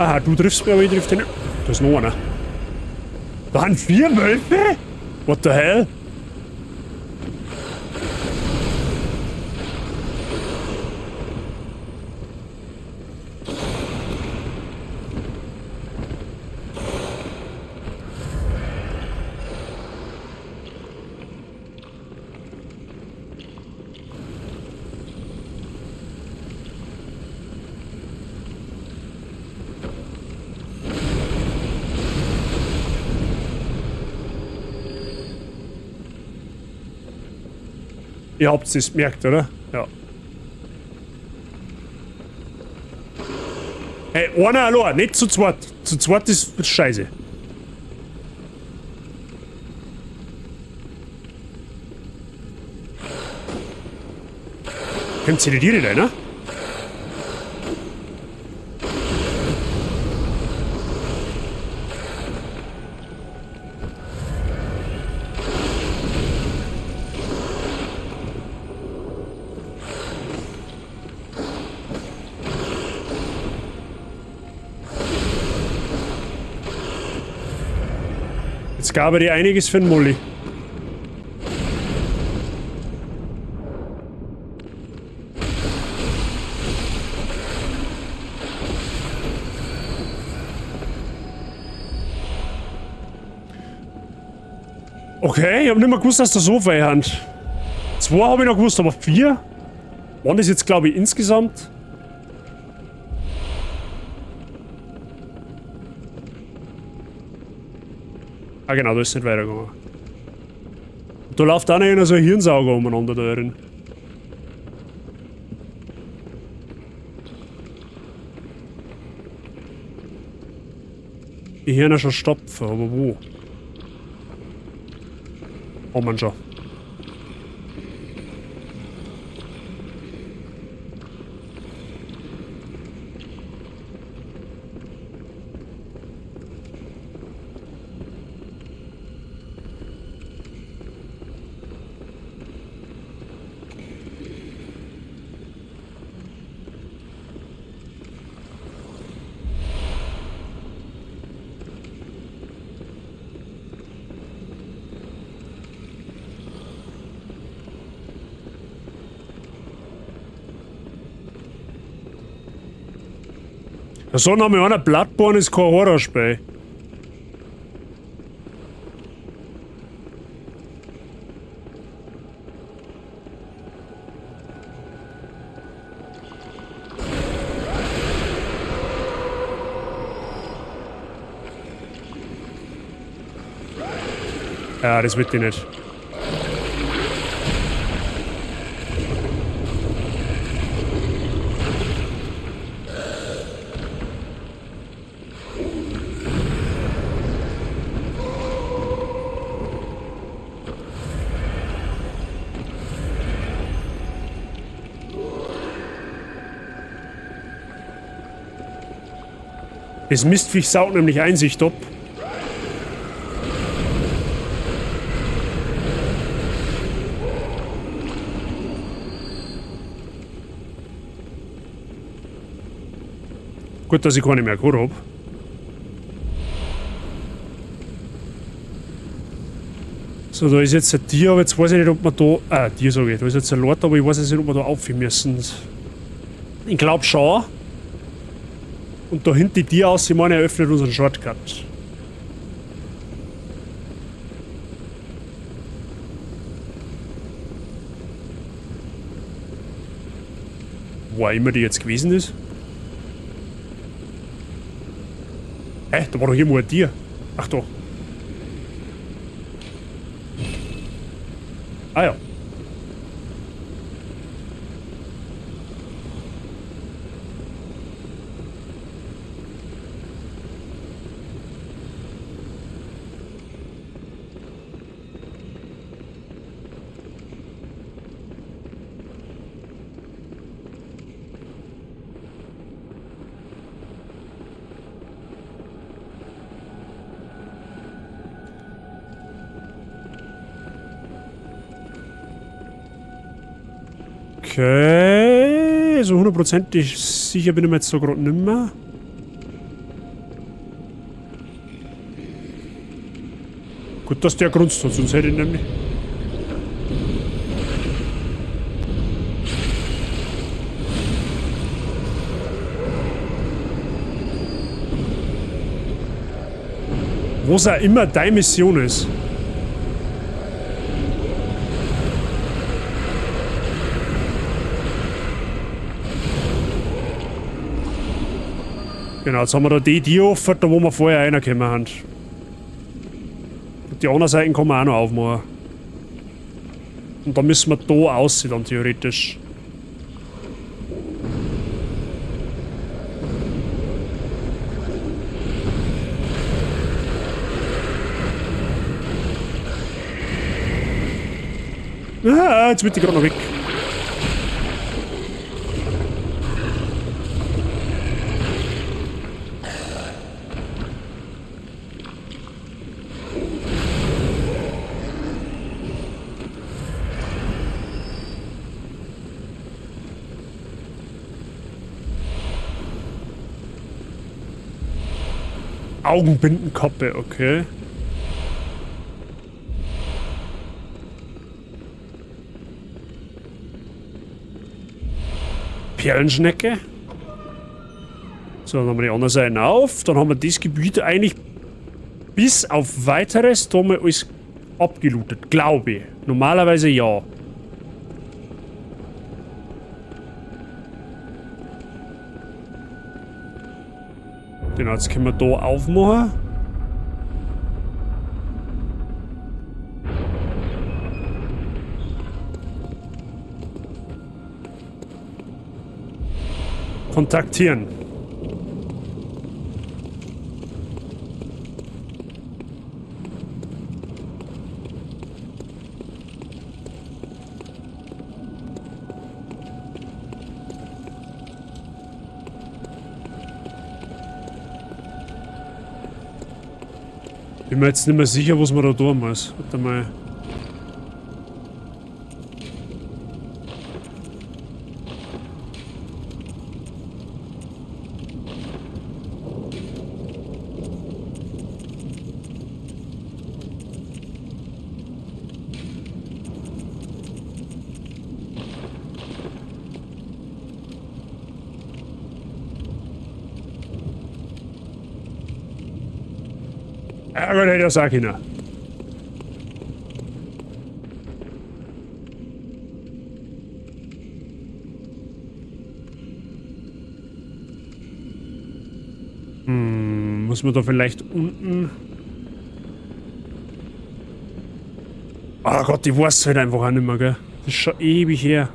Aha, du triffst mich, aber ich triff dich nicht. Da ist noch einer. Da sind 4 Wölfe? What the hell? Ihr habt es gemerkt, oder? Ja. Hey, einer allein, nicht zu zweit. Zu zweit ist scheiße. Kommt sie die Tiere rein, ne? Jetzt gab er dir einiges für den Molly. Okay, ich hab nicht mehr gewusst, dass da so viel haben. 2 hab ich noch gewusst, aber 4? Waren das jetzt, glaub ich, insgesamt? Ah genau, da ist nicht weitergegangen. Und da läuft auch noch einer so ein Hirnsauger umeinander da drin. Die Hirne schon stopfen, aber wo? Oh man schon. So, noch mal einer Bloodborne ist kein Horrorspiel. Ja, das wird die nicht. Das Mistviech saugt nämlich Einsicht ab. Gut, dass ich keine mehr gehabt hab. So, da ist jetzt ein Tier, aber jetzt weiß ich nicht, ob man da... Tier sag ich, da ist jetzt ein Lord, aber ich weiß jetzt nicht, ob wir da auf müssen. Ich glaub schon. Und da hinten die Tür aus, ich meine, er öffnet unseren Shortcut. Wo auch immer die jetzt gewesen ist. Hä? Da war doch irgendwo ein Tier. Ach doch. Ah ja. Okay, so hundertprozentig sicher bin ich mir jetzt so grad nimmer. Gut, dass der grunzt hat, sonst hätte ich nämlich... Was auch immer deine Mission ist. Genau, jetzt haben wir da die offen, da wo wir vorher reingekommen haben. Und die anderen Seiten kann man auch noch aufmachen. Und da müssen wir da aussehen dann theoretisch. Ah, jetzt wird die gerade noch weg. Augenbindenkappe, okay. Perlenschnecke. So, dann haben wir die andere Seite auf. Dann haben wir das Gebiet eigentlich bis auf weiteres da mal alles abgelootet, glaube ich. Normalerweise ja. Genau, jetzt können wir da aufmachen. Kontaktieren. Bin mir jetzt nicht mehr sicher, was man da tun muss. Warte mal. Ja, gut, hätte ich auch können. Muss man da vielleicht unten... Oh Gott, ich weiß halt einfach auch nicht mehr, gell? Das ist schon ewig her.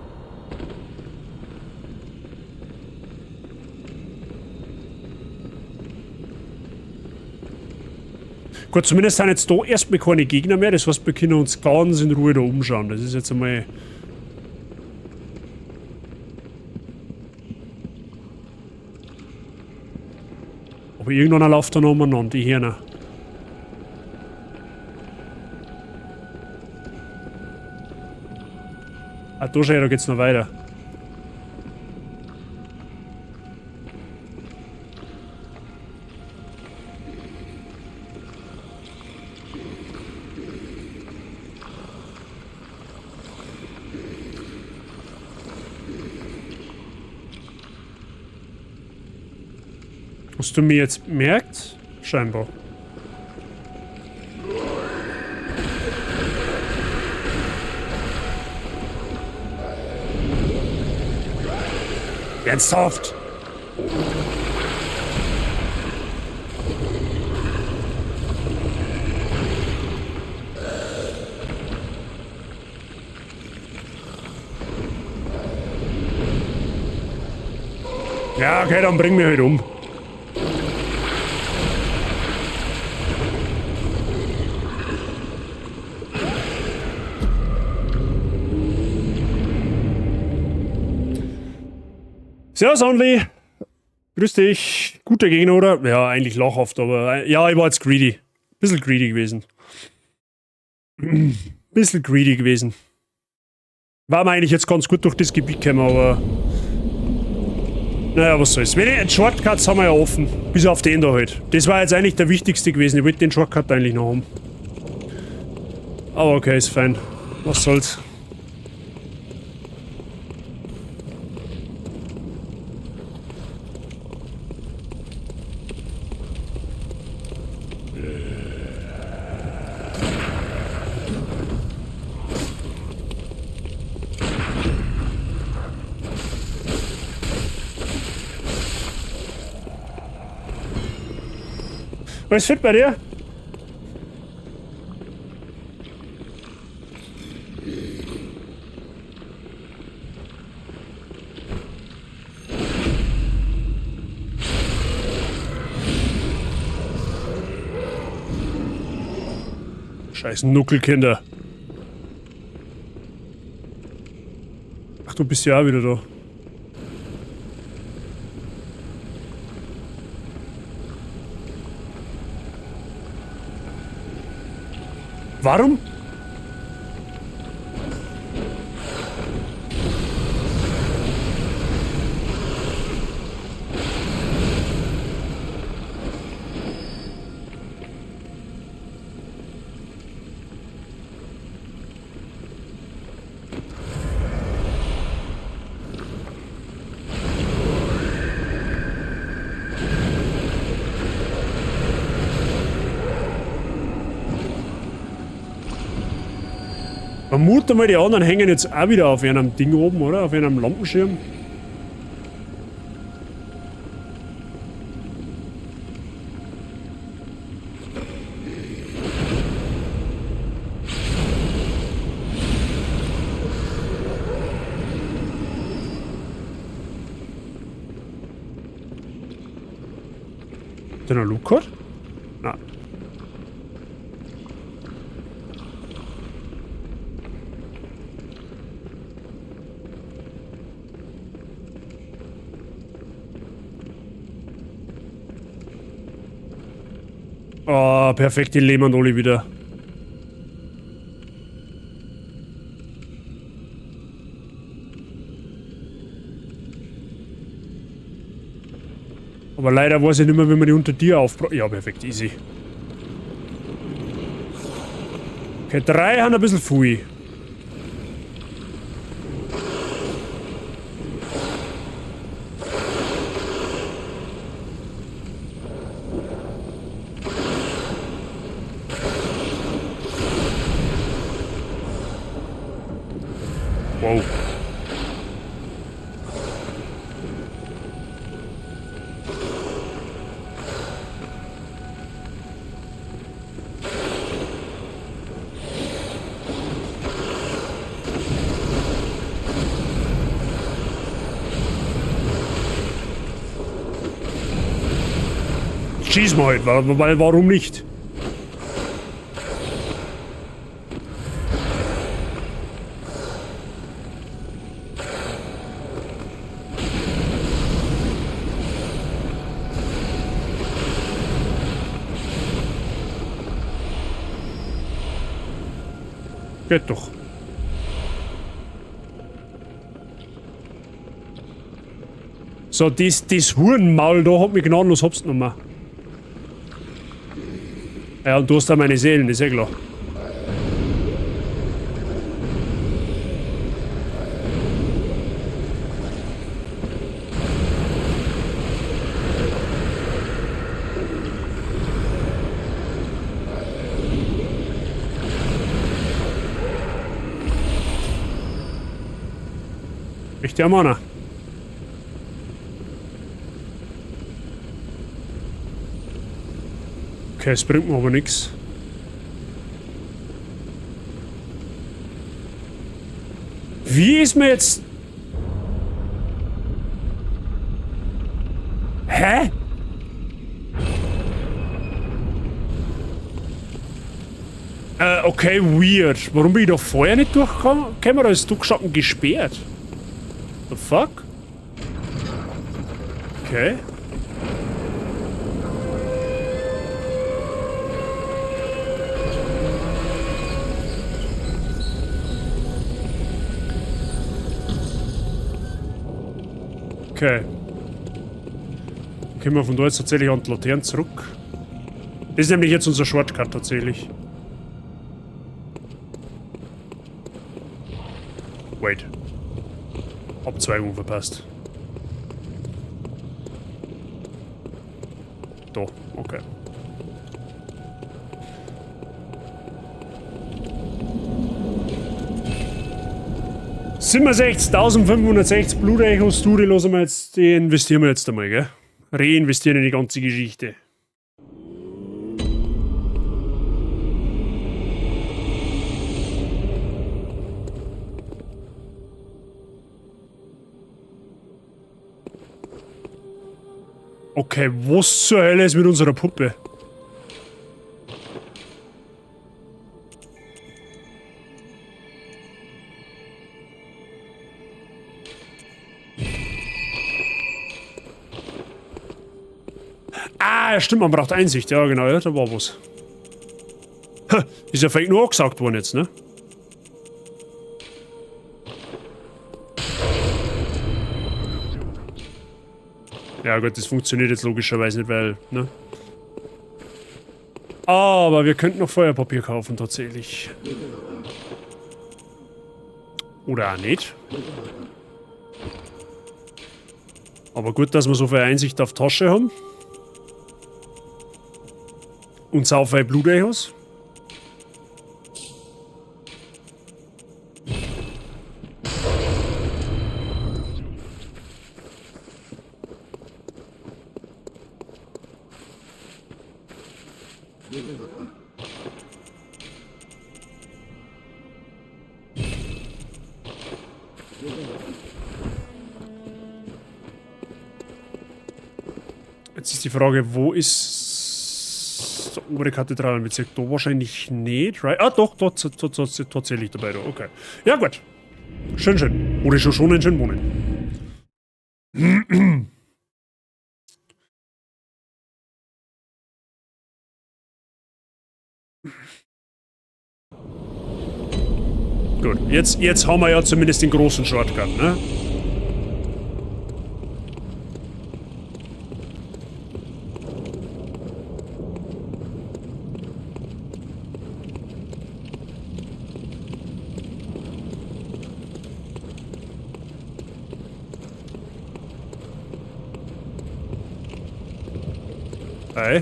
Gut, zumindest sind jetzt da erstmal keine Gegner mehr. Das heißt, wir können uns ganz in Ruhe da umschauen. Das ist jetzt einmal... Aber irgendwann läuft da noch umeinander, die Hirne. Ah, da schon, da geht's noch weiter. Hast du mir jetzt merkt? Scheinbar. Ernsthaft? Ja, okay, dann bring mich halt um. Servus, Only. Grüß dich. Guter Gegner, oder? Ja, eigentlich lachhaft, aber ja, ich war jetzt greedy. Bisschen greedy gewesen. Bisschen greedy gewesen. War mir eigentlich jetzt ganz gut durch das Gebiet gekommen, aber... Naja, was soll's. Wenn ich, Shortcuts haben wir ja offen. Bis auf den da halt. Das war jetzt eigentlich der wichtigste gewesen. Ich wollte den Shortcut eigentlich noch haben. Aber okay, ist fein. Was soll's. Alles fit bei dir? Scheiß Nuckelkinder. Ach, du bist ja auch wieder da. Warum? Vermute mal, die anderen hängen jetzt auch wieder auf einem Ding oben, oder? Auf einem Lampenschirm. Hat der noch Loot gehabt? Nein. Oh, perfekt, die leben alle wieder. Aber leider weiß ich nicht mehr, wie man die unter dir aufbraucht. Ja, perfekt, easy. Okay, 3 haben ein bisschen viel. Wow. Schieß mal halt, weil warum nicht? Geht doch. So, das Hurenmaul da hat mich gnadenlos hops genommen. Ja, und du hast da meine Seelen, ist ja klar. Echt der Mann. Okay, es bringt mir aber nix. Wie ist mir jetzt... Hä? Okay, weird. Warum bin ich da vorher nicht durchgekommen? Da ist Duckschatten gesperrt. The fuck? Okay. Okay. Können wir von da jetzt tatsächlich an die Laternen zurück. Das ist nämlich jetzt unser Shortcut tatsächlich. Wait. Abzweigung verpasst. Da, okay. 67.560 Blutechos, du, die lassen wir jetzt, die investieren wir jetzt einmal, gell? Reinvestieren in die ganze Geschichte. Okay, was zur Hölle ist mit unserer Puppe? Ah, ja, stimmt, man braucht Einsicht. Ja, genau, ja, da war was. Ha, ist ja vielleicht nur angesagt worden jetzt, ne? Ja gut, das funktioniert jetzt logischerweise nicht, weil, ne? Aber wir könnten noch Feuerpapier kaufen, tatsächlich. Oder auch nicht. Aber gut, dass wir so viel Einsicht auf Tasche haben. Und sau viel Blutechos. Jetzt ist die Frage, wo ist der obere Kathedralenbezirk? Da wahrscheinlich nicht, right? Ah, doch, dort, tatsächlich dabei. Da. Okay. Ja, gut. Schön, schön. Oder schon schön wohnen. Gut, jetzt haben wir ja zumindest den großen Shortcut, ne? Hey.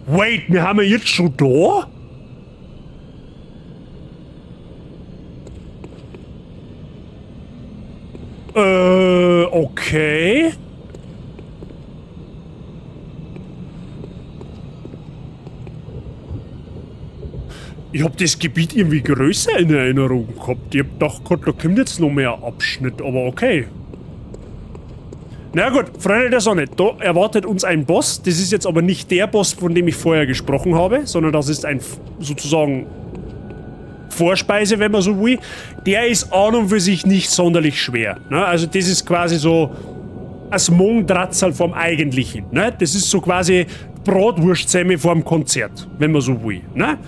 Wait, wir haben ja jetzt schon da? Okay. Ich hab das Gebiet irgendwie größer in Erinnerung gehabt. Ich hab gedacht, da kommt jetzt noch mehr Abschnitt, aber okay. Na gut, Freunde der Sonne, da erwartet uns ein Boss. Das ist jetzt aber nicht der Boss, von dem ich vorher gesprochen habe, sondern das ist ein sozusagen Vorspeise, wenn man so will. Der ist an und für sich nicht sonderlich schwer. Ne? Also das ist quasi so ein Mongdratzel vom Eigentlichen. Ne? Das ist so quasi Bratwurstsemmel vorm Konzert, wenn man so will. Ne?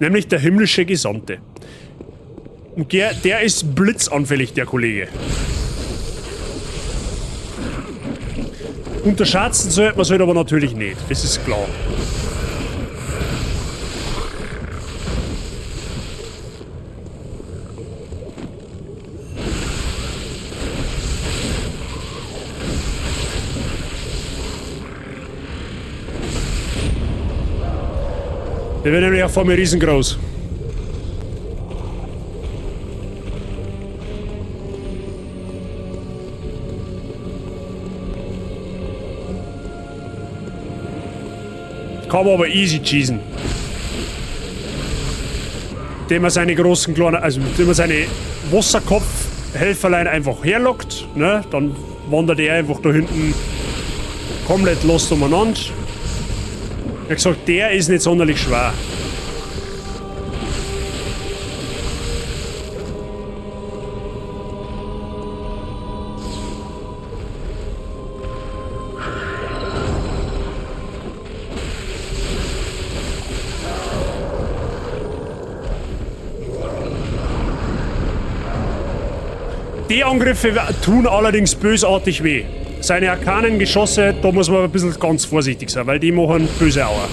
Nämlich der himmlische Gesandte. Und der ist blitzanfällig, der Kollege. Unterschätzen sollte man es halt aber natürlich nicht. Das ist klar. Der wird nämlich auch vor mir riesengroß. Kann man aber easy cheesen. Indem man seine großen kleinen, also indem man seine Wasserkopfhelferlein einfach herlockt, ne? Dann wandert er einfach da hinten komplett lost umeinander. Wie gesagt, der ist nicht sonderlich schwer. Die Angriffe tun allerdings bösartig weh. Seine arkanen Geschosse, da muss man ein bisschen ganz vorsichtig sein, weil die machen böse Aua.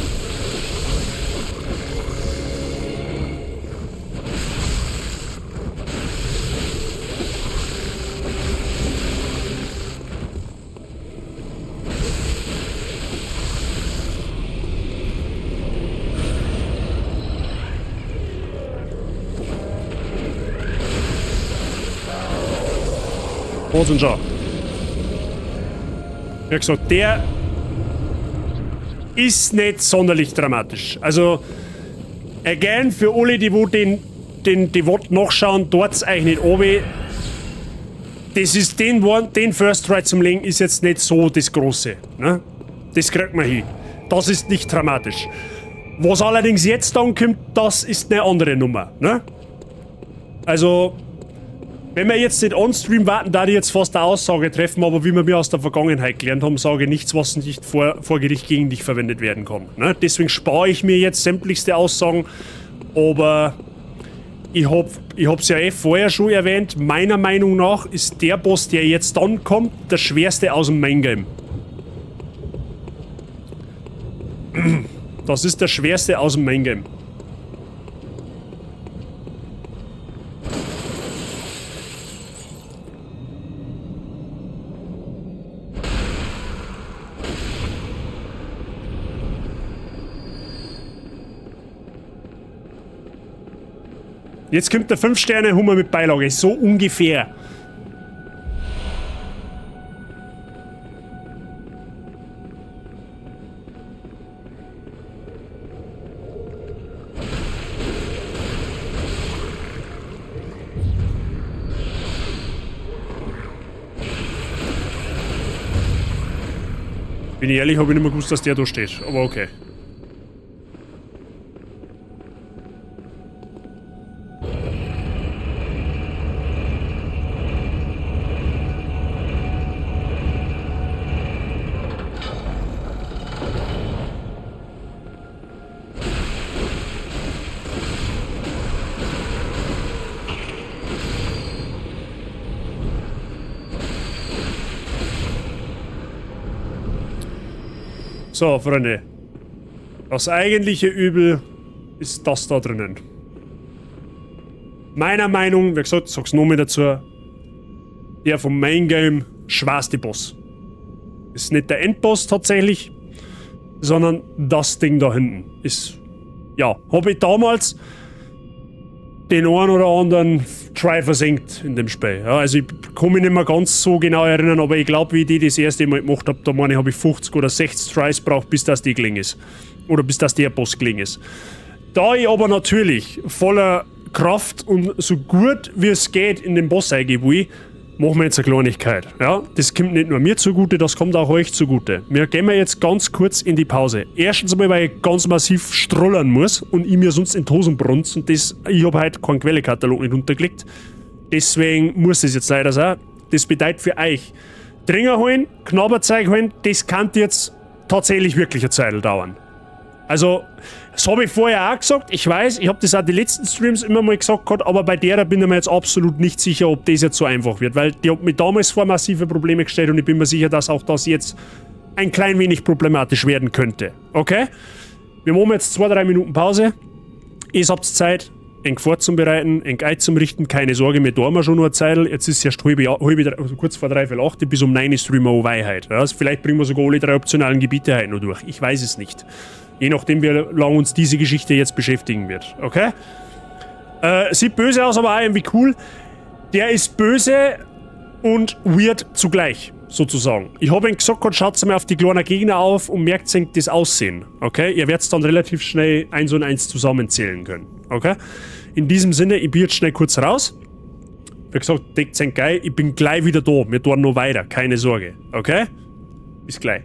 Und schon. Wie gesagt, der ist nicht sonderlich dramatisch. Also, again, für alle, die wo den Devot nachschauen, dort's eigentlich nicht runter. Das ist den First Try zum Legen ist jetzt nicht so das Große. Ne? Das kriegt man hin. Das ist nicht dramatisch. Was allerdings jetzt dann kommt, das ist eine andere Nummer. Ne? Also, wenn wir jetzt nicht on-stream warten, da die jetzt fast eine Aussage treffen, aber wie wir mir aus der Vergangenheit gelernt haben, sage nichts, was nicht vor Gericht gegen dich verwendet werden kann. Ne? Deswegen spare ich mir jetzt sämtlichste Aussagen, aber ich hab's ja eh vorher schon erwähnt, meiner Meinung nach ist der Boss, der jetzt dann kommt, der schwerste aus dem Main Game. Das ist der schwerste aus dem Main Game. Jetzt kommt der 5-Sterne-Hummer mit Beilage, so ungefähr. Bin ich ehrlich, hab ich nicht mehr gewusst, dass der da steht, aber okay. So, Freunde. Das eigentliche Übel ist das da drinnen. Meiner Meinung, wie gesagt, sag's noch mehr dazu, der vom Main Game schwerste Boss. Ist nicht der Endboss tatsächlich, sondern das Ding da hinten. Ist, ja, hab ich damals den einen oder anderen Try versenkt in dem Spiel. Ja, also ich kann mich nicht mehr ganz so genau erinnern, aber ich glaub, wie ich die das erste Mal gemacht hab, da meine ich, hab ich 50 oder 60 Tries gebraucht, bis das die gelingen ist. Oder bis das der Boss gelingen ist. Da ich aber natürlich voller Kraft und so gut wie es geht in den Boss eingehen will, machen wir jetzt eine Kleinigkeit. Ja, das kommt nicht nur mir zugute, das kommt auch euch zugute. Wir gehen jetzt ganz kurz in die Pause. Erstens einmal, weil ich ganz massiv strullern muss und ich mir sonst in die Hosen brunz und das, ich hab heute keinen Quellekatalog nicht runtergelegt. Deswegen muss das jetzt leider sein. Das bedeutet für euch, Dringer holen, Knabberzeug holen, das kann jetzt tatsächlich wirklich eine Zeit dauern. Also, das habe ich vorher auch gesagt, ich weiß, ich habe das auch die letzten Streams immer mal gesagt gehabt, aber bei der bin ich mir jetzt absolut nicht sicher, ob das jetzt so einfach wird, weil die hat mich damals vor massive Probleme gestellt und ich bin mir sicher, dass auch das jetzt ein klein wenig problematisch werden könnte. Okay? Wir machen jetzt 2-3 Minuten Pause. Ihr habt Zeit, ein vorzubereiten, ein Guide zum Richten, keine Sorge, wir tun schon noch eine Zeit. Jetzt ist es erst also kurz vor 7:45, bis um 9 Uhr streamen wir Weihheit. Ja, also vielleicht bringen wir sogar alle 3 optionalen Gebiete heute noch durch. Ich weiß es nicht. Je nachdem, wie lange uns diese Geschichte jetzt beschäftigen wird. Okay? Sieht böse aus, aber auch irgendwie cool. Der ist böse und weird zugleich, sozusagen. Ich hab ihm gesagt, schaut mal auf die kleinen Gegner auf und merkt sich das Aussehen. Okay? Ihr werdet dann relativ schnell 1 und 1 zusammenzählen können. Okay? In diesem Sinne, ich bin jetzt schnell kurz raus. Wie gesagt, deckt sein geil. Ich bin gleich wieder da. Wir tun noch weiter. Keine Sorge. Okay? Bis gleich.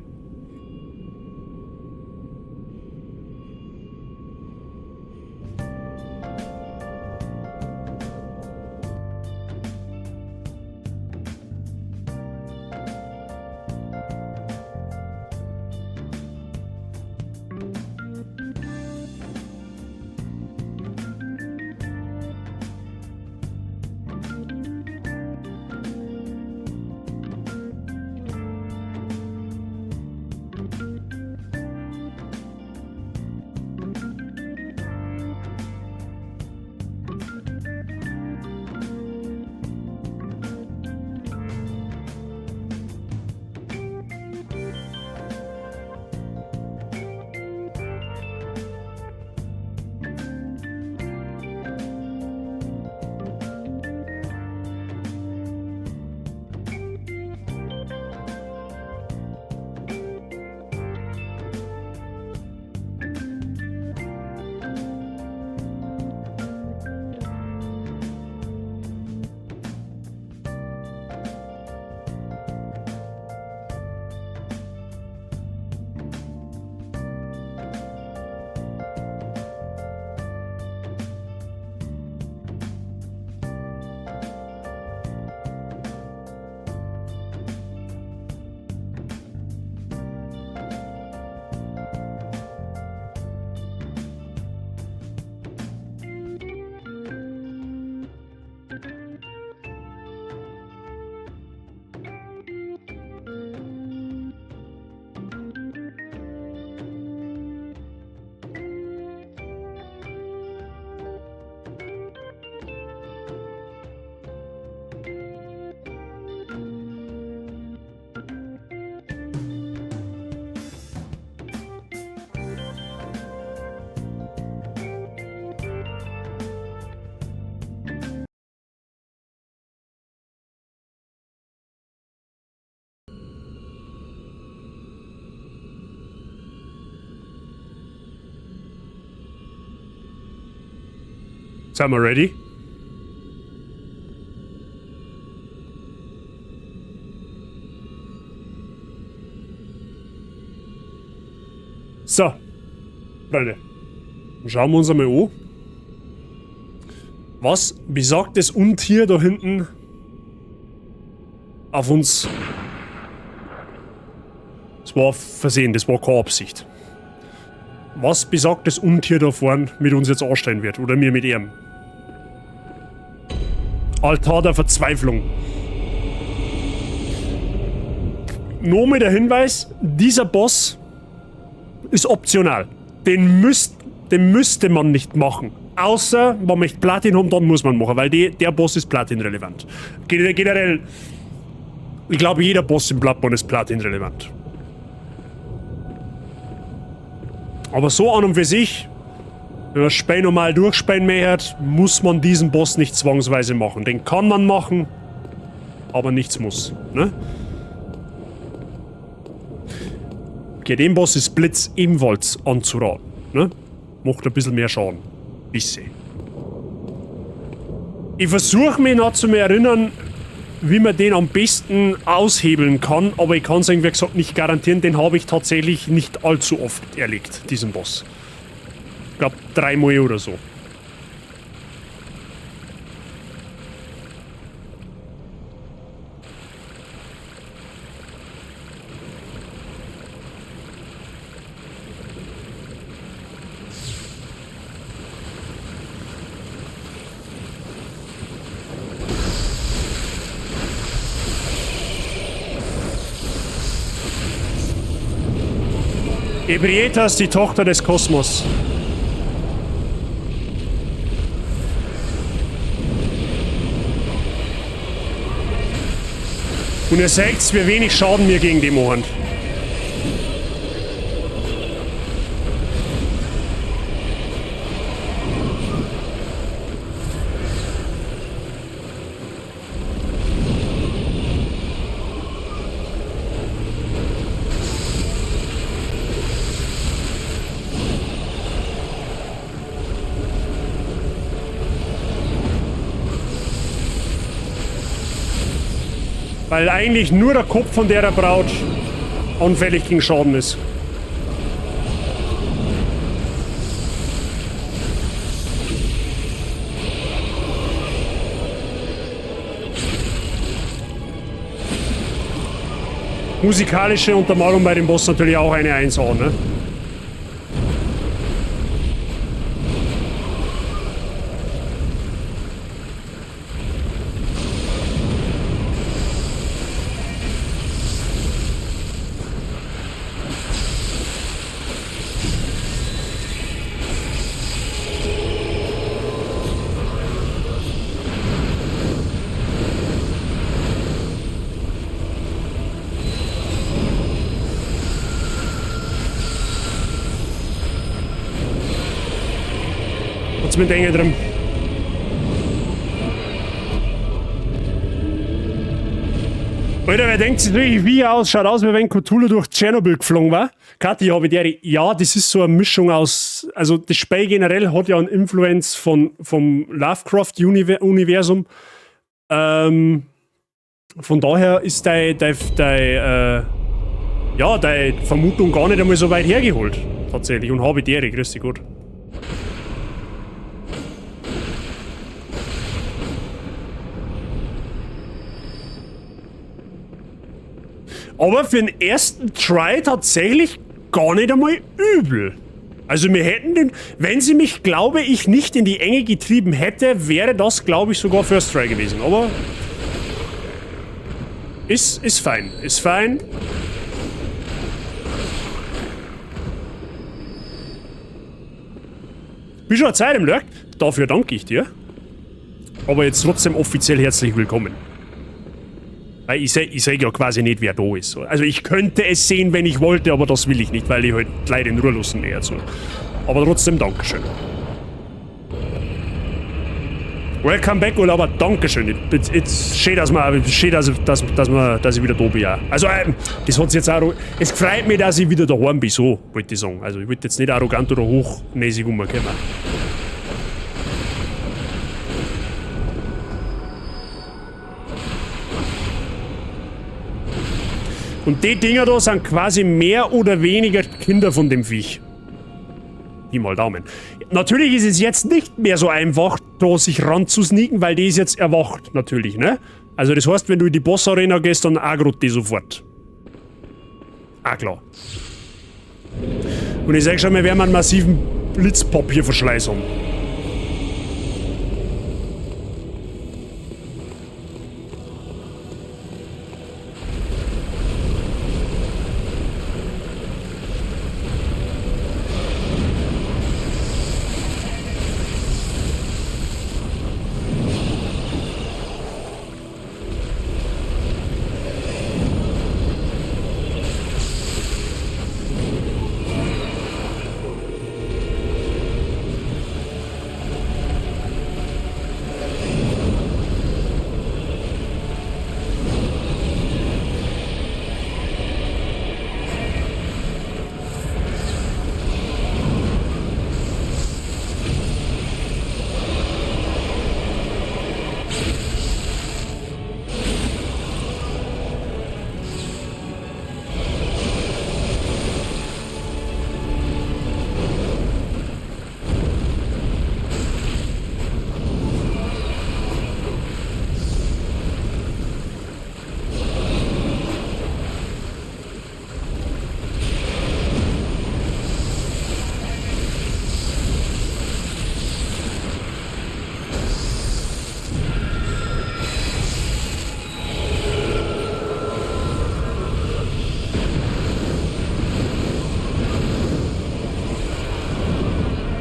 Sind wir ready? So, Freunde, schauen wir uns einmal an, was besagtes Untier da hinten auf uns. Das war Versehen, das war keine Absicht. Was besagtes Untier da vorn mit uns jetzt anstellen wird, oder mir mit ihm. Altar der Verzweiflung. Nur mit der Hinweis, dieser Boss ist optional. Den müsste man nicht machen. Außer, man möchte Platin haben, dann muss man machen, weil der Boss ist Platin-relevant. Generell, ich glaube, jeder Boss im Bloodborne ist Platin-relevant. Aber so an und für sich, wenn man das Spiel normal durchspielen möchte, muss man diesen Boss nicht zwangsweise machen. Den kann man machen, aber nichts muss. Ne? Okay, dem Boss ist Blitz ebenfalls anzuraten. Ne? Macht ein bisschen mehr Schaden. Bisschen. Ich versuche mich noch zu erinnern, wie man den am besten aushebeln kann, aber ich kann es irgendwie gesagt nicht garantieren. Den habe ich tatsächlich nicht allzu oft erlegt, diesen Boss. Ich glaube 3-mal oder so. Ebrietas, die Tochter des Kosmos. Und ihr seht, wie wenig Schaden mir gegen die machen. Weil eigentlich nur der Kopf von der Braut anfällig gegen Schaden ist. Musikalische Untermalung bei dem Boss natürlich auch eine 1A, ne? Mit Enge drin. Alter, wer denkt sich wirklich, wie aus? Schaut aus, wie wenn Cthulhu durch Tschernobyl geflogen war. Kathi, habe ich ja, das ist so eine Mischung aus. Also, das Spiel generell hat ja einen Influence vom Lovecraft-Universum. Von daher ist deine Vermutung gar nicht einmal so weit hergeholt. Tatsächlich. Und habe ich grüß dich Gott. Aber für den ersten Try tatsächlich gar nicht einmal übel. Also wir hätten den, wenn sie mich, glaube ich, nicht in die Enge getrieben hätte, wäre das, glaube ich, sogar First Try gewesen. Aber ist fein. Ist fein. Wie schon Zeit im Lurk. Dafür danke ich dir. Aber jetzt trotzdem offiziell herzlich willkommen. Weil ich seh ja quasi nicht, wer da ist. Also ich könnte es sehen, wenn ich wollte, aber das will ich nicht, weil ich halt leider in Ruhe lassen mehr. So. Aber trotzdem Dankeschön. Welcome back, Urlauber, Dankeschön. Jetzt schön, dass ich wieder da bin. Ja. Also, das hat's jetzt auch. Es freut mich, dass ich wieder daheim bin, so wollte ich sagen. Also ich wollte jetzt nicht arrogant oder hochnäsig rumkommen. Und die Dinger da sind quasi mehr oder weniger Kinder von dem Viech. Pi mal Daumen. Natürlich ist es jetzt nicht mehr so einfach, da sich ranzusneaken, weil die ist jetzt erwacht, natürlich, ne? Also das heißt, wenn du in die Boss-Arena gehst, dann aggrot die sofort. Ah, klar. Und ich sag schon, wir werden einen massiven Blitzpapierverschleiß haben.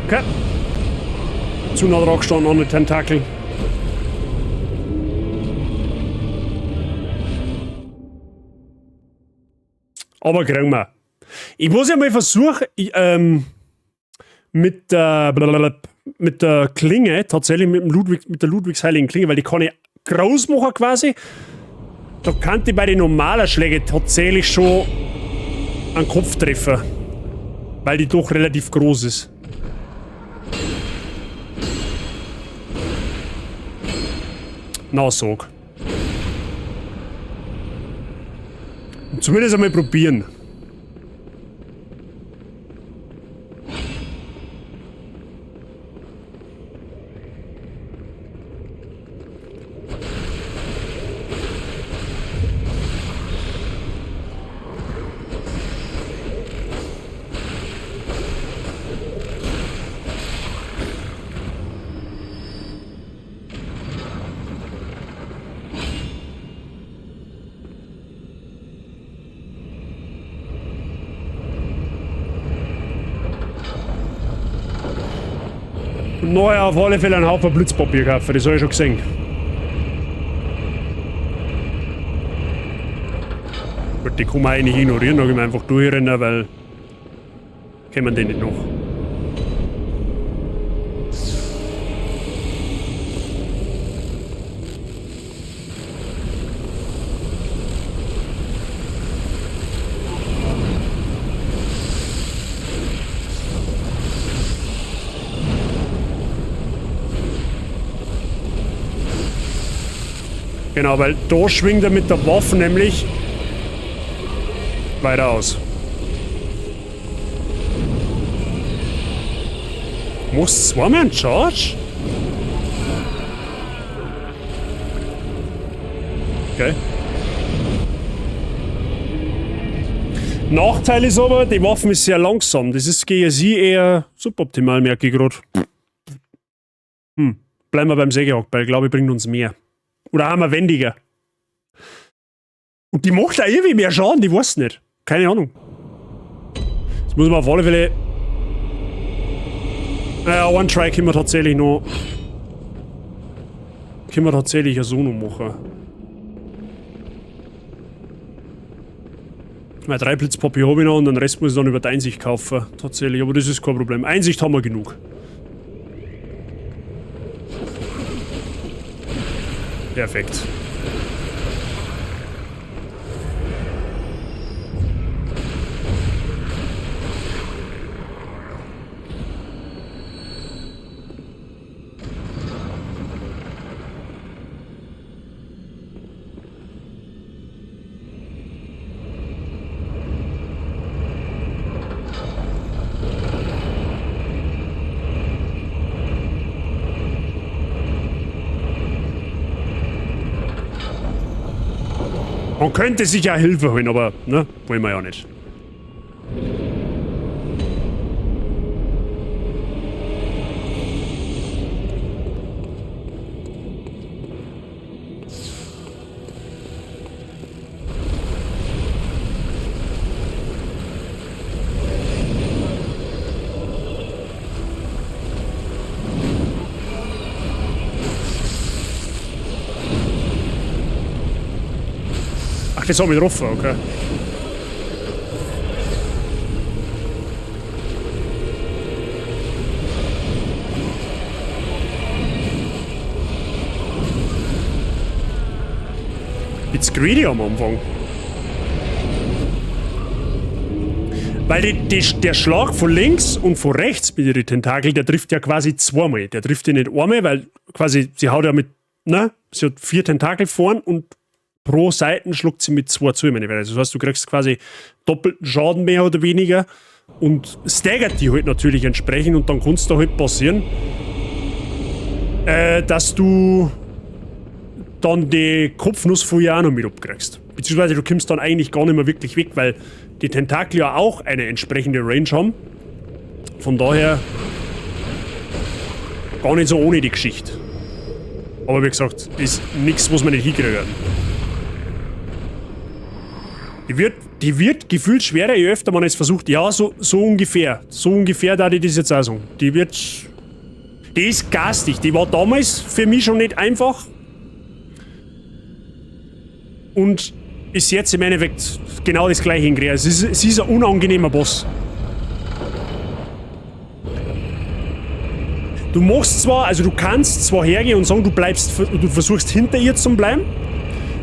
Okay. Zu nah dran gestanden an den Tentakel. Aber kriegen wir. Ich muss ja mal versuchen, mit der Klinge, tatsächlich mit dem Ludwig, mit der Ludwigs Heiligen Klinge, weil die kann ich groß machen quasi. Da kann ich bei den normalen Schlägen tatsächlich schon einen Kopf treffen. Weil die doch relativ groß ist. Na, sag. Zumindest einmal probieren. Neuer auf alle Fälle einen Haufen Blitzpapier kaufen, das habe ich schon gesehen. Gut, die kann man eigentlich ignorieren, da kann ich einfach durchrennen, weil kennen wir den nicht noch. Genau, weil da schwingt er mit der Waffe nämlich weiter aus. Muss zweimal einen Charge? Okay. Nachteil ist aber, die Waffe ist sehr langsam. Das ist gegen sie eher suboptimal, merke ich gerade. Bleiben wir beim Sägehackbeil, glaube ich, bringt uns mehr. Oder haben wir wendiger. Und die macht da irgendwie mehr Schaden, die weiß nicht. Keine Ahnung. Jetzt muss man auf alle Fälle... Naja, einen Try können wir tatsächlich noch... Können wir tatsächlich ja so noch machen. Weil 3 Blitzpapier habe ich noch und den Rest muss ich dann über die Einsicht kaufen. Tatsächlich, aber das ist kein Problem. Einsicht haben wir genug. Perfekt. Man könnte sich ja Hilfe holen, aber ne, wollen wir ja nicht. Ach, das habe ich getroffen, okay. Jetzt greedy am Anfang. Weil der Schlag von links und von rechts mit ihren Tentakel, der trifft ja quasi zweimal. Der trifft die nicht einmal, weil quasi sie haut ja mit, ne? Sie hat 4 Tentakel vorn und pro Seiten schluckt sie mit 2 zu. Das heißt, du kriegst quasi doppelten Schaden mehr oder weniger und staggert die halt natürlich entsprechend und dann kann's da halt passieren, dass du dann die Kopfnuss von ihr auch noch mit abkriegst. Beziehungsweise du kommst dann eigentlich gar nicht mehr wirklich weg, weil die Tentakel ja auch eine entsprechende Range haben. Von daher gar nicht so ohne die Geschichte. Aber wie gesagt, ist nichts, was man nicht hinkriegen. Die wird gefühlt schwerer, je öfter man es versucht. Ja, so ungefähr. So ungefähr, da ich das jetzt auch sagen. Die ist garstig. Die war damals für mich schon nicht einfach. Und ist jetzt im Endeffekt genau das gleiche in Grea. Es ist ein unangenehmer Boss. Du machst zwar, also du kannst zwar hergehen und sagen, du versuchst hinter ihr zu bleiben,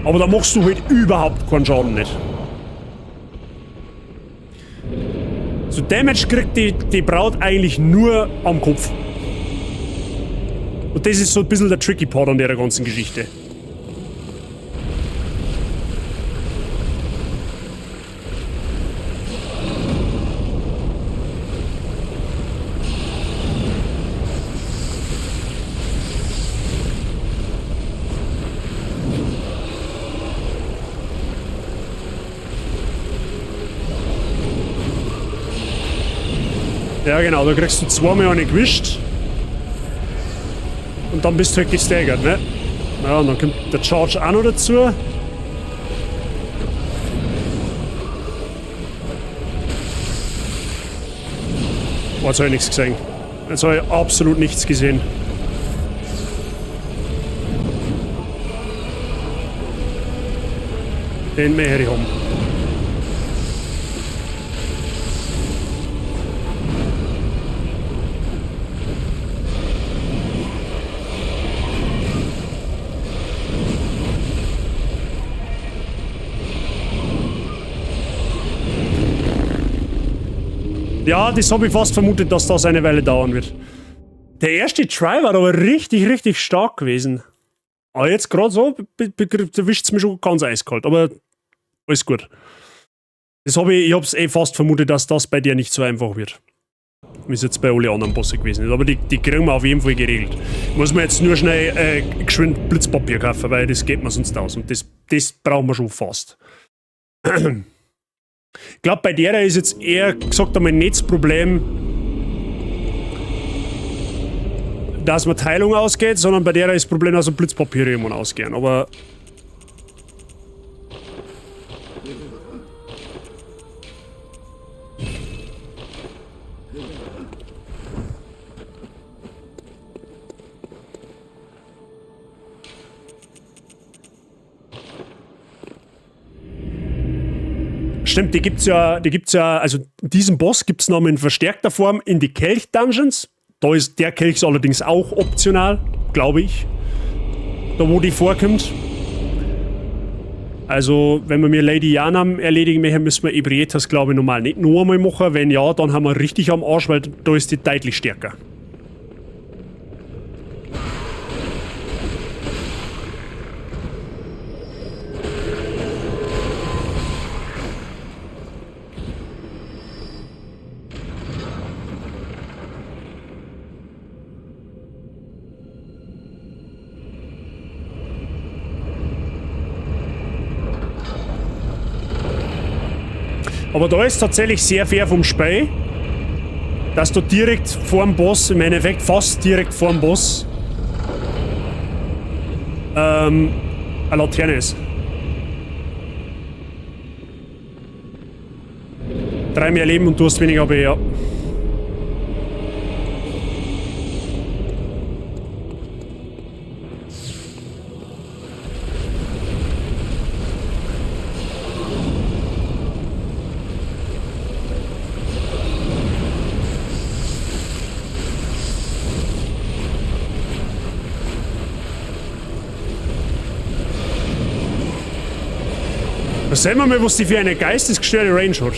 aber da machst du halt überhaupt keinen Schaden nicht. So Damage kriegt die Braut eigentlich nur am Kopf. Und das ist so ein bisschen der tricky Part an der ganzen Geschichte. Ja genau, da kriegst du zweimal eine gewischt. Und dann bist du halt gestaggert, ne? Ja, und dann kommt der Charge auch noch dazu. Oh, jetzt hab ich nichts gesehen. Jetzt hab ich absolut nichts gesehen. Den möchte ich haben. Ja, das hab ich fast vermutet, dass das eine Weile dauern wird. Der erste Try war aber richtig, richtig stark gewesen. Aber jetzt grad so erwischt's mich schon ganz eiskalt. Aber alles gut. Ich hab's eh fast vermutet, dass das bei dir nicht so einfach wird. Wie es jetzt bei allen anderen Bosse gewesen ist. Aber die kriegen wir auf jeden Fall geregelt. Muss man jetzt nur schnell geschwind Blitzpapier kaufen, weil das geht mir sonst aus. Und das brauchen wir schon fast. Ich glaub, bei der ist jetzt eher gesagt einmal nicht das Problem, dass man Teilung ausgeht, sondern bei der ist das Problem, dass Blitzpapiere irgendwann ausgehen. Aber stimmt, die gibt's ja, also diesen Boss gibt's noch in verstärkter Form in die Kelch-Dungeons. Da ist der Kelch allerdings auch optional, glaube ich. Da wo die vorkommt. Also, wenn wir mir Lady Yharnam erledigen möchten, müssen wir Ebrietas, glaube ich, normal nicht noch einmal machen. Wenn ja, dann haben wir richtig am Arsch, weil da ist die deutlich stärker. Aber da ist tatsächlich sehr fair vom Spiel, dass du direkt vorm Boss, im Endeffekt fast direkt vorm Boss, eine Laterne ist. 3 mehr Leben und du hast weniger AP, ja. Sehen wir mal, was die für eine geistesgestörte Range hat.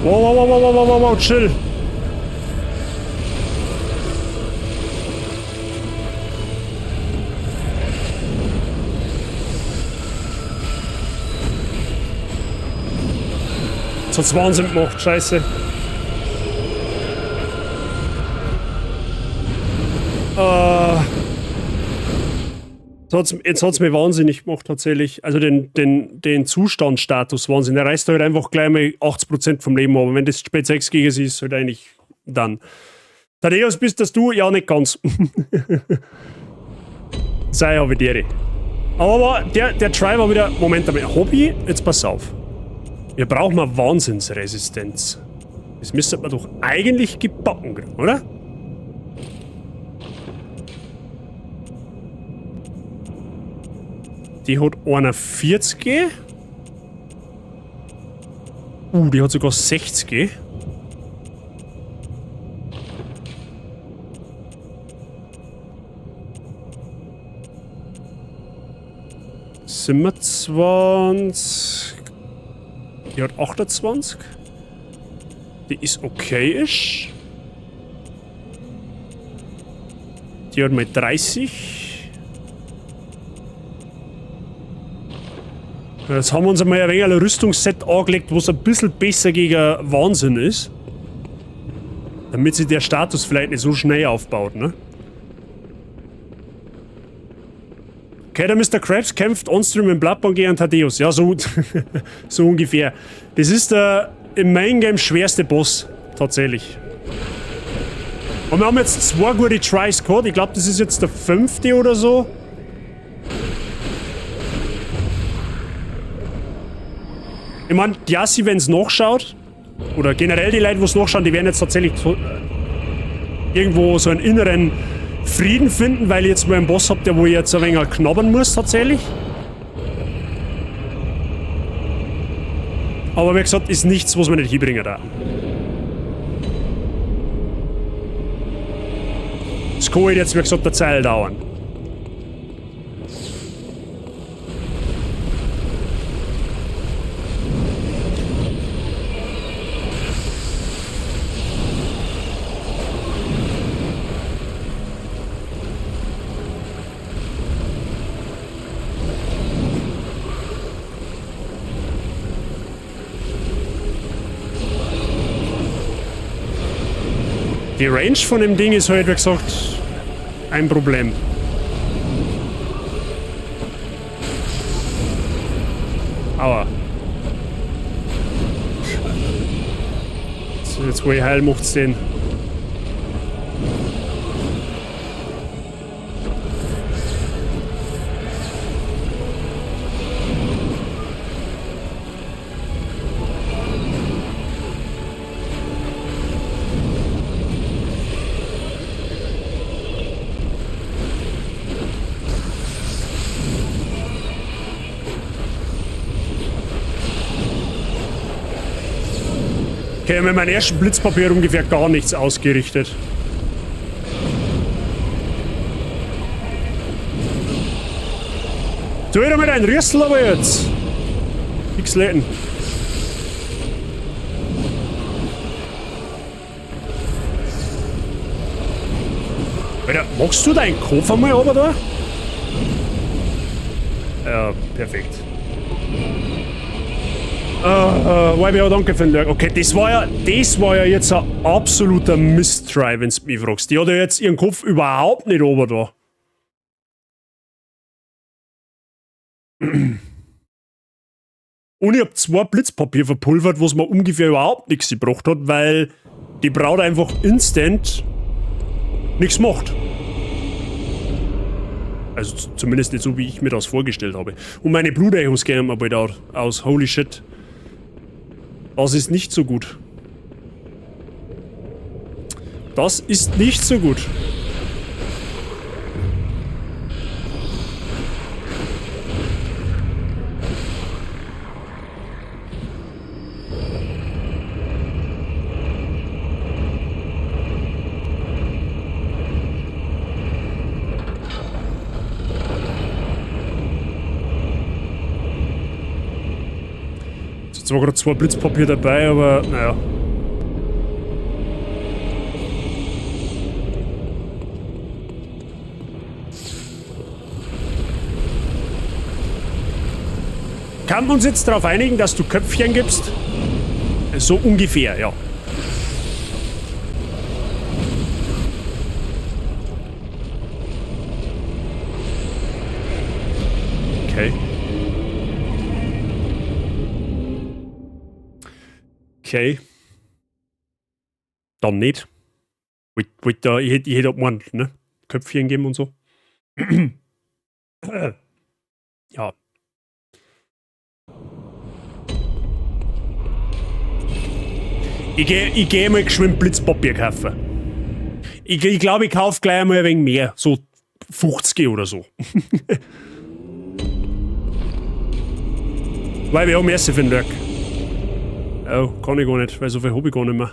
Wow, wow, wow, wow, wow, wow, wow, chill. Das hat's Wahnsinn gemacht, scheiße. Jetzt hat's mir wahnsinnig gemacht, tatsächlich. Also den Zustandsstatus Wahnsinn. Der reißt halt einfach gleich mal 80% vom Leben ab. Aber wenn das Spät 6 gegen sie ist, halt eigentlich dann. Thaddäus, bist das du? Ja, nicht ganz. Sei aber dir. Aber der Try war wieder. Moment einmal. Hobby, jetzt pass auf. Wir brauchen mal Wahnsinnsresistenz. Das müsste man doch eigentlich gebacken kriegen, oder? Die hat 41. Die hat sogar 60. 27. Die hat 28. Die ist okayisch. Die hat mal 30. Jetzt haben wir uns einmal ein wenig ein Rüstungsset angelegt, was ein bisschen besser gegen Wahnsinn ist. Damit sich der Status vielleicht nicht so schnell aufbaut, ne? Okay, der Mister Krabs kämpft onstream im Bloodborne gegen Thaddäus. Ja, so ungefähr. Das ist der im Main Game schwerste Boss, tatsächlich. Und wir haben jetzt 2 gute Tries gehabt. Ich glaub, das ist jetzt der 5. oder so. Ich mein, die Yassi, wenn's nachschaut, oder generell die Leute, wo's nachschauen, die werden jetzt tatsächlich irgendwo so einen inneren Frieden finden, weil ich jetzt mal einen Boss hab, der wo ich jetzt ein wenig knabbern muss, tatsächlich. Aber wie gesagt, ist nichts, was wir nicht hinbringen da. Das kann halt jetzt, wie gesagt, der Zeit dauern. Die Range von dem Ding ist halt, wie gesagt, ein Problem. Aua. So, jetzt wo ich heil macht's den. Okay, mit meinem ersten Blitzpapier ungefähr gar nichts ausgerichtet. Tu wieder mit einem Rüssel aber jetzt. Nix läden. Alter, machst du deinen Koffer mal runter da? Ja, perfekt. YBO, danke für den Lurk. Okay, das war ja jetzt ein absoluter Mistry, wenn du mich fragst. Die hat ja jetzt ihren Kopf überhaupt nicht ober da. Und ich hab 2 Blitzpapier verpulvert, was mir ungefähr überhaupt nichts gebracht hat, weil die Braut einfach instant nichts macht. Also zumindest nicht so, wie ich mir das vorgestellt habe. Und meine Blutechos gehen mir bald aus. Holy shit. Das ist nicht so gut. Das ist nicht so gut. Zwar gerade 2 Blitzpapier dabei, aber naja. Kann man uns jetzt darauf einigen, dass du Köpfchen gibst? So ungefähr, ja. Okay. Okay. Dann nicht. Ich hätte auch gemeint, ne? Köpfchen geben und so. Ja. Ich geh mal geschwind Blitzpapier kaufen. Ich glaube, ich kauf gleich einmal ein wenig mehr. So 50 oder so. Weil wir haben erst für den Lurk. Oh, kann ich gar nicht, weil so viel hab ich gar nicht mehr.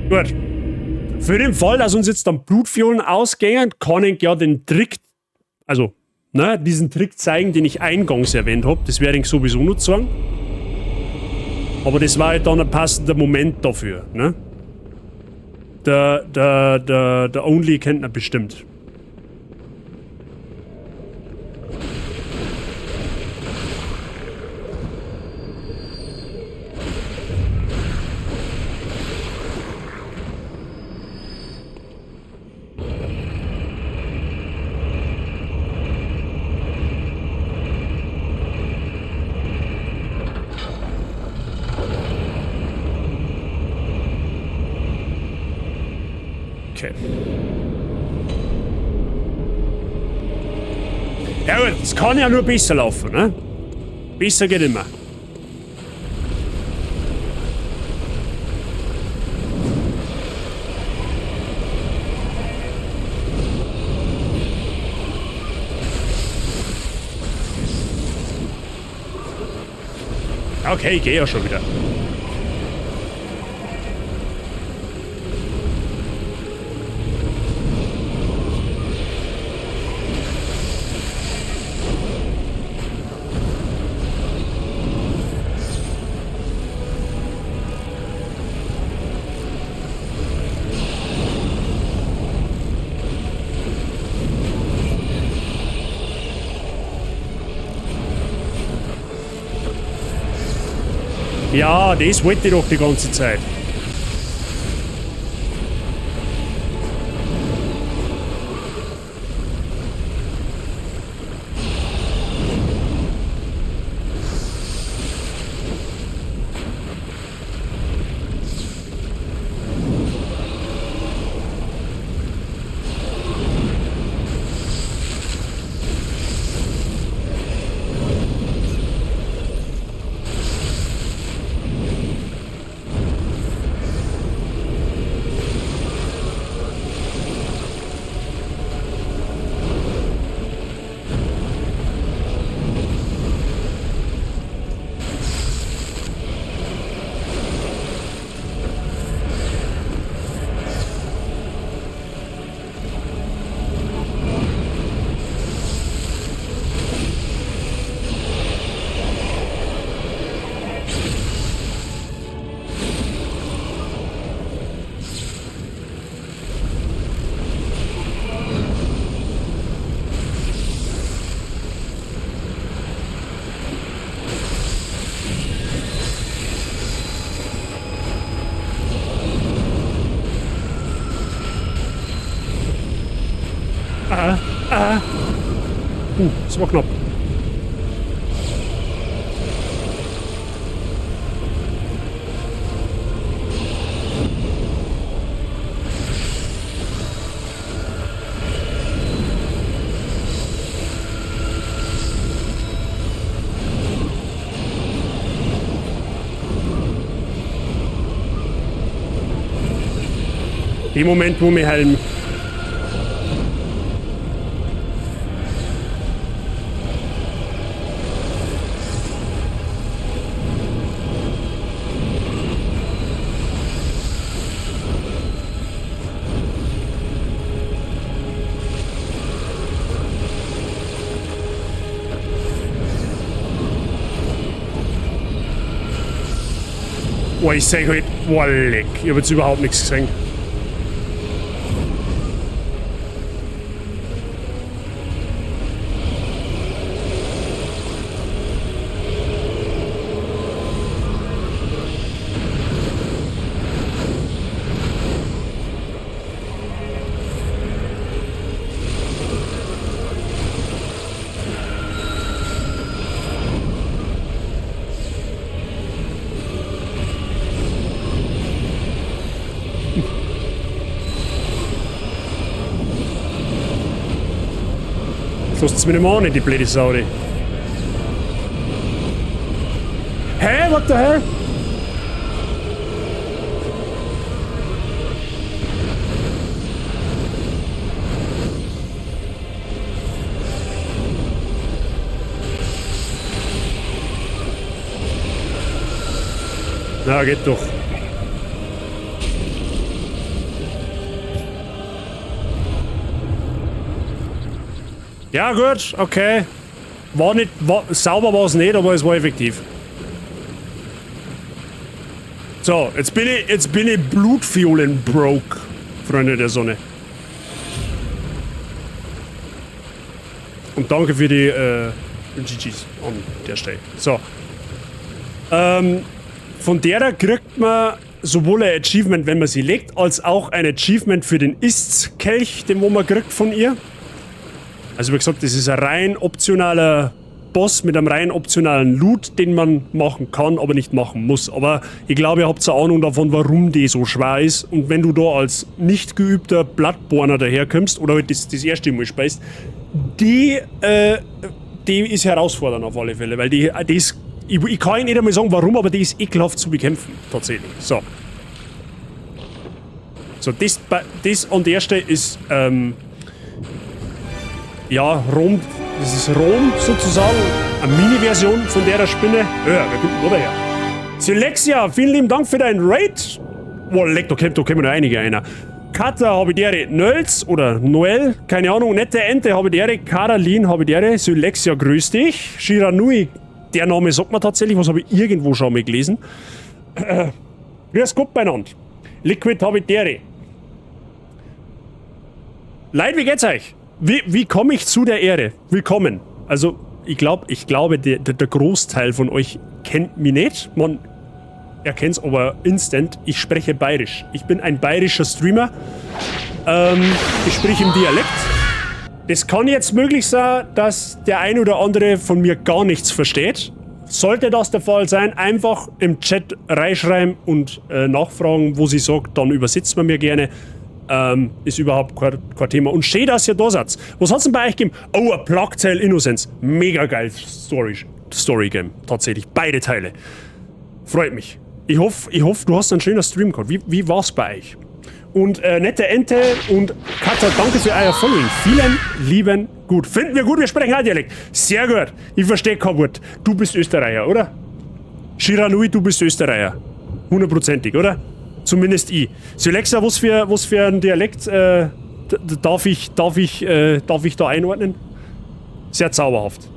Gut. Für den Fall, dass uns jetzt dann Blutfiolen ausgängen, kann ich ja den Trick, also, ne, diesen Trick zeigen, den ich eingangs erwähnt hab. Das werde ich sowieso noch zeigen. Aber das war halt dann ein passender Moment dafür, ne? Der Only kennt ihn bestimmt. Okay. Ja gut, es kann ja nur besser laufen, ne? Besser geht immer. Okay, ich geh ja schon wieder. Ja, das wollte ich doch die ganze Zeit. Das war knapp. Dem Moment, wo wir heilen. Oh, ich seh halt, oh, leck. Ich hab jetzt überhaupt nichts gesehen. Lasst's mich nicht mehr an, die blöde Sau, die. Hä? What the hell? Na, geht doch. Ja gut, okay. War nicht, war, sauber war es nicht, aber es war effektiv. So, jetzt bin ich Blutfiolen broke, Freunde der Sonne. Und danke für die GGs an der Stelle. So. Von der kriegt man sowohl ein Achievement, wenn man sie legt, als auch ein Achievement für den Ist-Kelch, den wo man kriegt von ihr. Also wie gesagt, das ist ein rein optionaler Boss mit einem rein optionalen Loot, den man machen kann, aber nicht machen muss. Aber ich glaube, ihr habt eine Ahnung davon, warum die so schwer ist. Und wenn du da als nicht geübter Bloodborner daherkommst oder halt das erste Mal spielst, die ist herausfordernd auf alle Fälle, weil die ist, ich kann nicht einmal sagen, warum, aber die ist ekelhaft zu bekämpfen, tatsächlich. So. So, das an der Stelle ist, ja, Rom, das ist Rom sozusagen, eine Mini-Version von der Spinne. Ja, wer kommt denn da her? Selexia, vielen lieben Dank für deinen Raid. Boah, leck, da kommen noch einige einer. Kata habe ich dere, Nölz oder Noel, keine Ahnung, nette Ente habe ich dere, Karalin habe ich dere, Selexia, grüß dich. Shiranui, der Name sagt mir tatsächlich, was habe ich irgendwo schon mal gelesen. Grüß Gott beieinander. Liquid habe ich dere. Leute, wie geht's euch? Wie komme ich zu der Ehre? Willkommen. Also, ich glaube, der Großteil von euch kennt mich nicht. Man, Erkennt's aber instant, ich spreche bayerisch. Ich bin ein bayerischer Streamer. Ich spreche im Dialekt. Das kann jetzt möglich sein, dass der ein oder andere von mir gar nichts versteht. Sollte das der Fall sein, einfach im Chat reinschreiben und nachfragen, wo sie sagt, dann übersetzt man mir gerne. Ist überhaupt kein Thema. Und schön, dass ihr da seid. Was hat's denn bei euch gegeben? Oh, A Plague Tale Innocence. Mega geil Story Game. Tatsächlich. Beide Teile. Freut mich. Ich hoff, du hast einen schönen Stream gehabt. Wie war's bei euch? Und nette Ente und Katha, danke für euer Following. Vielen lieben gut. Finden wir gut, wir sprechen auch Dialekt. Sehr gut. Ich verstehe kein Wort. Du bist Österreicher, oder? Shiranui, du bist Österreicher. Hundertprozentig, oder? Zumindest ich. Silexa, was für ein Dialekt darf ich da einordnen? Sehr zauberhaft.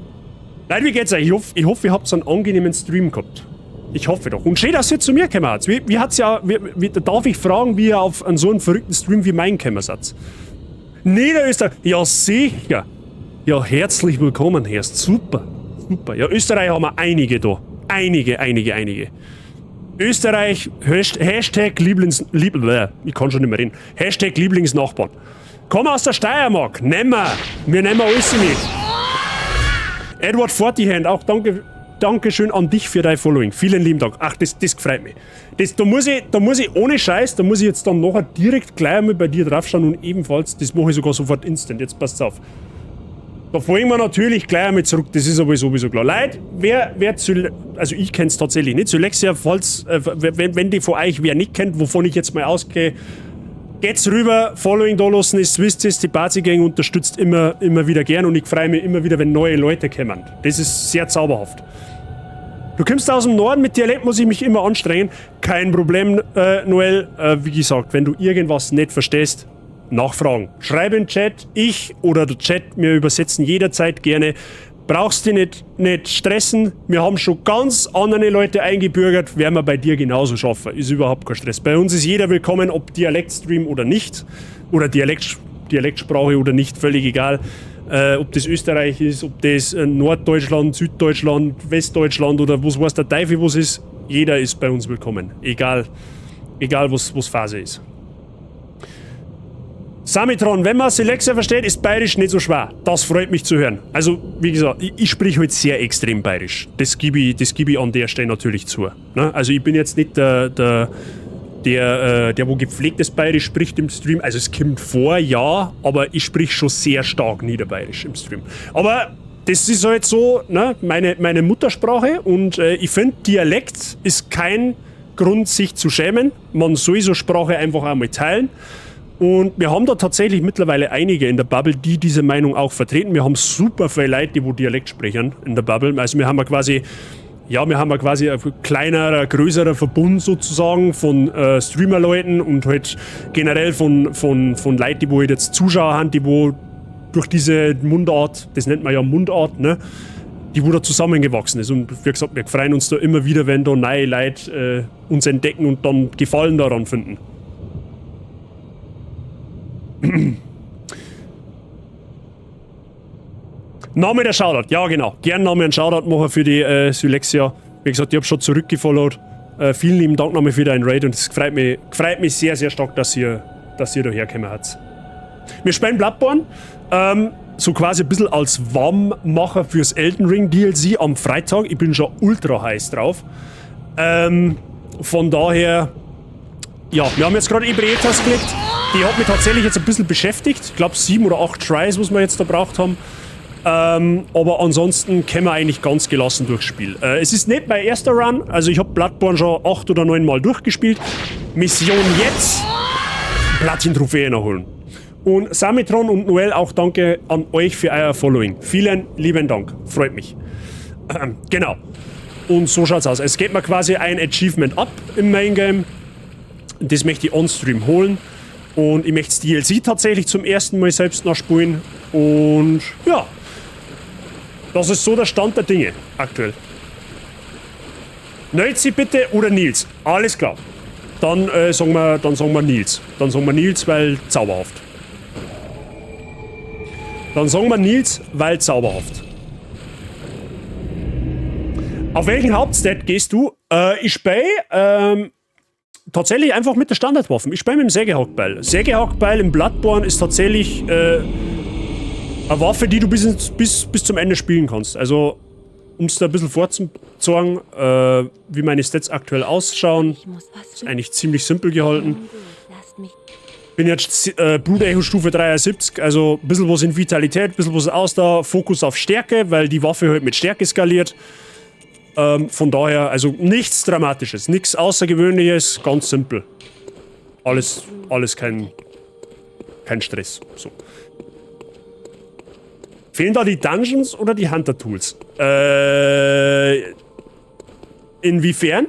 Leute, wie geht's euch? Ich hoffe, ihr habt so einen angenehmen Stream gehabt. Ich hoffe doch. Und schön, dass ihr zu mir gekommen habt. Wie, wie hat's ja, wie, wie, darf ich fragen, wie ihr auf einen so einen verrückten Stream wie meinen gekommen seid? Niederösterreich. Ja, sicher. Ja, herzlich willkommen, Herr. Super. Super. Ja, Österreich haben wir einige da. Einige, einige, einige. Österreich, Hashtag Lieblings... Lieb, ich kann schon nicht mehr reden. #Lieblingsnachbarn. Komm aus der Steiermark. Nehmen wir. Wir nehmen alles mit. Edward Fortyhand, auch danke, Dankeschön an dich für dein Following. Vielen lieben Dank. Ach, das freut mich. Da muss ich ohne Scheiß, da muss ich jetzt dann nachher direkt gleich einmal bei dir draufschauen und ebenfalls, das mache ich sogar sofort instant. Jetzt passt's auf. Da folgen wir natürlich gleich einmal zurück, das ist aber sowieso klar. Leute, wer zu, also ich kenne es tatsächlich nicht, Zylexia, falls, wenn die von euch wer nicht kennt, wovon ich jetzt mal ausgehe, geht's rüber, Following da lassen, ist, wisst ihr, die Bazi Gang unterstützt immer, immer wieder gern und ich freue mich immer wieder, wenn neue Leute kommen. Das ist sehr zauberhaft. Du kommst aus dem Norden, mit Dialekt muss ich mich immer anstrengen. Kein Problem, Noel. Wie gesagt, wenn du irgendwas nicht verstehst, nachfragen. Schreib in den Chat, ich oder der Chat, wir übersetzen jederzeit gerne. Brauchst dich nicht stressen. Wir haben schon ganz andere Leute eingebürgert, werden wir bei dir genauso schaffen. Ist überhaupt kein Stress. Bei uns ist jeder willkommen, ob Dialektstream oder nicht. Oder Dialektsprache oder nicht, völlig egal. Ob das Österreich ist, ob das Norddeutschland, Süddeutschland, Westdeutschland oder was weiß der Teufel was ist. Jeder ist bei uns willkommen. Egal, egal was Phase ist. Samitron, wenn man Selexa versteht, ist Bayerisch nicht so schwer. Das freut mich zu hören. Also, wie gesagt, ich sprich halt sehr extrem Bayerisch. Das gebe ich an der Stelle natürlich zu. Ne? Also, ich bin jetzt nicht der, wo gepflegtes Bayerisch spricht im Stream. Also, es kommt vor, ja, aber ich sprich schon sehr stark Niederbayerisch im Stream. Aber das ist halt so, ne, meine Muttersprache und ich finde, Dialekt ist kein Grund, sich zu schämen. Man soll so Sprache einfach einmal teilen. Und wir haben da tatsächlich mittlerweile einige in der Bubble, die diese Meinung auch vertreten. Wir haben super viele Leute, die wo Dialekt sprechen in der Bubble. Also wir haben ja quasi ein kleinerer, größerer Verbund sozusagen von Streamer-Leuten und halt generell von Leuten, die wo halt jetzt Zuschauer haben, die wo durch diese Mundart, das nennt man ja Mundart, ne, die wo da zusammengewachsen ist. Und wie gesagt, wir freuen uns da immer wieder, wenn da neue Leute uns entdecken und dann Gefallen daran finden. Name der Shoutout, ja genau. Gern Name einen Shoutout machen für die Sylexia. Wie gesagt, ich habe schon zurückgefollowt. Vielen lieben Dank nochmal für deinen Raid und es freut mich sehr, sehr stark, dass ihr da hergekommen habt. Wir spielen Bloodborne, so quasi ein bisschen als Warmmacher fürs Elden Ring DLC am Freitag. Ich bin schon ultra heiß drauf. Von daher, ja, wir haben jetzt gerade Ebrietas gekriegt. Die hat mich tatsächlich jetzt ein bisschen beschäftigt. Ich glaube, sieben oder acht Tries, was wir jetzt da braucht haben. Aber ansonsten können wir eigentlich ganz gelassen durchs Spiel. Es ist nicht mein erster Run, also ich habe Bloodborne schon acht oder neun Mal durchgespielt. Mission jetzt: Platin-Trophäe nachholen. Und Samitron und Noel, auch danke an euch für euer Following. Vielen lieben Dank, freut mich. Genau. Und so schaut's aus. Es geht mir quasi ein Achievement ab im Main Game. Das möchte ich on-stream holen. Und ich möchte das DLC tatsächlich zum ersten Mal selbst noch spielen. Und ja, das ist so der Stand der Dinge aktuell. Nölzi bitte oder Nils? Alles klar. Dann sagen wir Nils. Dann sagen wir Nils, weil zauberhaft. Dann sagen wir Nils, weil zauberhaft. Auf welchen Hauptstat gehst du? Ich spiele tatsächlich einfach mit der Standardwaffen. Ich spiele mit dem Sägehackbeil. Sägehackbeil im Bloodborne ist tatsächlich eine Waffe, die du bis zum Ende spielen kannst. Also, um es da ein bisschen vorzuzeigen, wie meine Stats aktuell ausschauen, ist eigentlich ziemlich simpel gehalten. Bin jetzt Blutecho Stufe 73, also ein bisschen was in Vitalität, ein bisschen was Ausdauer, Fokus auf Stärke, weil die Waffe halt mit Stärke skaliert. Von daher, also nichts Dramatisches, nichts Außergewöhnliches, ganz simpel. Alles kein Stress. So. Fehlen da die Dungeons oder die Hunter Tools? Inwiefern?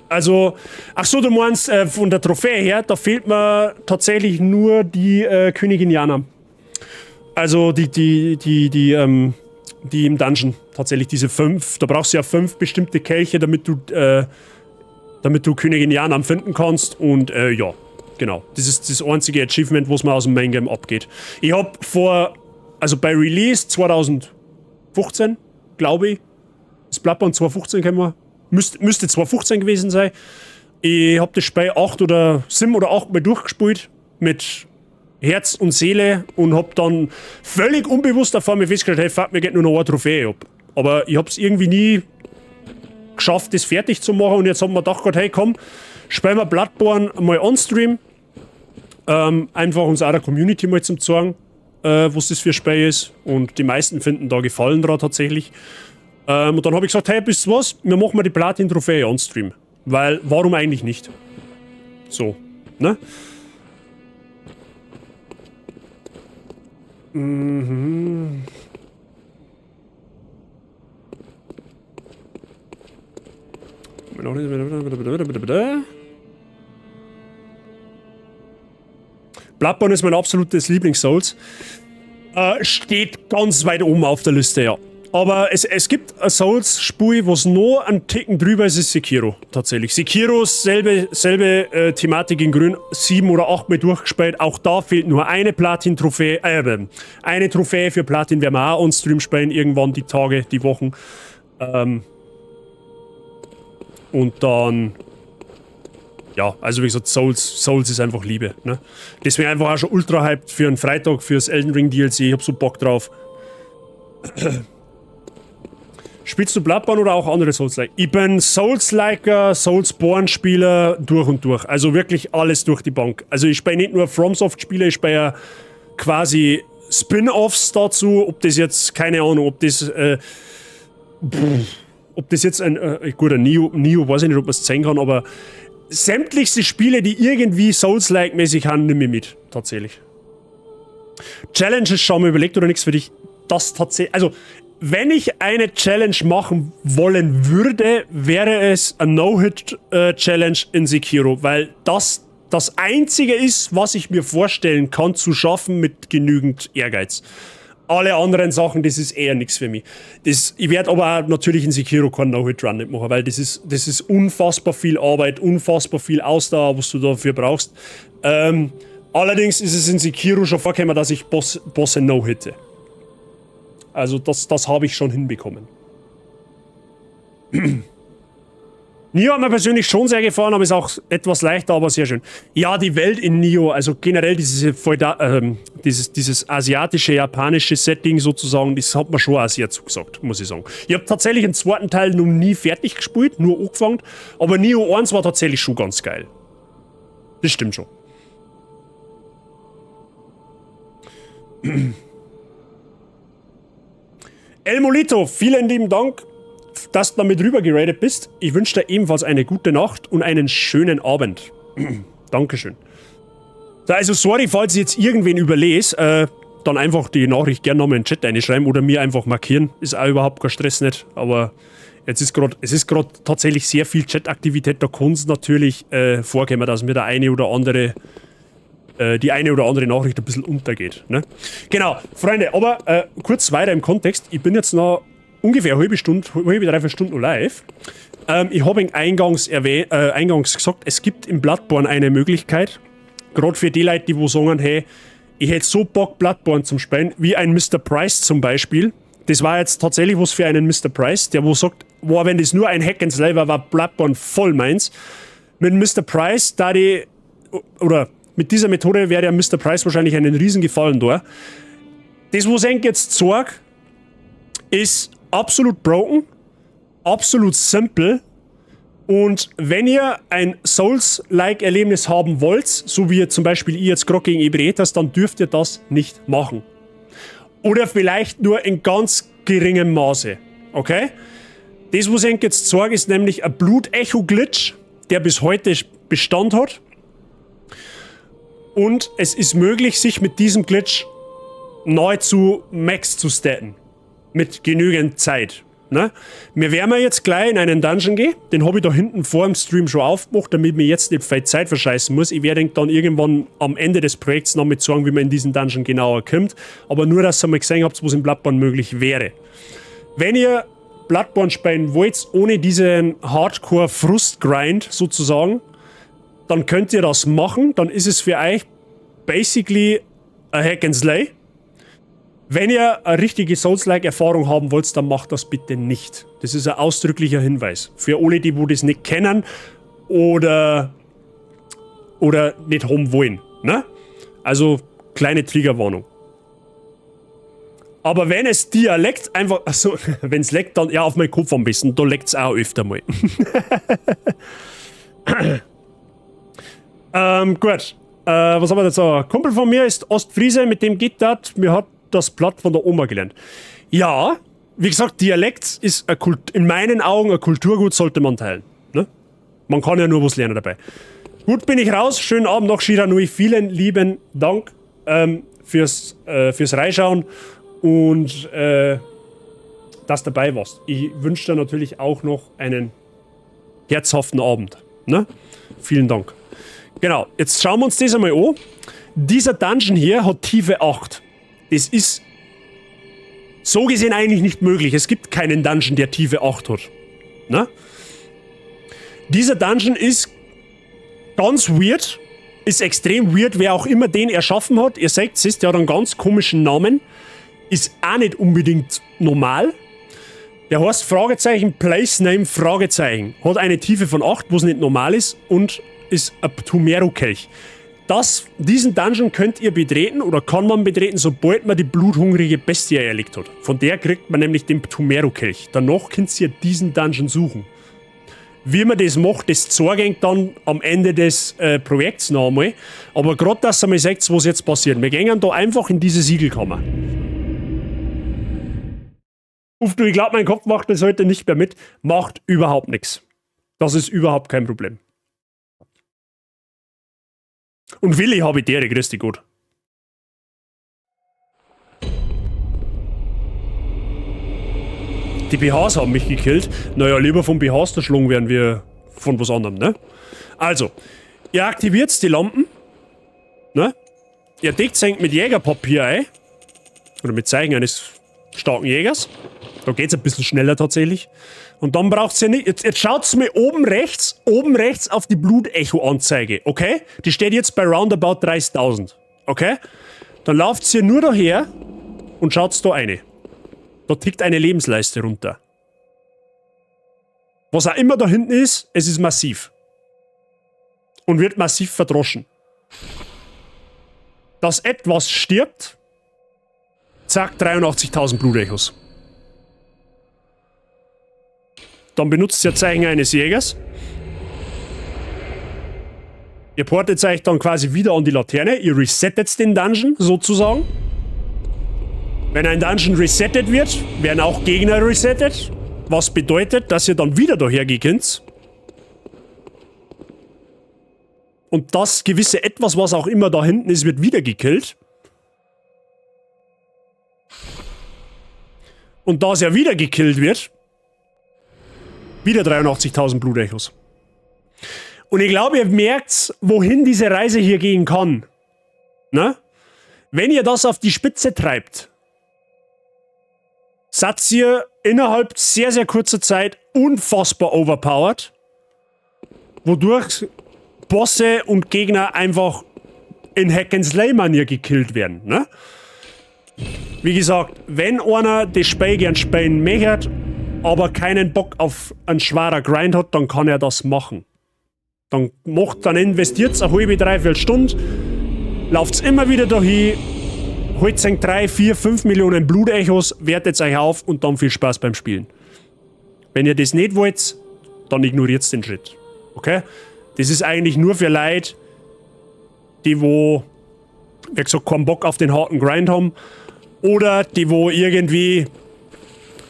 Also, ach so, du meinst von der Trophäe her, da fehlt mir tatsächlich nur die Königin Yharnam. Also die im Dungeon. Tatsächlich diese 5. Da brauchst du ja 5 bestimmte Kelche, damit du Königin Yharnam finden kannst. Und ja, genau. Das ist das einzige Achievement, was mir aus dem Main Game abgeht. Ich hab also bei Release 2015, glaube ich, das Bloodborne 2015 kennen wir. Müsste 2015 gewesen sein. Ich hab das Spiel 8 oder 7 oder 8 Mal durchgespielt. Mit Herz und Seele und hab dann völlig unbewusst auf einmal festgestellt, hey fuck, mir geht nur noch eine Trophäe ab. Aber ich hab's irgendwie nie geschafft, das fertig zu machen und jetzt haben wir gedacht, hey komm, spielen wir Bloodborne mal on-stream. Einfach uns auch der Community mal zum zeigen, was das für ein Spiel ist. Und die meisten finden da Gefallen dran tatsächlich. Und dann habe ich gesagt, hey, wisst ihr was? Wir machen mal die Platin-Trophäe on-stream. Weil, warum eigentlich nicht? So, ne? Mhm. Bloodborne ist mein absolutes Lieblings-Souls. Steht ganz weit oben auf der Liste, ja. Aber es gibt ein Souls-Spiel, was noch einen Ticken drüber ist, ist Sekiro. Tatsächlich. Sekiro, selbe Thematik in Grün, 7 oder 8 Mal durchgespielt. Auch da fehlt nur eine Platin-Trophäe. Eine Trophäe für Platin werden wir auch on-stream spielen, irgendwann die Tage, die Wochen. Und dann... Ja, also wie gesagt, Souls ist einfach Liebe. Ne? Deswegen einfach auch schon ultra hyped für einen Freitag, fürs Elden Ring DLC. Ich hab so Bock drauf. Spielst du Bloodborne oder auch andere Souls-like? Ich bin Souls-liker, Soulsborne-Spieler durch und durch. Also wirklich alles durch die Bank. Also ich spiele nicht nur FromSoft-Spiele, ich spiele ja quasi Spin-Offs dazu. Ob das jetzt, keine Ahnung, ob das... ob das jetzt ein... gut, ein Nioh, weiß ich nicht, ob man es zeigen kann, aber sämtlichste Spiele, die irgendwie Souls-like-mäßig haben, nehme ich mit. Tatsächlich. Challenges, schau mir überlegt oder nichts für dich. Das tatsächlich... Also... Wenn ich eine Challenge machen wollen würde, wäre es eine No-Hit-Challenge in Sekiro, weil das das Einzige ist, was ich mir vorstellen kann zu schaffen mit genügend Ehrgeiz. Alle anderen Sachen, das ist eher nichts für mich. Ich werde aber auch natürlich in Sekiro keinen No-Hit-Run nicht machen, weil das ist unfassbar viel Arbeit, unfassbar viel Ausdauer, was du dafür brauchst. Allerdings ist es in Sekiro schon vorgekommen, dass ich Bosse No-Hitte. Also das habe ich schon hinbekommen. Nioh hat mir persönlich schon sehr gefallen, aber ist auch etwas leichter, aber sehr schön. Ja, die Welt in Nioh, also generell dieses asiatische, japanische Setting sozusagen, das hat mir schon auch sehr zugesagt, muss ich sagen. Ich habe tatsächlich den zweiten Teil noch nie fertig gespielt, nur angefangen, aber Nioh 1 war tatsächlich schon ganz geil. Das stimmt schon. El Molito, vielen lieben Dank, dass du damit rüber geradet bist. Ich wünsche dir ebenfalls eine gute Nacht und einen schönen Abend. Dankeschön. Also sorry, falls ich jetzt irgendwen überlese, dann einfach die Nachricht gerne nochmal in den Chat reinschreiben oder mir einfach markieren. Ist auch überhaupt kein Stress nicht, aber jetzt ist grad, es ist gerade tatsächlich sehr viel Chat-Aktivität. Da kann es natürlich vorkommen, dass mir der eine oder andere die eine oder andere Nachricht ein bisschen untergeht. Ne? Genau, Freunde, aber kurz weiter im Kontext. Ich bin jetzt noch ungefähr eine halbe Stunde, halbe, dreiviertel Stunde noch live. Ich habe eingangs gesagt, es gibt im Bloodborne eine Möglichkeit, gerade für die Leute, die wo sagen, hey, ich hätte so Bock, Bloodborne zum Spielen, wie ein Mr. Price zum Beispiel. Das war jetzt tatsächlich was für einen Mr. Price, der wo sagt, War, wenn das nur ein Hack and Slay war, war Bloodborne voll meins. Mit Mr. Price, da die, oder mit dieser Methode wäre der Mr. Price wahrscheinlich einen riesen Gefallen da. Das, was ich jetzt sag, ist absolut broken, absolut simpel. Und wenn ihr ein Souls-like Erlebnis haben wollt, so wie zum Beispiel ich jetzt gerade gegen Ebrietas, dann dürft ihr das nicht machen. Oder vielleicht nur in ganz geringem Maße. Okay? Das, was ich jetzt sage, ist nämlich ein Blutecho-Glitch, der bis heute Bestand hat. Und es ist möglich, sich mit diesem Glitch nahezu max zu statten. Mit genügend Zeit. Ne? Wir werden jetzt gleich in einen Dungeon gehen. Den habe ich da hinten vor dem Stream schon aufgemacht, damit mir jetzt nicht viel Zeit verscheißen muss. Ich werde dann irgendwann am Ende des Projekts noch mit sagen, wie man in diesen Dungeon genauer kommt. Aber nur, dass ihr mal gesehen habt, was in Bloodborne möglich wäre. Wenn ihr Bloodborne spielen wollt, ohne diesen Hardcore-Frust-Grind sozusagen, dann könnt ihr das machen. Dann ist es für euch basically a Hack and Slay. Wenn ihr eine richtige Souls-like-Erfahrung haben wollt, dann macht das bitte nicht. Das ist ein ausdrücklicher Hinweis. Für alle, die wo das nicht kennen oder nicht haben wollen. Ne? Also, kleine Triggerwarnung. Aber wenn es dir leckt, einfach, also, wenn es leckt, dann ja auf meinen Kopf am besten. Da leckt es auch öfter mal. Gut. Was haben wir jetzt da? Kumpel von mir ist Ostfriese, mit dem geht das. Mir hat das Blatt von der Oma gelernt. Ja, wie gesagt, Dialekt ist in meinen Augen ein Kulturgut, sollte man teilen. Ne? Man kann ja nur was lernen dabei. Gut, bin ich raus. Schönen Abend noch, Shiranui. Vielen lieben Dank fürs Reinschauen und dass du dabei warst. Ich wünsche dir natürlich auch noch einen herzhaften Abend. Ne? Vielen Dank. Genau, jetzt schauen wir uns das einmal an. Dieser Dungeon hier hat Tiefe 8. Das ist so gesehen eigentlich nicht möglich. Es gibt keinen Dungeon, der Tiefe 8 hat. Ne? Dieser Dungeon ist ganz weird. Ist extrem weird, wer auch immer den erschaffen hat. Ihr seht es, der hat einen ganz komischen Namen. Ist auch nicht unbedingt normal. Der heißt Fragezeichen, Place Name, Fragezeichen. Hat eine Tiefe von 8, was nicht normal ist, und ist ein Pthumeru-Kelch. Diesen Dungeon könnt ihr betreten oder kann man betreten, sobald man die bluthungrige Bestie erlegt hat. Von der kriegt man nämlich den Pthumeru-Kelch. Danach könnt ihr diesen Dungeon suchen. Wie man das macht, das zeige ich dann am Ende des Projekts noch einmal. Aber gerade, dass ihr mal seht, was jetzt passiert. Wir gehen da einfach in diese Siegelkammer. Uff, du, ich glaube, mein Kopf macht das heute nicht mehr mit. Macht überhaupt nichts. Das ist überhaupt kein Problem. Und Willi habe ich dere, grüß dich gut. Die BHs haben mich gekillt. Naja, lieber vom BHs erschlagen werden wir von was anderem, ne? Also, ihr aktiviert die Lampen. Ne? Ihr deckt sie mit Jägerpapier ein. Oder mit Zeichen eines starken Jägers. Da geht's ein bisschen schneller tatsächlich. Und dann braucht's ja nicht. Jetzt schaut's mir oben rechts auf die Blutecho-Anzeige, okay? Die steht jetzt bei roundabout 30.000, okay? Dann lauft's hier nur daher und schaut's da rein. Da tickt eine Lebensleiste runter. Was auch immer da hinten ist, es ist massiv. Und wird massiv verdroschen. Dass etwas stirbt, zack, 83.000 Blutechos. Dann benutzt ihr Zeichen eines Jägers. Ihr portet euch dann quasi wieder an die Laterne. Ihr resettet den Dungeon sozusagen. Wenn ein Dungeon resettet wird, werden auch Gegner resettet. Was bedeutet, dass ihr dann wieder daher gehen könnt. Und das gewisse Etwas, was auch immer da hinten ist, wird wieder gekillt. Und da es ja wieder gekillt wird, wieder 83.000 Blutechos. Und ich glaube, ihr merkt, wohin diese Reise hier gehen kann. Ne? Wenn ihr das auf die Spitze treibt, seid ihr innerhalb sehr, sehr kurzer Zeit unfassbar overpowered, wodurch Bosse und Gegner einfach in Hack-and-Slay-Manier gekillt werden. Ne? Wie gesagt, wenn einer das Spiel gern spielen möchte, aber keinen Bock auf einen schwerer Grind hat, dann kann er das machen. Dann investiert eine halbe, dreiviertel Stunde, lauft's immer wieder dahin, holt sich 3, 4, 5 Millionen Blutechos, wertet euch auf und dann viel Spaß beim Spielen. Wenn ihr das nicht wollt, dann ignoriert den Schritt. Okay? Das ist eigentlich nur für Leute, die wo, wie gesagt, keinen Bock auf den harten Grind haben oder die wo irgendwie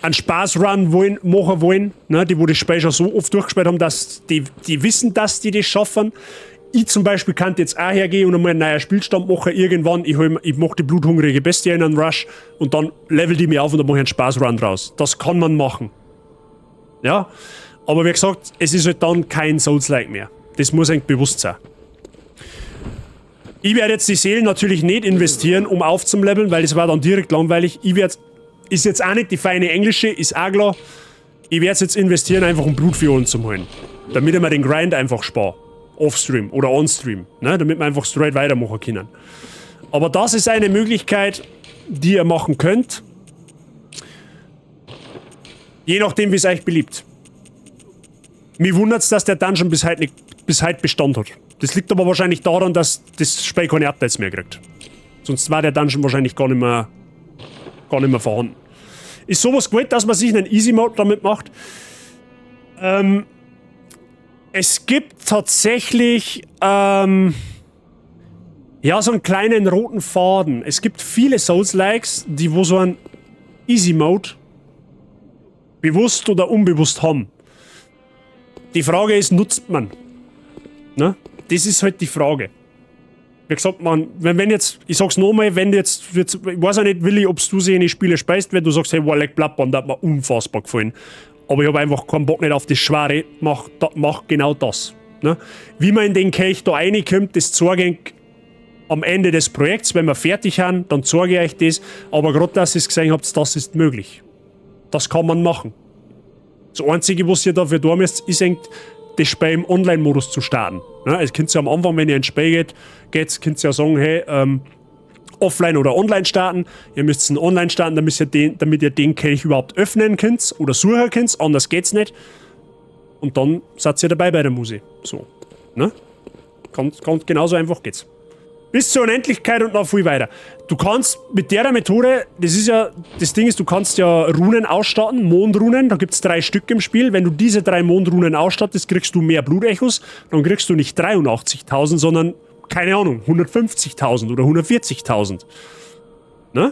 einen Spaßrun machen wollen, ne, die wo das Spiel schon so oft durchgespielt haben, dass die wissen, dass die das schaffen. Ich zum Beispiel kann jetzt auch hergehen und einmal einen neuen Spielstand machen irgendwann. Ich mache die bluthungrige Bestie in einen Rush und dann level die mir auf und dann mache ich einen Spaßrun draus. Das kann man machen. Ja, aber wie gesagt, es ist halt dann kein Souls-like mehr. Das muss eigentlich bewusst sein. Ich werde jetzt die Seelen natürlich nicht investieren, um aufzuleveln, weil das war dann direkt langweilig. Ich werde, ist jetzt auch nicht die feine englische, ist auch klar. Ich werde jetzt investieren, einfach um Blutfiolen zu holen. Damit ich mir den Grind einfach spare. Offstream oder onstream, ne? Damit wir einfach straight weitermachen können. Aber das ist eine Möglichkeit, die ihr machen könnt. Je nachdem, wie es euch beliebt. Mich wundert es, dass der Dungeon bis heute Bestand hat. Das liegt aber wahrscheinlich daran, dass das Spiel keine Updates mehr kriegt. Sonst war der Dungeon wahrscheinlich gar nicht mehr vorhanden. Ist sowas gewollt, dass man sich einen Easy Mode damit macht? Es gibt tatsächlich ja, so einen kleinen roten Faden. Es gibt viele Souls-Likes, die wo so einen Easy Mode bewusst oder unbewusst haben. Die Frage ist, nutzt man? Ne? Das ist halt die Frage. Wie gesagt, man, wenn jetzt, ich sag's nochmal, wenn jetzt, ich weiß auch nicht, Willi, ob du sie in die Spiele speist, wenn du sagst, hey, wow, Bloodborne, das hat mir unfassbar gefallen. Aber ich habe einfach keinen Bock nicht auf das Schwere, mach genau das. Ne? Wie man in den Kelch da reinkommt, das zeige ich am Ende des Projekts, wenn wir fertig sind, dann zeige ich euch das. Aber gerade, dass ihr es gesehen habt, das ist möglich. Das kann man machen. Das Einzige, was ihr dafür tun müsst, ist eigentlich, das Spiel im Online-Modus zu starten. Ne? Also könnt ihr am Anfang, wenn ihr ins Spiel geht, könnt ihr ja sagen, hey, offline oder online starten. Ihr müsst einen online starten, damit ihr den Kelch überhaupt öffnen könnt oder suchen könnt, anders geht's nicht. Und dann seid ihr dabei bei der Musik. So. Ne? Ganz genauso einfach geht's. Bis zur Unendlichkeit und noch viel weiter. Du kannst mit der Methode, das ist ja, das Ding ist, du kannst ja Runen ausstatten, Mondrunen, da gibt es 3 Stück im Spiel. Wenn du diese 3 Mondrunen ausstattest, kriegst du mehr Blutechos. Dann kriegst du nicht 83.000, sondern, keine Ahnung, 150.000 oder 140.000. Ne?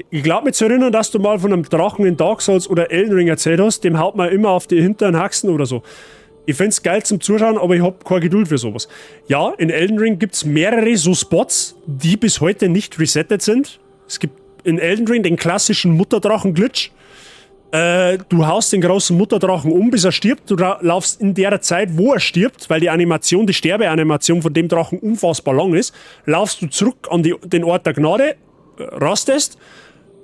Ich glaube mich zu erinnern, dass du mal von einem Drachen in Dark Souls oder Elden Ring erzählt hast, dem haut man immer auf die hinteren Haxen oder so. Ich find's geil zum Zuschauen, aber ich hab keine Geduld für sowas. Ja, in Elden Ring gibt's mehrere so Spots, die bis heute nicht resettet sind. Es gibt in Elden Ring den klassischen Mutterdrachen-Glitch. Du haust den großen Mutterdrachen um, bis er stirbt. Du laufst in der Zeit, wo er stirbt, weil die Animation, die Sterbeanimation von dem Drachen unfassbar lang ist, laufst du zurück an den Ort der Gnade, rastest.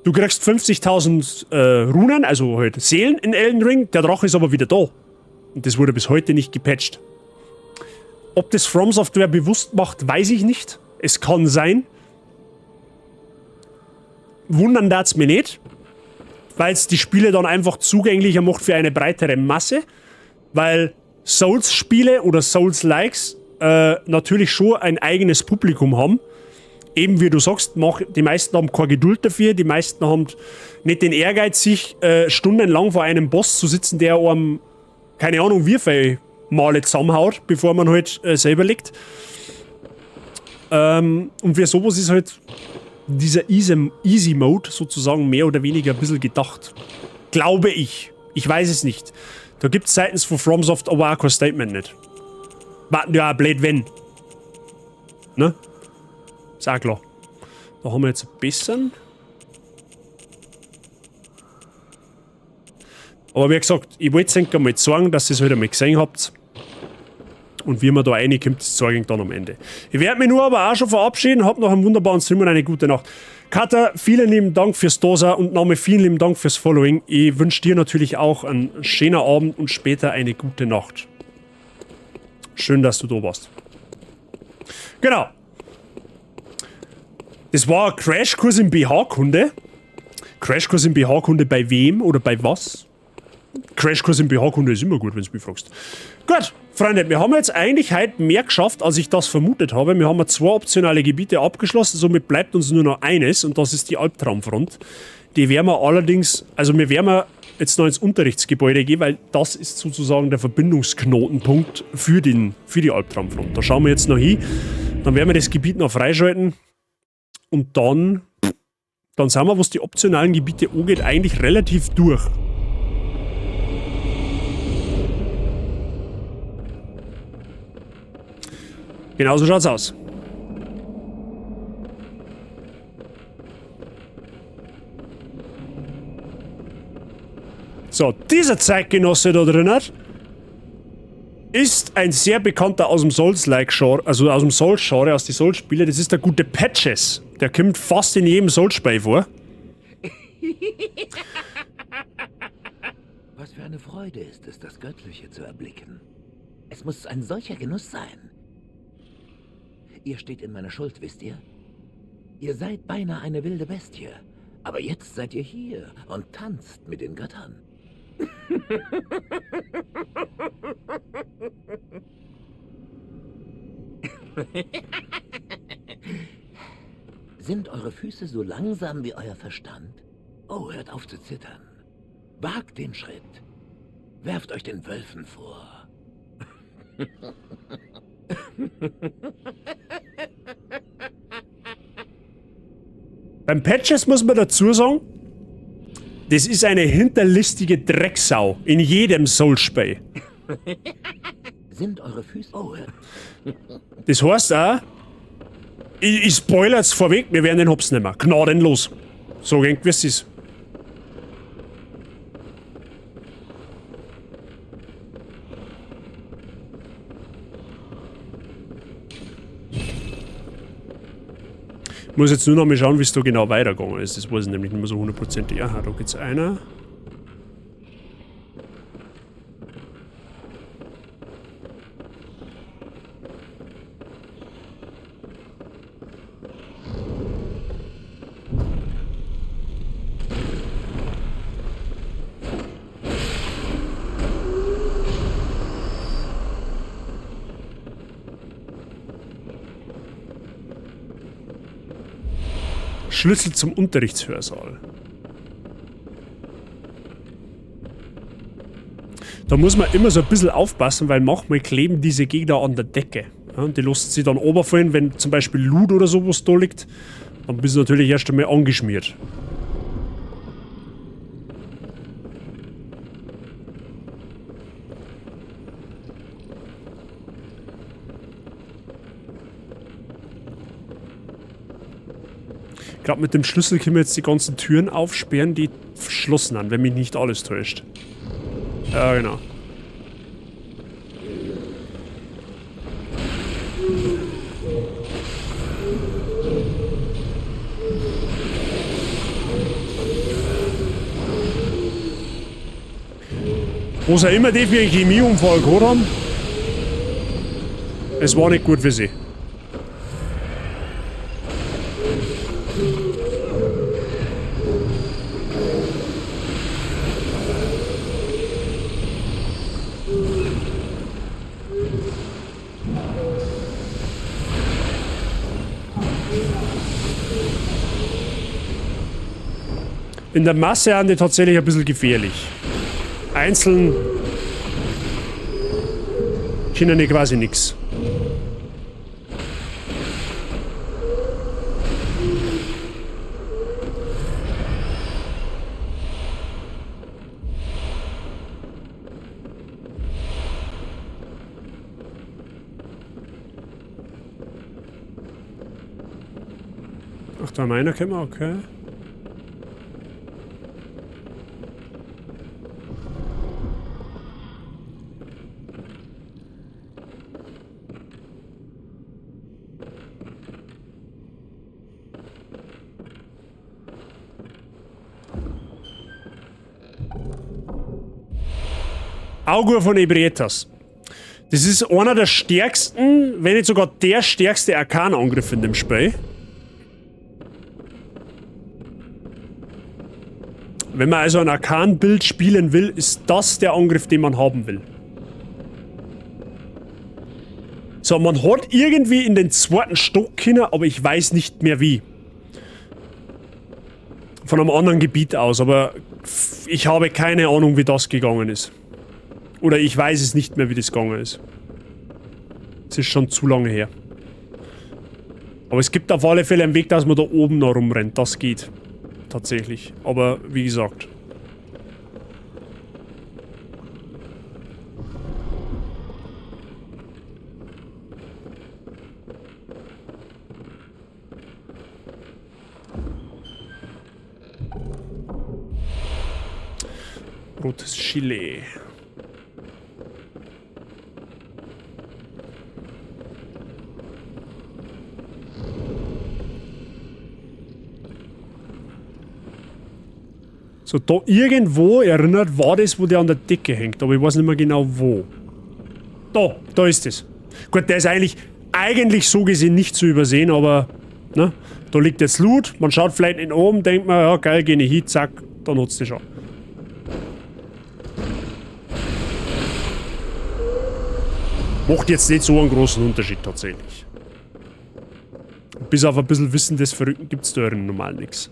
Du kriegst 50.000 Runen, also halt Seelen in Elden Ring. Der Drache ist aber wieder da. Und das wurde bis heute nicht gepatcht. Ob das From Software bewusst macht, weiß ich nicht. Es kann sein. Wundern darf's mir nicht. Weil es die Spiele dann einfach zugänglicher macht für eine breitere Masse. Weil Souls-Spiele oder Souls-Likes natürlich schon ein eigenes Publikum haben. Eben wie du sagst, die meisten haben keine Geduld dafür, die meisten haben nicht den Ehrgeiz, sich stundenlang vor einem Boss zu sitzen, der einem, keine Ahnung, wie viel Male zusammenhaut, bevor man halt selber liegt. Und für sowas ist halt dieser Easy Mode sozusagen mehr oder weniger ein bisschen gedacht. Glaube ich. Ich weiß es nicht. Da gibt es seitens von FromSoft aber auch kein Statement nicht. Warten ja auch blöd, wenn. Ne? Ist auch klar. Da haben wir jetzt ein bisschen. Aber wie gesagt, ich wollte es euch einmal zeigen, dass ihr es halt einmal gesehen habt. Und wie man da reinkommt, das zeige ich dann am Ende. Ich werde mich nur aber auch schon verabschieden. Habt noch einen wunderbaren Stream und eine gute Nacht. Katha, vielen lieben Dank fürs Dasein und nochmal vielen lieben Dank fürs Following. Ich wünsche dir natürlich auch einen schönen Abend und später eine gute Nacht. Schön, dass du da warst. Genau. Das war ein Crashkurs in BH-Kunde. Crashkurs in BH-Kunde bei wem oder bei was? Crashkurs in BH-Kunde ist immer gut, wenn du mich fragst. Gut, Freunde, wir haben jetzt eigentlich heute mehr geschafft, als ich das vermutet habe. Wir haben zwei optionale Gebiete abgeschlossen, somit bleibt uns nur noch eines und das ist die Albtraumfront. Die werden wir allerdings, also wir werden jetzt noch ins Unterrichtsgebäude gehen, weil das ist sozusagen der Verbindungsknotenpunkt für die Albtraumfront. Da schauen wir jetzt noch hin, dann werden wir das Gebiet noch freischalten und dann sind wir, was die optionalen Gebiete angeht, eigentlich relativ durch. Genauso schaut's aus. So, dieser Zeitgenosse da drin ist ein sehr bekannter aus dem Souls-like-Genre, also aus dem Souls-Genre, aus den Souls-Spielen. Das ist der gute Patches. Der kommt fast in jedem Souls-Spiel vor. Was für eine Freude ist es, das Göttliche zu erblicken. Es muss ein solcher Genuss sein. Ihr steht in meiner Schuld, wisst ihr? Ihr seid beinahe eine wilde Bestie. Aber jetzt seid ihr hier und tanzt mit den Göttern. Sind eure Füße so langsam wie euer Verstand? Oh, hört auf zu zittern. Wagt den Schritt. Werft euch den Wölfen vor. Beim Patches muss man dazu sagen, das ist eine hinterlistige Drecksau in jedem Souls-Spiel. Sind eure Füße... Oh, das heißt auch, ich spoilere jetzt vorweg, wir werden den Hops nehmen. Gnadenlos. So gern wie es ist. Ich muss jetzt nur noch mal schauen, wie es da genau weitergegangen ist. Das weiß ich nämlich nicht mehr so hundertprozentig. Aha, da geht's einer. Schlüssel zum Unterrichtshörsaal. Da muss man immer so ein bisschen aufpassen, weil manchmal kleben diese Gegner an der Decke. Ja, und die lassen sie dann runterfallen, wenn zum Beispiel Loot oder sowas da liegt. Dann bist du natürlich erst einmal angeschmiert. Ich glaube, mit dem Schlüssel können wir jetzt die ganzen Türen aufsperren, die verschlossen sind, wenn mich nicht alles täuscht. Ja, genau. Wo sie immer die für einen Chemieunfall gehabt haben, es war nicht gut für sie. In der Masse sind die tatsächlich ein bisschen gefährlich. Einzeln können die quasi nix. Ach, da haben wir einer gekommen, okay. Augur von Ebrietas. Das ist einer der stärksten, wenn nicht sogar der stärkste Arkan-Angriff in dem Spiel. Wenn man also ein Arkan-Build spielen will, ist das der Angriff, den man haben will. So, man hat irgendwie in den zweiten Stock können, aber ich weiß nicht mehr wie. Von einem anderen Gebiet aus, aber ich habe keine Ahnung, wie das gegangen ist. Oder ich weiß es nicht mehr, wie das gegangen ist. Es ist schon zu lange her. Aber es gibt auf alle Fälle einen Weg, dass man da oben noch rumrennt. Das geht. Tatsächlich. Aber wie gesagt. Rotes Chili. So, da irgendwo erinnert war das, wo der an der Decke hängt, aber ich weiß nicht mehr genau wo. Da, da ist es. Gut, der ist eigentlich so gesehen nicht zu übersehen, aber ne, da liegt jetzt Loot, man schaut vielleicht in oben, denkt man, ja geil, geh ich hin, zack, dann hat's das schon. Macht jetzt nicht so einen großen Unterschied tatsächlich. Bis auf ein bisschen Wissen des Verrückten gibt's da normal nix.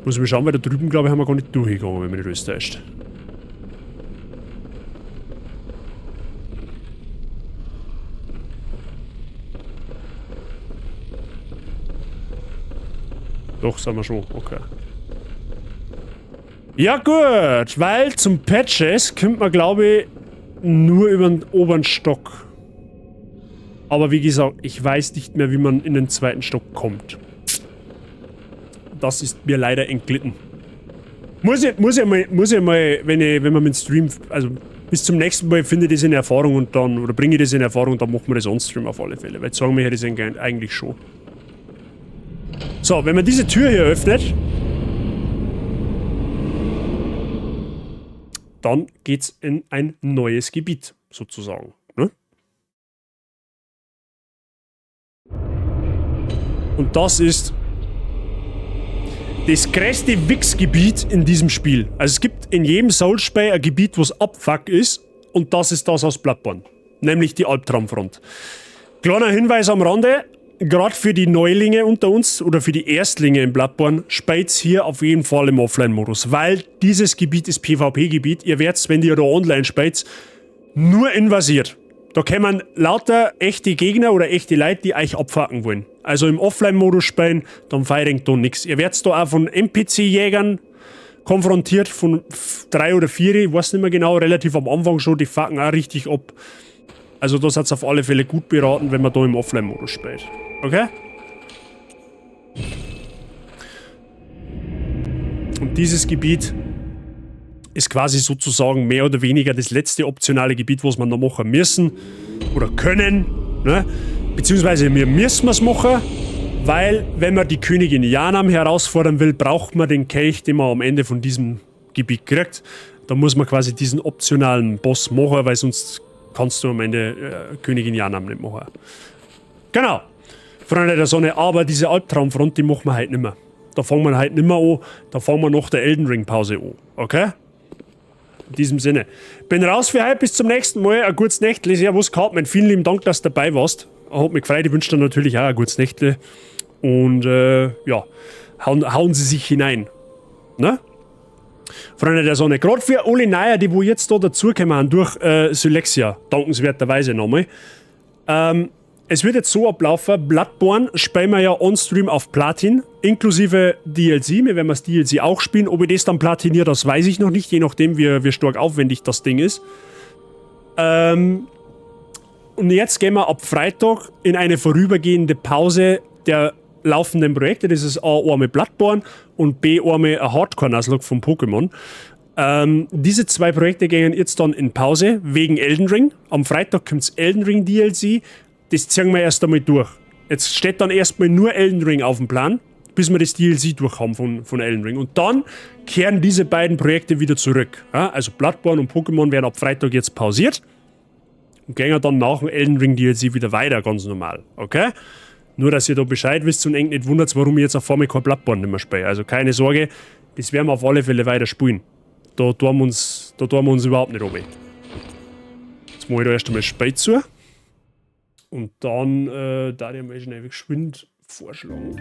Muss ich mal schauen, weil da drüben, glaube ich, haben wir gar nicht durchgegangen, wenn mich nicht alles täuscht. Doch, sind wir schon. Okay. Ja gut, weil zum Patches kommt man, glaube ich, nur über den oberen Stock. Aber wie gesagt, ich weiß nicht mehr, wie man in den zweiten Stock kommt. Das ist mir leider entglitten. Muss ich mal, wenn man mit dem Stream, also bis zum nächsten Mal finde ich das in Erfahrung und dann, oder bringe ich das in Erfahrung und dann machen wir das on-stream auf alle Fälle. Weil sagen wir ja das eigentlich schon. So, wenn man diese Tür hier öffnet, dann geht's in ein neues Gebiet, sozusagen. Ne? Und das ist das größte Wichsgebiet in diesem Spiel. Also es gibt in jedem Souls-Spiel ein Gebiet, wo's Abfuck ist, und das ist das aus Bloodborne. Nämlich die Albtraumfront. Kleiner Hinweis am Rande, gerade für die Neulinge unter uns oder für die Erstlinge in Bloodborne, spielt's hier auf jeden Fall im Offline-Modus, weil dieses Gebiet ist PvP-Gebiet. Ihr werdet's, wenn ihr da online spielt, nur invasiert. Da kommen lauter echte Gegner oder echte Leute, die euch abfacken wollen. Also im Offline-Modus spielen, dann feiert da nix. Ihr werdet da auch von N P C-Jägern konfrontiert, von 3 oder 4, ich weiß nicht mehr genau, relativ am Anfang schon, die fucken auch richtig ab. Also das hat's auf alle Fälle gut beraten, wenn man da im Offline-Modus spielt. Okay? Und dieses Gebiet ist quasi sozusagen mehr oder weniger das letzte optionale Gebiet, was wir noch machen müssen oder können. Ne? Beziehungsweise wir müssen es machen, weil wenn man die Königin Yharnam herausfordern will, braucht man den Kelch, den man am Ende von diesem Gebiet kriegt. Da muss man quasi diesen optionalen Boss machen, weil sonst kannst du am Ende Königin Yharnam nicht machen. Genau. Freunde der Sonne, aber diese Albtraumfront, die machen wir heute nicht mehr. Da fangen wir heute nicht mehr an, da fangen wir nach der Elden Ring Pause an. Okay? In diesem Sinne. Bin raus für heute, bis zum nächsten Mal. Ein gutes Nächtle. Servus, Cartman. Vielen lieben Dank, dass du dabei warst. Hat mich gefreut. Ich wünsche dir natürlich auch ein gutes Nächtle. Und ja, hauen Sie sich hinein. Ne? Freunde der Sonne, gerade für alle Neuer, die wo jetzt da dazugekommen sind, durch Sylexia, dankenswerterweise nochmal. Es wird jetzt so ablaufen, Bloodborne spielen wir ja on-stream auf Platin, inklusive DLC. Wir werden das DLC auch spielen. Ob ich das dann platiniere, das weiß ich noch nicht, je nachdem, wie stark aufwendig das Ding ist. Und jetzt gehen wir ab Freitag in eine vorübergehende Pause der laufenden Projekte. Das ist A, einmal Bloodborne und B, einmal ein Hardcore-Nuzlocke von Pokémon. Diese zwei Projekte gehen jetzt dann in Pause wegen Elden Ring. Am Freitag kommt's Elden Ring DLC. Das ziehen wir erst einmal durch. Jetzt steht dann erstmal nur Elden Ring auf dem Plan. Bis wir das DLC durch haben von Elden Ring. Und dann kehren diese beiden Projekte wieder zurück. Ja, also Bloodborne und Pokémon werden ab Freitag jetzt pausiert und gehen dann nach dem Elden Ring DLC wieder weiter, ganz normal. Okay? Nur, dass ihr da Bescheid wisst und enk nicht wundert, warum ich jetzt auf einmal kein Bloodborne nicht mehr spiele. Also keine Sorge, das werden wir auf alle Fälle weiter spielen. Da tun wir uns überhaupt nicht runter. Jetzt mache ich da erst einmal Spiel zu. Und dann da ich mal schnell geschwind vorschlagen.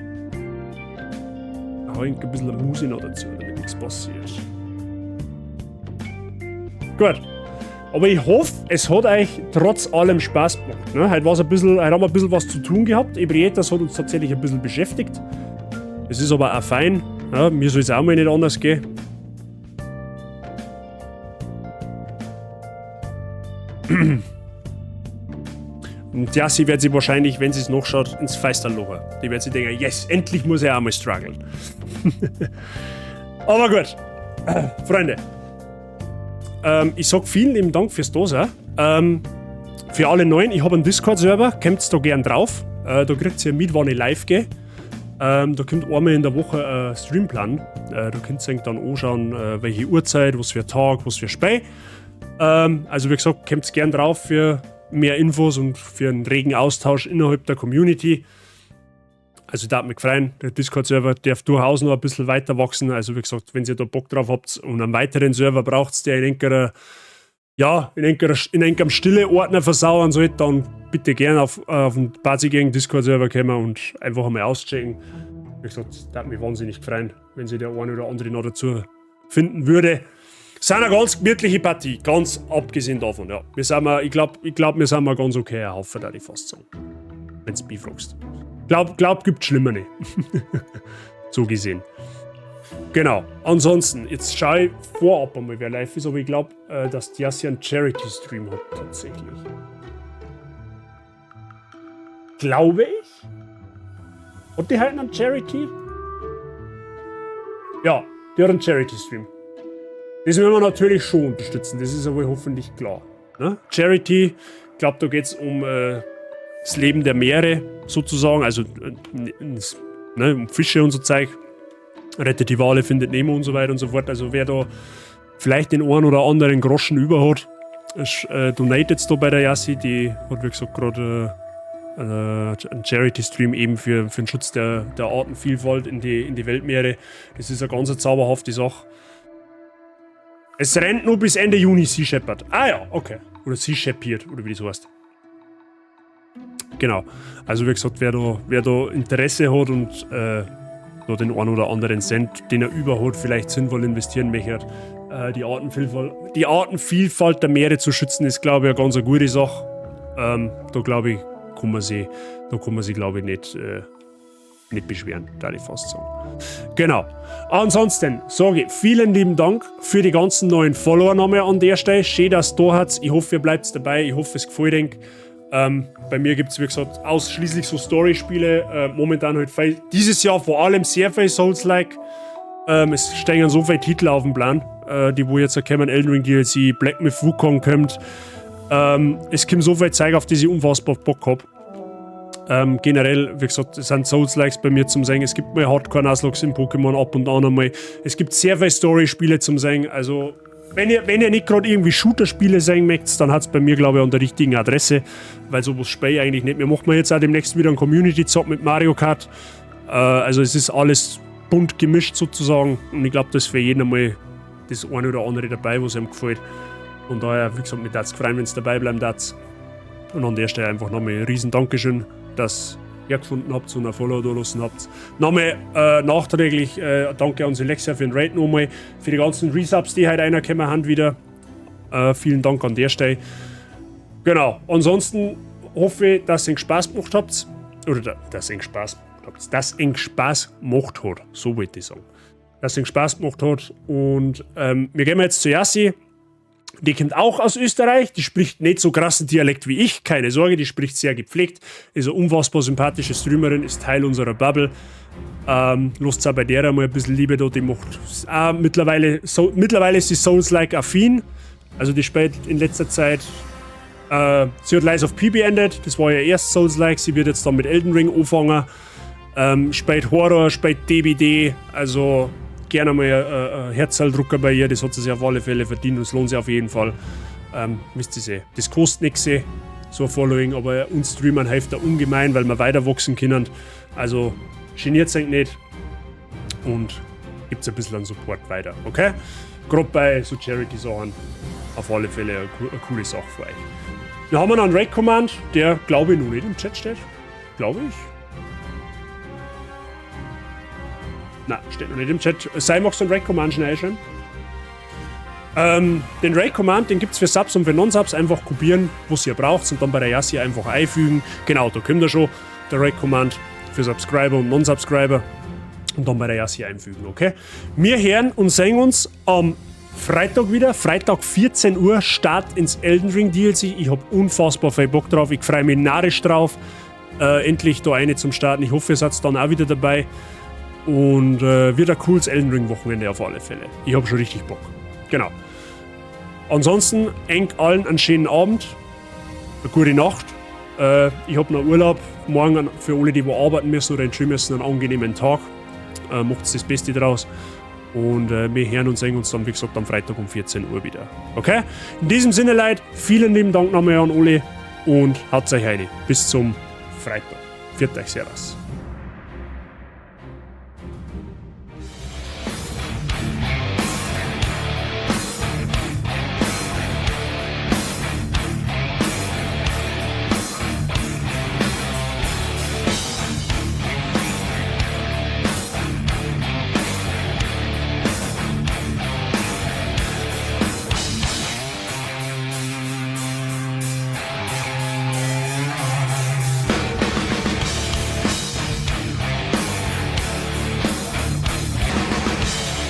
Da hau ich ein bisschen Musik noch dazu, damit nichts passiert. Gut. Aber ich hoffe, es hat euch trotz allem Spaß gemacht. Ne? Heute, war's ein bisschen, heute haben wir ein bisschen was zu tun gehabt. Ebrietas hat uns tatsächlich ein bisschen beschäftigt. Es ist aber auch fein. Ja, mir soll es auch mal nicht anders gehen. Und ja, sie wird sich wahrscheinlich, wenn sie es noch schaut, ins Feister lachen. Die wird sich denken, yes, endlich muss er auch mal strugglen. Aber gut, Freunde, ich sag vielen lieben Dank fürs Dasein. Für alle Neuen, ich habe einen Discord-Server, kommt da gern drauf. Da kriegt ihr mit, wann ich live gehe. Da kommt einmal in der Woche ein Streamplan. Da könnt ihr euch dann anschauen, welche Uhrzeit, was für Tag, was für Spiel. Also wie gesagt, kommt gern drauf für mehr Infos und für einen regen Austausch innerhalb der Community. Also da hat mich gefreut, der Discord-Server darf durchaus noch ein bisschen weiter wachsen. Also wie gesagt, wenn ihr da Bock drauf habt und einen weiteren Server braucht, der in enkerer, ja, in enkerer, in enkerem stille Ordner versauern sollt, dann bitte gerne auf den Party Gang Discord-Server kommen und einfach einmal auschecken. Wie gesagt, da hat mich wahnsinnig gefreut, wenn sich der eine oder andere noch dazu finden würde. Es ist eine ganz gemütliche Partie, ganz abgesehen davon, ja. Wir sind mal, ich glaub, wir sind mal ganz okay, ein Haufen, da ich fast sagen. Wenn's mich fragst. Glaub, gibt schlimmer nicht. So gesehen. Genau. Ansonsten, jetzt schau ich vorab einmal, wer live ist, aber ich glaub, dass Diassi einen Charity-Stream hat, tatsächlich. Glaube ich? Hat die heute einen Charity? Ja, die hat einen Charity-Stream. Das werden wir natürlich schon unterstützen, das ist aber hoffentlich klar. Ne? Charity, ich glaub, da geht's um das Leben der Meere sozusagen, also ne, um Fische und so Zeug. Rettet die Wale, findet Nemo und so weiter und so fort. Also wer da vielleicht den einen oder anderen Groschen über hat, donatet da bei der Yassi, die hat wie gesagt gerade einen Charity-Stream eben für den Schutz der Artenvielfalt in die Weltmeere. Das ist eine ganz zauberhafte Sache. Es rennt nur bis Ende Juni Sea Shepherd. Ah ja, okay. Oder Sea Shepherd, oder wie das heißt. Genau. Also wie gesagt, wer da Interesse hat und da den einen oder anderen Cent, den er über hat, vielleicht sinnvoll investieren möchte, die Artenvielfalt der Meere zu schützen, ist, glaube ich, eine ganz gute Sache. Da glaube ich, kann man sich, glaube ich, nicht beschweren, da ich fast sagen. Genau. Ansonsten sage ich vielen lieben Dank für die ganzen neuen Follower nochmal an der Stelle. Schön, dass ihr da seid. Ich hoffe, ihr bleibt dabei. Ich hoffe, es gefällt euch. Bei mir gibt es, wie gesagt, ausschließlich so Story-Spiele. Momentan halt viel, dieses Jahr vor allem sehr viel Souls-like. Es stehen so viele Titel auf dem Plan, die wo jetzt kommen. Elden Ring DLC, Black Myth Wukong kommt. Es kommt so viel Zeug, auf die ich unfassbar Bock hab. Generell, wie gesagt, es sind Souls-Likes bei mir zum Sehen. Es gibt mal Hardcore-Nuzlocke in Pokémon ab und an einmal. Es gibt sehr viele Story-Spiele zum Sehen. Also, wenn ihr nicht gerade irgendwie Shooter-Spiele sehen möchtet, dann hat's bei mir, glaube ich, an der richtigen Adresse. Weil sowas spiele ich eigentlich nicht. Wir machen jetzt auch demnächst wieder einen Community-Zock mit Mario Kart. Also, es ist alles bunt gemischt sozusagen. Und ich glaube, da ist für jeden einmal das eine oder andere dabei, was ihm gefällt. Von daher, wie gesagt, mich würd's freuen, wenn's dabei bleiben darf. Und an der Stelle einfach nochmal ein riesen Dankeschön, dass ihr gefunden habt und ein Follow da lassen habt. Nochmal nachträglich danke an Selexia für den Raid nochmal, für die ganzen Resubs, die heute reingekommen haben wieder. Vielen Dank an der Stelle. Genau, ansonsten hoffe ich, dass ihr Spaß gemacht habt. Oder dass ihr Spaß habt. Dass ihr Spaß gemacht hat, so wollte ich sagen. Dass ihr Spaß gemacht hat. Und wir gehen jetzt zu Yassi. Die kommt auch aus Österreich, die spricht nicht so krassen Dialekt wie ich, keine Sorge, die spricht sehr gepflegt, ist eine unfassbar sympathische Streamerin, ist Teil unserer Bubble. Lasst auch bei der mal ein bisschen Liebe da, die macht auch mittlerweile, mittlerweile ist sie Souls-like affin, also die spielt in letzter Zeit, sie hat Lies of P beendet, das war ja erst Souls-like, sie wird jetzt dann mit Elden Ring anfangen. Spielt Horror, spielt DBD, also gerne mal ein Herzaldrucker bei ihr, das hat sie sich auf alle Fälle verdient und es lohnt sich auf jeden Fall. Wisst ihr eh. Das kostet nichts, so ein Following, aber uns Streamern hilft da ungemein, weil wir weiter wachsen können. Also geniert euch nicht und gibt ein bisschen an Support weiter, okay? Gerade bei so Charity-Sachen auf alle Fälle eine coole Sache für euch. Wir haben noch einen Raid-Command, der, glaube ich, noch nicht im Chat steht. Glaube ich. Na, steht noch nicht im Chat. Sei, magst du einen Raid-Command schnell einschreiben? Den Raid-Command, den gibt's für Subs und für Non-Subs. Einfach kopieren, was ihr braucht, und dann bei der Yassi einfach einfügen. Genau, da kommt er schon, der Raid-Command für Subscriber und Non-Subscriber. Und dann bei der Yassi einfügen, okay? Wir hören und sehen uns am Freitag wieder. Freitag 14 Uhr, Start ins Elden Ring DLC. Ich hab unfassbar viel Bock drauf. Ich freu mich narrisch drauf, endlich da eine zum Starten. Ich hoffe, ihr seid dann auch wieder dabei. Und wird ein cooles Elden Ring Wochenende auf alle Fälle. Ich hab schon richtig Bock. Genau. Ansonsten enk allen einen schönen Abend, eine gute Nacht. Ich hab noch Urlaub. Morgen für alle, die wo arbeiten müssen oder in die Schule müssen, einen angenehmen Tag. Macht's das Beste draus. Und wir hören und sehen uns dann, wie gesagt, am Freitag um 14 Uhr wieder. Okay? In diesem Sinne, Leute, vielen lieben Dank nochmal an alle und haut euch rein. Bis zum Freitag. Pfiat euch, servus.